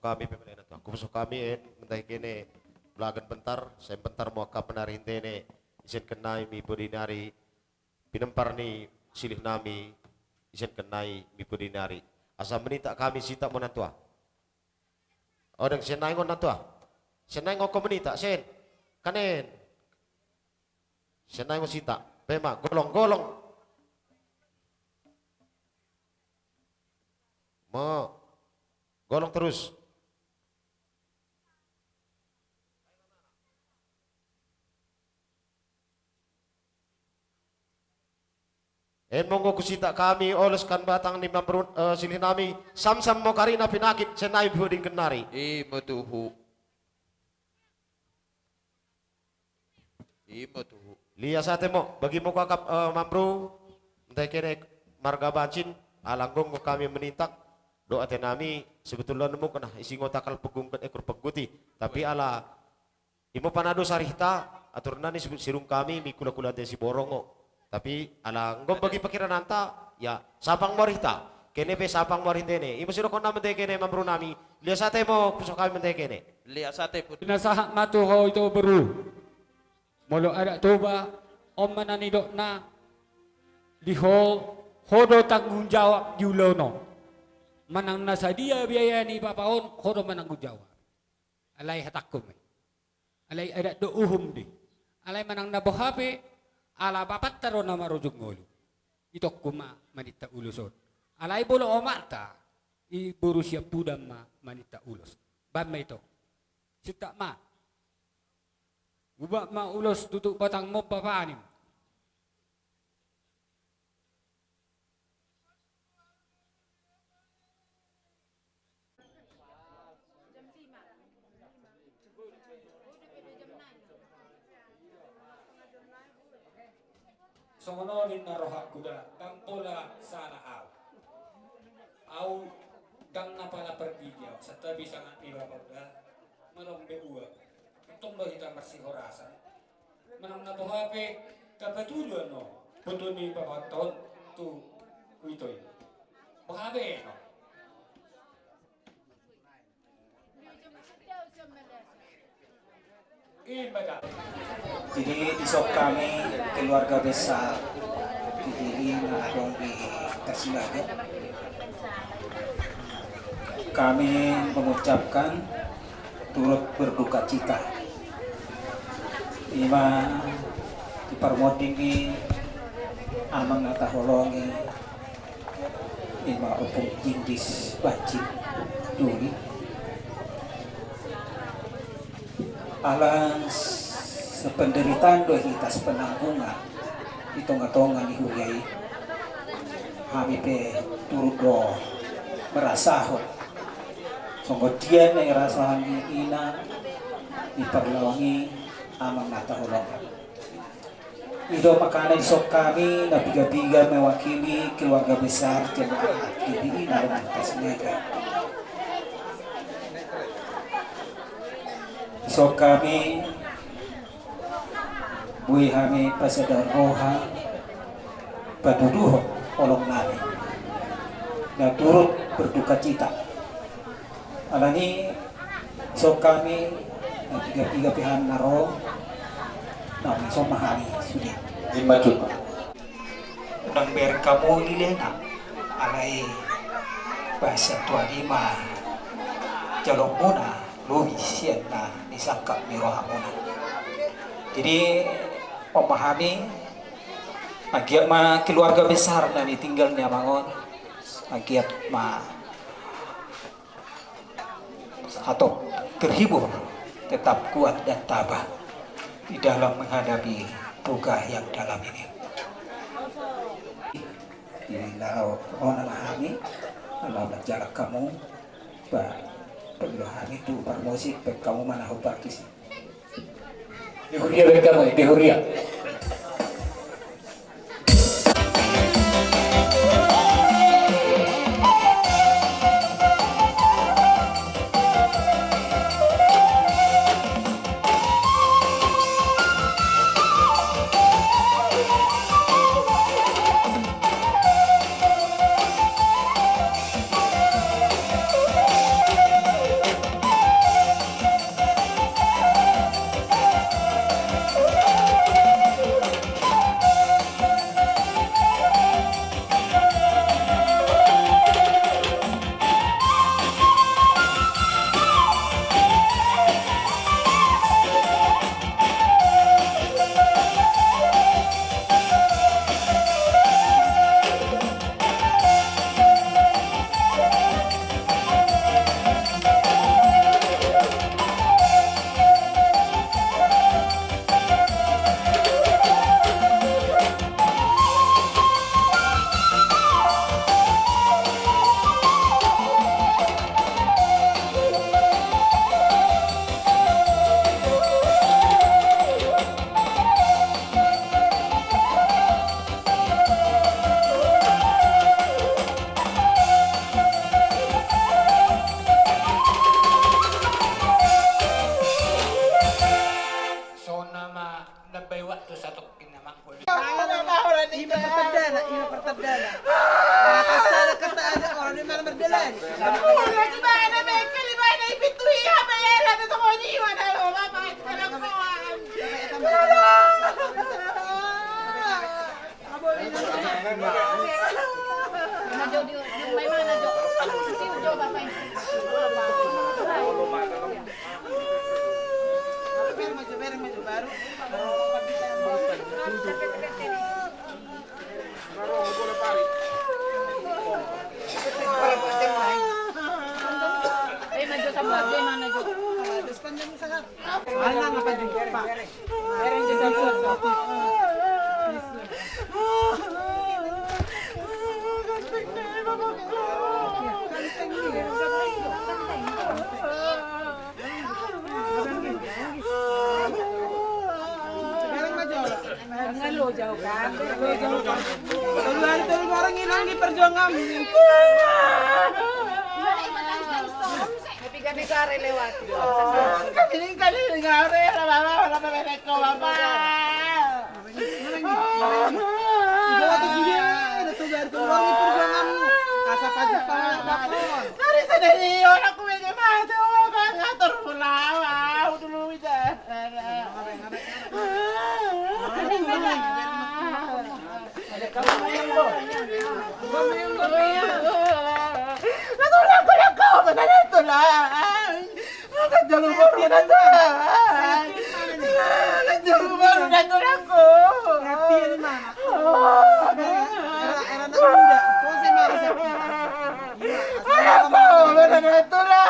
Hami pe mele na tuan. Hupusu hami en, mendai kene belagan bentar, sen bentar mo angka penari hintene, isen kenai mi podi nari, pinempar ni silih nami, isen kenai mi podi nari. Asa menitak hami sitak mo na tuan. Odeng sen naingon na tuan. Sen naingon ko menitak, sen. Kanen. Sen naingon sitak. Pe ma, golong, golong. Mo. Golong terus. En monggo husitak hami olos kan batang ni mamru, eh, silih nami, samsam mo karina pinakit, sen nai podi nari. Ima tuhu. Ima tuhu. Lias ate mo, bagi mo kakap, eh, mamru, mendai kene marga Bancin, ala anggo hami menitak, dohot ate nami, sebetulna numuk na, isingot akal pegungket ekor peguti, tapi ala Ima panado sarihta, aturna ni si, sidung hami, mi kula-kula te siborongo. Tapi, ala anggo bagi pikirananta, ya, sapang mo arihta. Kene pe sapang mo arihta ne. Ima sidohonon nami mendai kene mamru nami. Lias ate mo, hupusu hami mendai kene. Lias ate pun. Pinasahat ma tu ho ito beru. Molo adat Toba, on ma na nidokna, di ho, ho do tanggung jawab di ulaon on. Manang na sadia biaya ni bapa on, ho do mananggung jawab. Alai hatangku ma i. Alai adat do uhum do i. Alai manang na boha pe, ala bapanta do na marujung ngolu. Itongku ma maninta ulos on. Alai molo omanta, i boru Siampudan ma maninta ulos. Baen ma ito. Sitak ma. Ubat ma ulos tutu batang mompa panim. Songon on ninna rohangku da, ndang pola sala au. Au ndang na pala pargigi au, santabi sangap ni bapa da, malombe ua. Untung do hita marsihorasan. Manang na boha pe, tapatuduhon do boto ni bapanta on tu huita i. Boha be no. Ima da. Jadi, dison hami keluarga besar Pipili na adong di Tasibaga. Kami mengucapkan turut berduka cita. Ima di parmonding ni amang na taholongi, ima Ompung Jinggis Bancin Duli. Ala sependeritaan do hita, sepenanggungan di tonga-tonga ni huria i. Hami pe turut do merasahon songon dia na irasahon ni ina, ni parlaongi amang na taholongi. I do makana dison hami na piga-piga mewakili keluarga besar jemaat G B I na adong di Tasibaga. Dison hami boi hami pasadahon roha, patuduhon holong nami na turut berduka cita. Alani i dison hami na piga-piga pe hami na ro, na dison ma hami sude. Ima tutu. Unang bereng hamu lelena, alai bahen santuari ma jaloonmuna lobi sian na nisangkap ni rohamuna. Jadi, on ma hami, anggiat ma keluarga besar na nitinggal ni amang on, anggiat ma hatop terhibur, tetap kuat dan tabah di dalam menghadapi duka yang dalam ini. Jadi, laho, on ma hami, laho manjalang hamu, ba, pabilo hami tu parmusik, pe hamu ma na huparkisi. Di huria be hamu, di huria. Tolu hari tolu malam hilang di perjuangan. Kami ini kali ini ngare, lama-lama, lama-lama, lama-lama. Ibarat sudah ada tuh dari tuh orang itu jangan asal pagi pagi. Dari tadi orang aku ini mati, orang ngatur pulau, ah, dulu itu. Tulang, tulang, kau benar tulang. Tulang, tulang, tulang. Tulang, tulang, tulang. Tulang, kau benar tulang.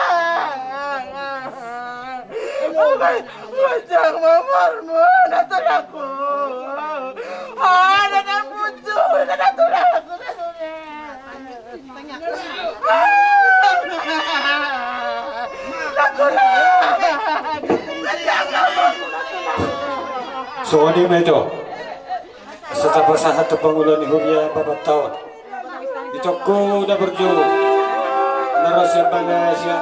Bajang mamormu na tulangku. Ada na bucu na tulangku. Songon i ma ito. Asa tapasahat tu pangula ni huria papat taon. Itongku na burju, na ro sian Malaysia.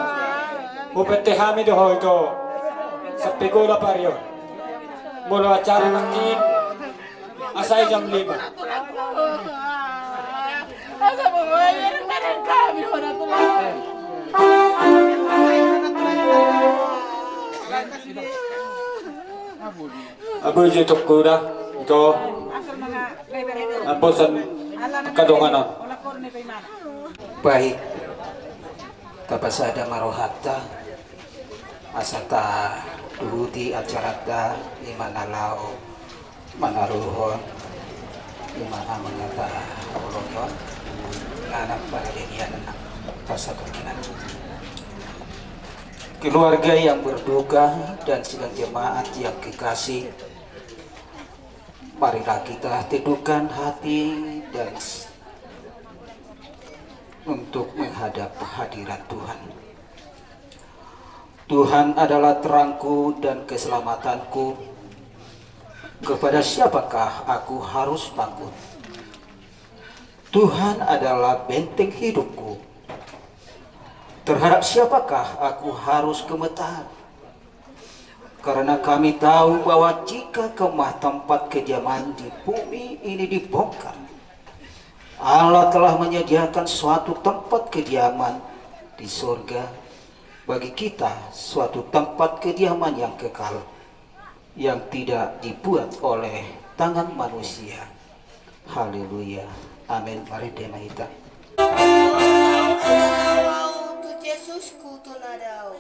Hupette hami do ho ito. Sampe golap ari on. Molo acara nangkin, asa i jam lima. Aboto itongku da, ito. Ambosan kadonganon. Baik. Tapasada ma rohanta asa taduhuti acaranta, i ma na laho manaruhon, i ma na mangataholongi on. Nang paradian pasahat. Keluarga yang berduka dan sidang jemaat yang kekasih, marilah kita teduhkan hati dan s-, untuk menghadap hadirat Tuhan. Tuhan adalah terangku dan keselamatanku. Kepada siapakah aku harus takut? Tuhan adalah benteng hidupku. Terhadap siapakah aku harus gemetar? Karena kami tahu bahwa jika kemah tempat kediaman di bumi ini dibongkar, Allah telah menyediakan suatu tempat kediaman di surga bagi kita, suatu tempat kediaman yang kekal, yang tidak dibuat oleh tangan manusia. Haleluya. Amin. Mari dema hita. Tu Jesusku tu na dao.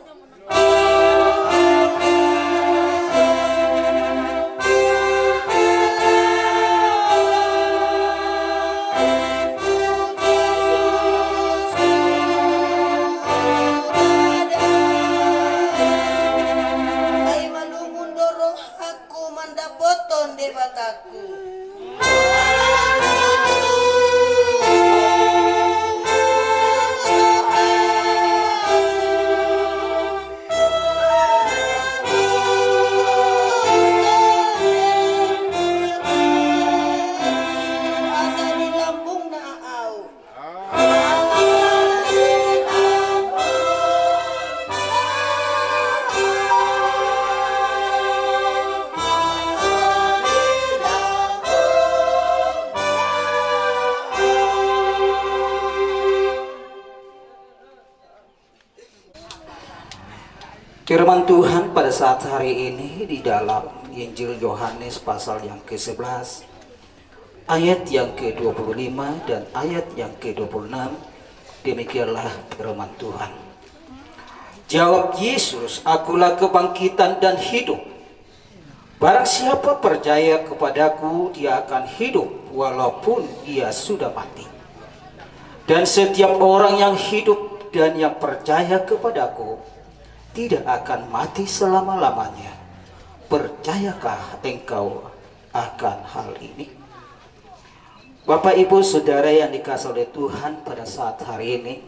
Ai malungun do rohangku mandapothon Debataku. Firman Tuhan pada saat hari ini di dalam Injil Yohanes pasal yang ke sebelas, ayat yang ke dua puluh lima dan ayat yang ke dua puluh enam. Demikianlah firman Tuhan. Jawab Yesus, "Akulah kebangkitan dan hidup. Barang siapa percaya kepada-Ku, dia akan hidup walaupun dia sudah mati. Dan setiap orang yang hidup dan yang percaya kepada-Ku tidak akan mati selama-lamanya. Percayakah engkau akan hal ini?" Bapak, Ibu, Saudara yang dikasihi oleh Tuhan, pada saat hari ini,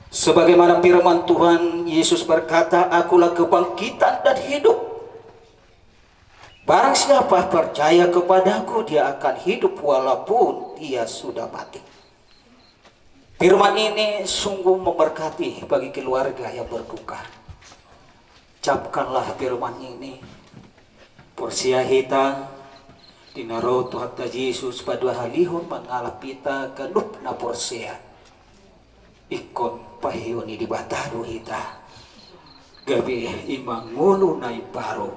sebagaimana firman Tuhan, Yesus berkata, "Akulah kebangkitan dan hidup. Barang siapa percaya kepada-Ku, dia akan hidup walaupun dia sudah mati." Firman ini sungguh memberkati bagi keluarga yang berduka. Camkanlah firman ini. Porsea hita, di na ro Tuhanta Jesus paduahalihon mangalap hita ganup na porsea. Ingkon paheheon ni Debata do hita. Gabe i ma ngolu na imbaru,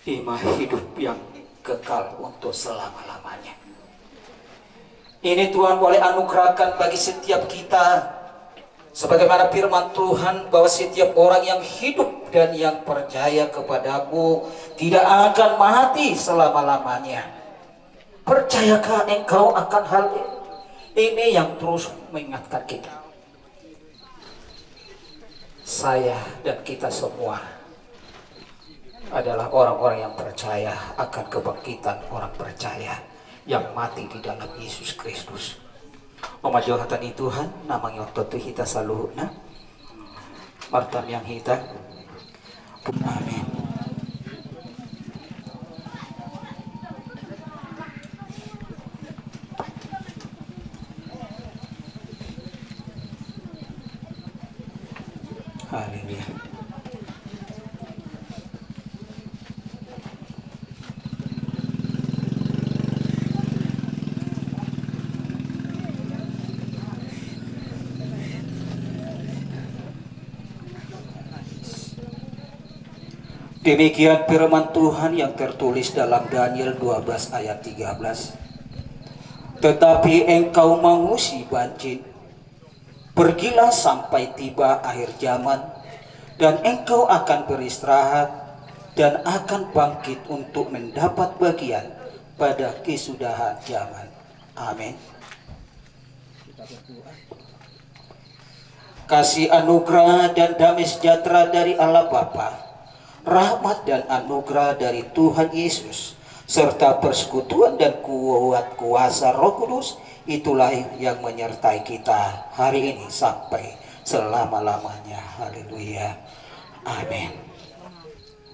i ma hidup yang kekal untuk selama-lamanya. Ini Tuhan boleh anugerahkan bagi setiap kita, sebagaimana firman Tuhan, bahwa setiap orang yang hidup dan yang percaya kepada-Ku tidak akan mati selama-lamanya. Percayakah engkau akan hal ini? Ini yang terus mengingatkan kita. Saya dan kita semua adalah orang-orang yang percaya akan kebangkitan orang percaya yang mati di dalam Yesus Kristus. Omajohatan i Tuhan, na mangihuthon tu hita saluhutna. Martangiang hita. Amin. Haleluya. Demikian firman Tuhan yang tertulis dalam Daniel dua belas ayat tiga belas. Tetapi engkau, manusia banci, pergilah sampai tiba akhir zaman, dan engkau akan beristirahat dan akan bangkit untuk mendapat bagian pada kesudahan zaman. Amin. Kasih, anugerah dan damai sejahtera dari Allah Bapa, rahmat dan anugerah dari Tuhan Yesus, serta persekutuan dan kuat kuasa Roh Kudus, itulah yang menyertai kita hari ini sampai selama-lamanya. Haleluya. Amin.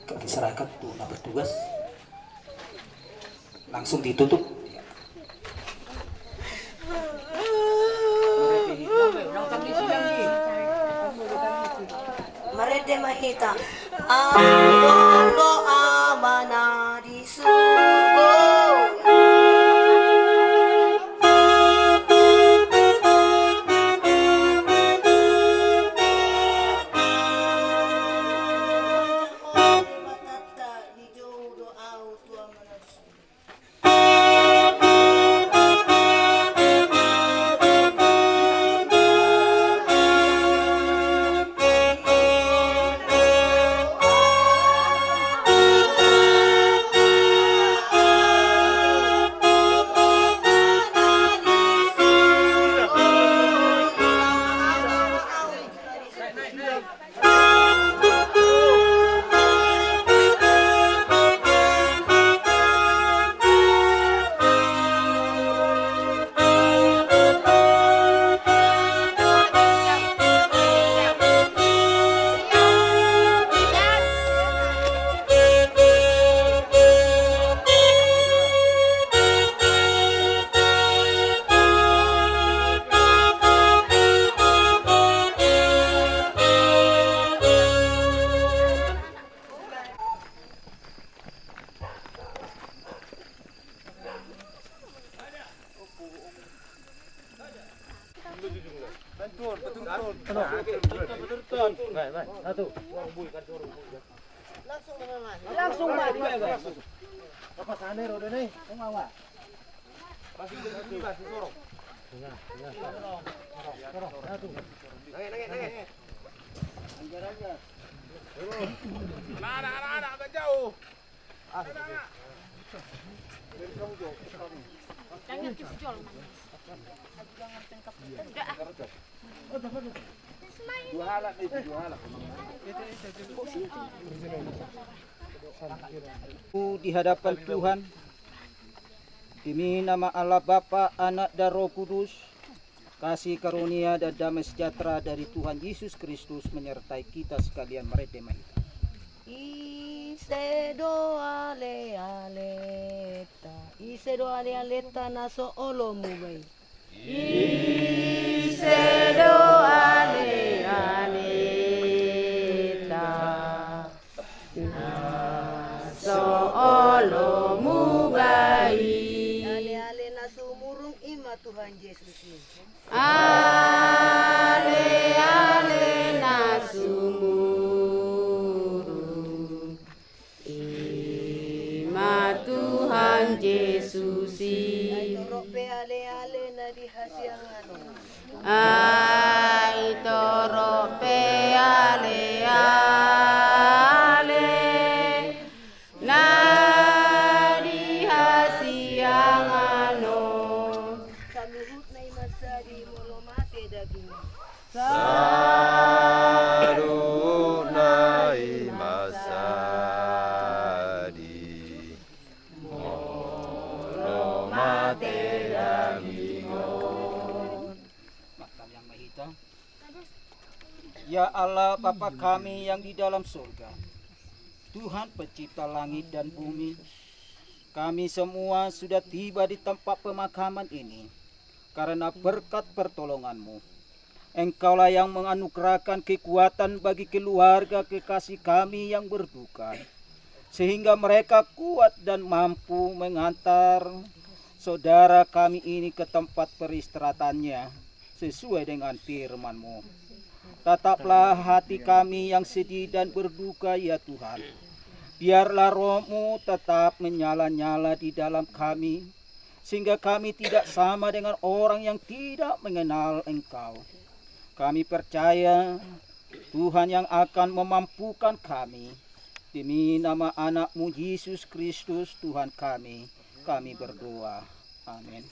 Kami serahkan tu na bertugas. Langsung ditutup. Marende ma hita. Adong do Amana di surgo. Langsung mati. Langsung mati. Apa sana roda nih? Enggak, enggak. Anak, anak, anak, agak jauh. Di hadapan Tuhan, demi nama Allah Bapa, Anak, dan Roh Kudus, kasih karunia dan damai sejahtera dari Tuhan Yesus Kristus menyertai kita sekalian. Marende ma hita. Ise do alealeta, ise do alealeta na so olo muba i? Ise do alealeta na so olo muba i? Aleale na sumurung i ma Tuhan Jesus i. Aleale na sumurung i ma Tuhan Jesus i. Ai torop pe aleale na di hasiangan on. Ai torop pe aleale na di hasiangan on. Saluhutna i ma sadi molo mate daging. Saluhutna i ma sadi molo mate daging on. Martangiang ma hita. Ya Allah, Bapa kami yang di dalam surga, Tuhan pencipta langit dan bumi, kami semua sudah tiba di tempat pemakaman ini karena berkat pertolongan-Mu. Engkaulah yang menganugerahkan kekuatan bagi keluarga kekasih kami yang berduka, sehingga mereka kuat dan mampu mengantar saudara kami ini ke tempat peristirahatannya sesuai dengan firman-Mu. Tataplah hati kami yang sedih dan berduka, ya Tuhan. Biarlah Roh-Mu tetap menyala-nyala di dalam kami, sehingga kami tidak sama dengan orang yang tidak mengenal Engkau. Kami percaya Tuhan yang akan memampukan kami. Demi nama Anak-Mu, Yesus Kristus, Tuhan kami, kami berdoa. Amin.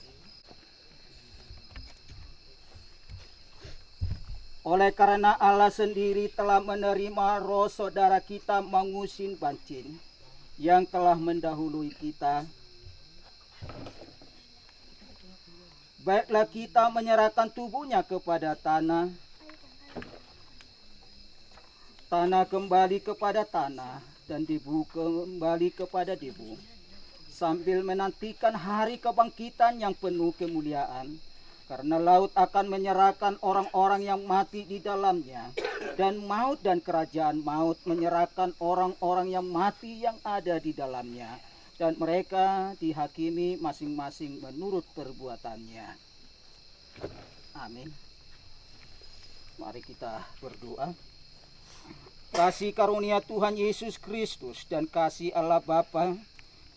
Oleh karena Allah sendiri telah menerima roh saudara kita Mangusin Bancin yang telah mendahului kita, baiklah kita menyerahkan tubuhnya kepada tanah, tanah kembali kepada tanah, dan debu kembali kepada debu, sambil menantikan hari kebangkitan yang penuh kemuliaan, karena laut akan menyerahkan orang-orang yang mati di dalamnya, dan maut dan kerajaan maut menyerahkan orang-orang yang mati yang ada di dalamnya, dan mereka dihakimi masing-masing menurut perbuatannya. Amin. Mari kita berdoa. Kasih karunia Tuhan Yesus Kristus dan kasih Allah Bapa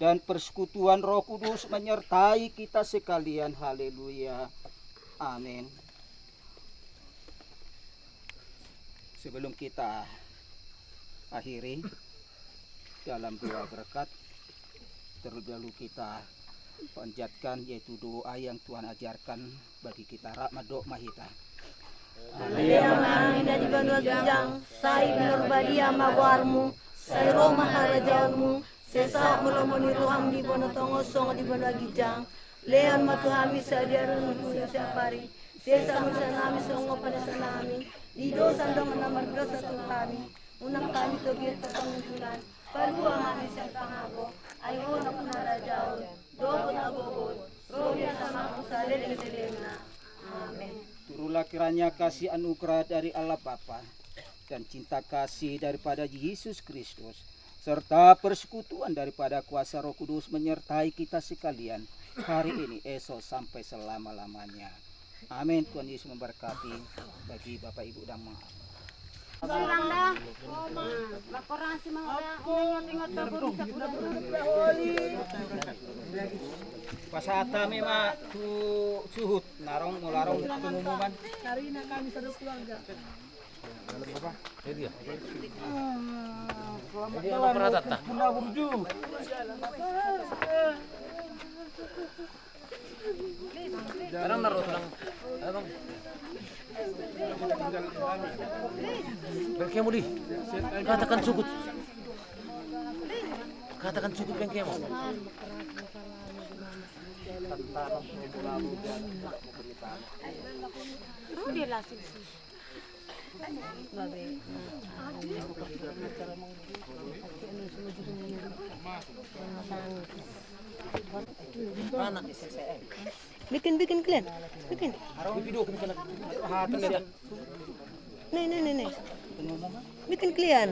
dan persekutuan Roh Kudus menyertai kita sekalian. Haleluya. Amin. Sebelum kita akhiri dalam doa berkat, terlebih dahulu kita panjatkan, yaitu doa yang Tuhan ajarkan bagi kita. Rap mandok ma hita. Ale Amanami na di banua ginjang, sai pinarbadia ma goarmu, sai ro ma harajaonmu, sai saut ma lomo ni roham di banua tonga on songon na di banua ginjang. Lehon ma tu hami sadari on hami siapari. Sesa ma dosanami songon panesanami di dosa ni dongan na mardosa tu hami. Unang hami togihon tu pangunjunan, palua ma hami sian pangago, ai Ho do nampuna harajaon dohot hagogoon, ro di hita ma saleleng ni lelengna. Amin. Turunlah kiranya kasih anugerah dari Allah Bapa dan cinta kasih daripada Yesus Kristus serta persekutuan daripada kuasa Roh Kudus menyertai kita sekalian hari ini, esok, sampai selama-lamanya. Amin. Tuhan Yesus memberkati bagi Bapak Ibu dan Mama. Pasahat hami ma tu suhut, na adong molo adong pengumuman. Karina kami satu keluarga. Jadi apa perhatian? Bengkemu di. Katakan cukup. Katakan cukup bengkemu. Bikin, bikin kalian. Bikin. Nih, nih, nih, nih. Bikin kalian.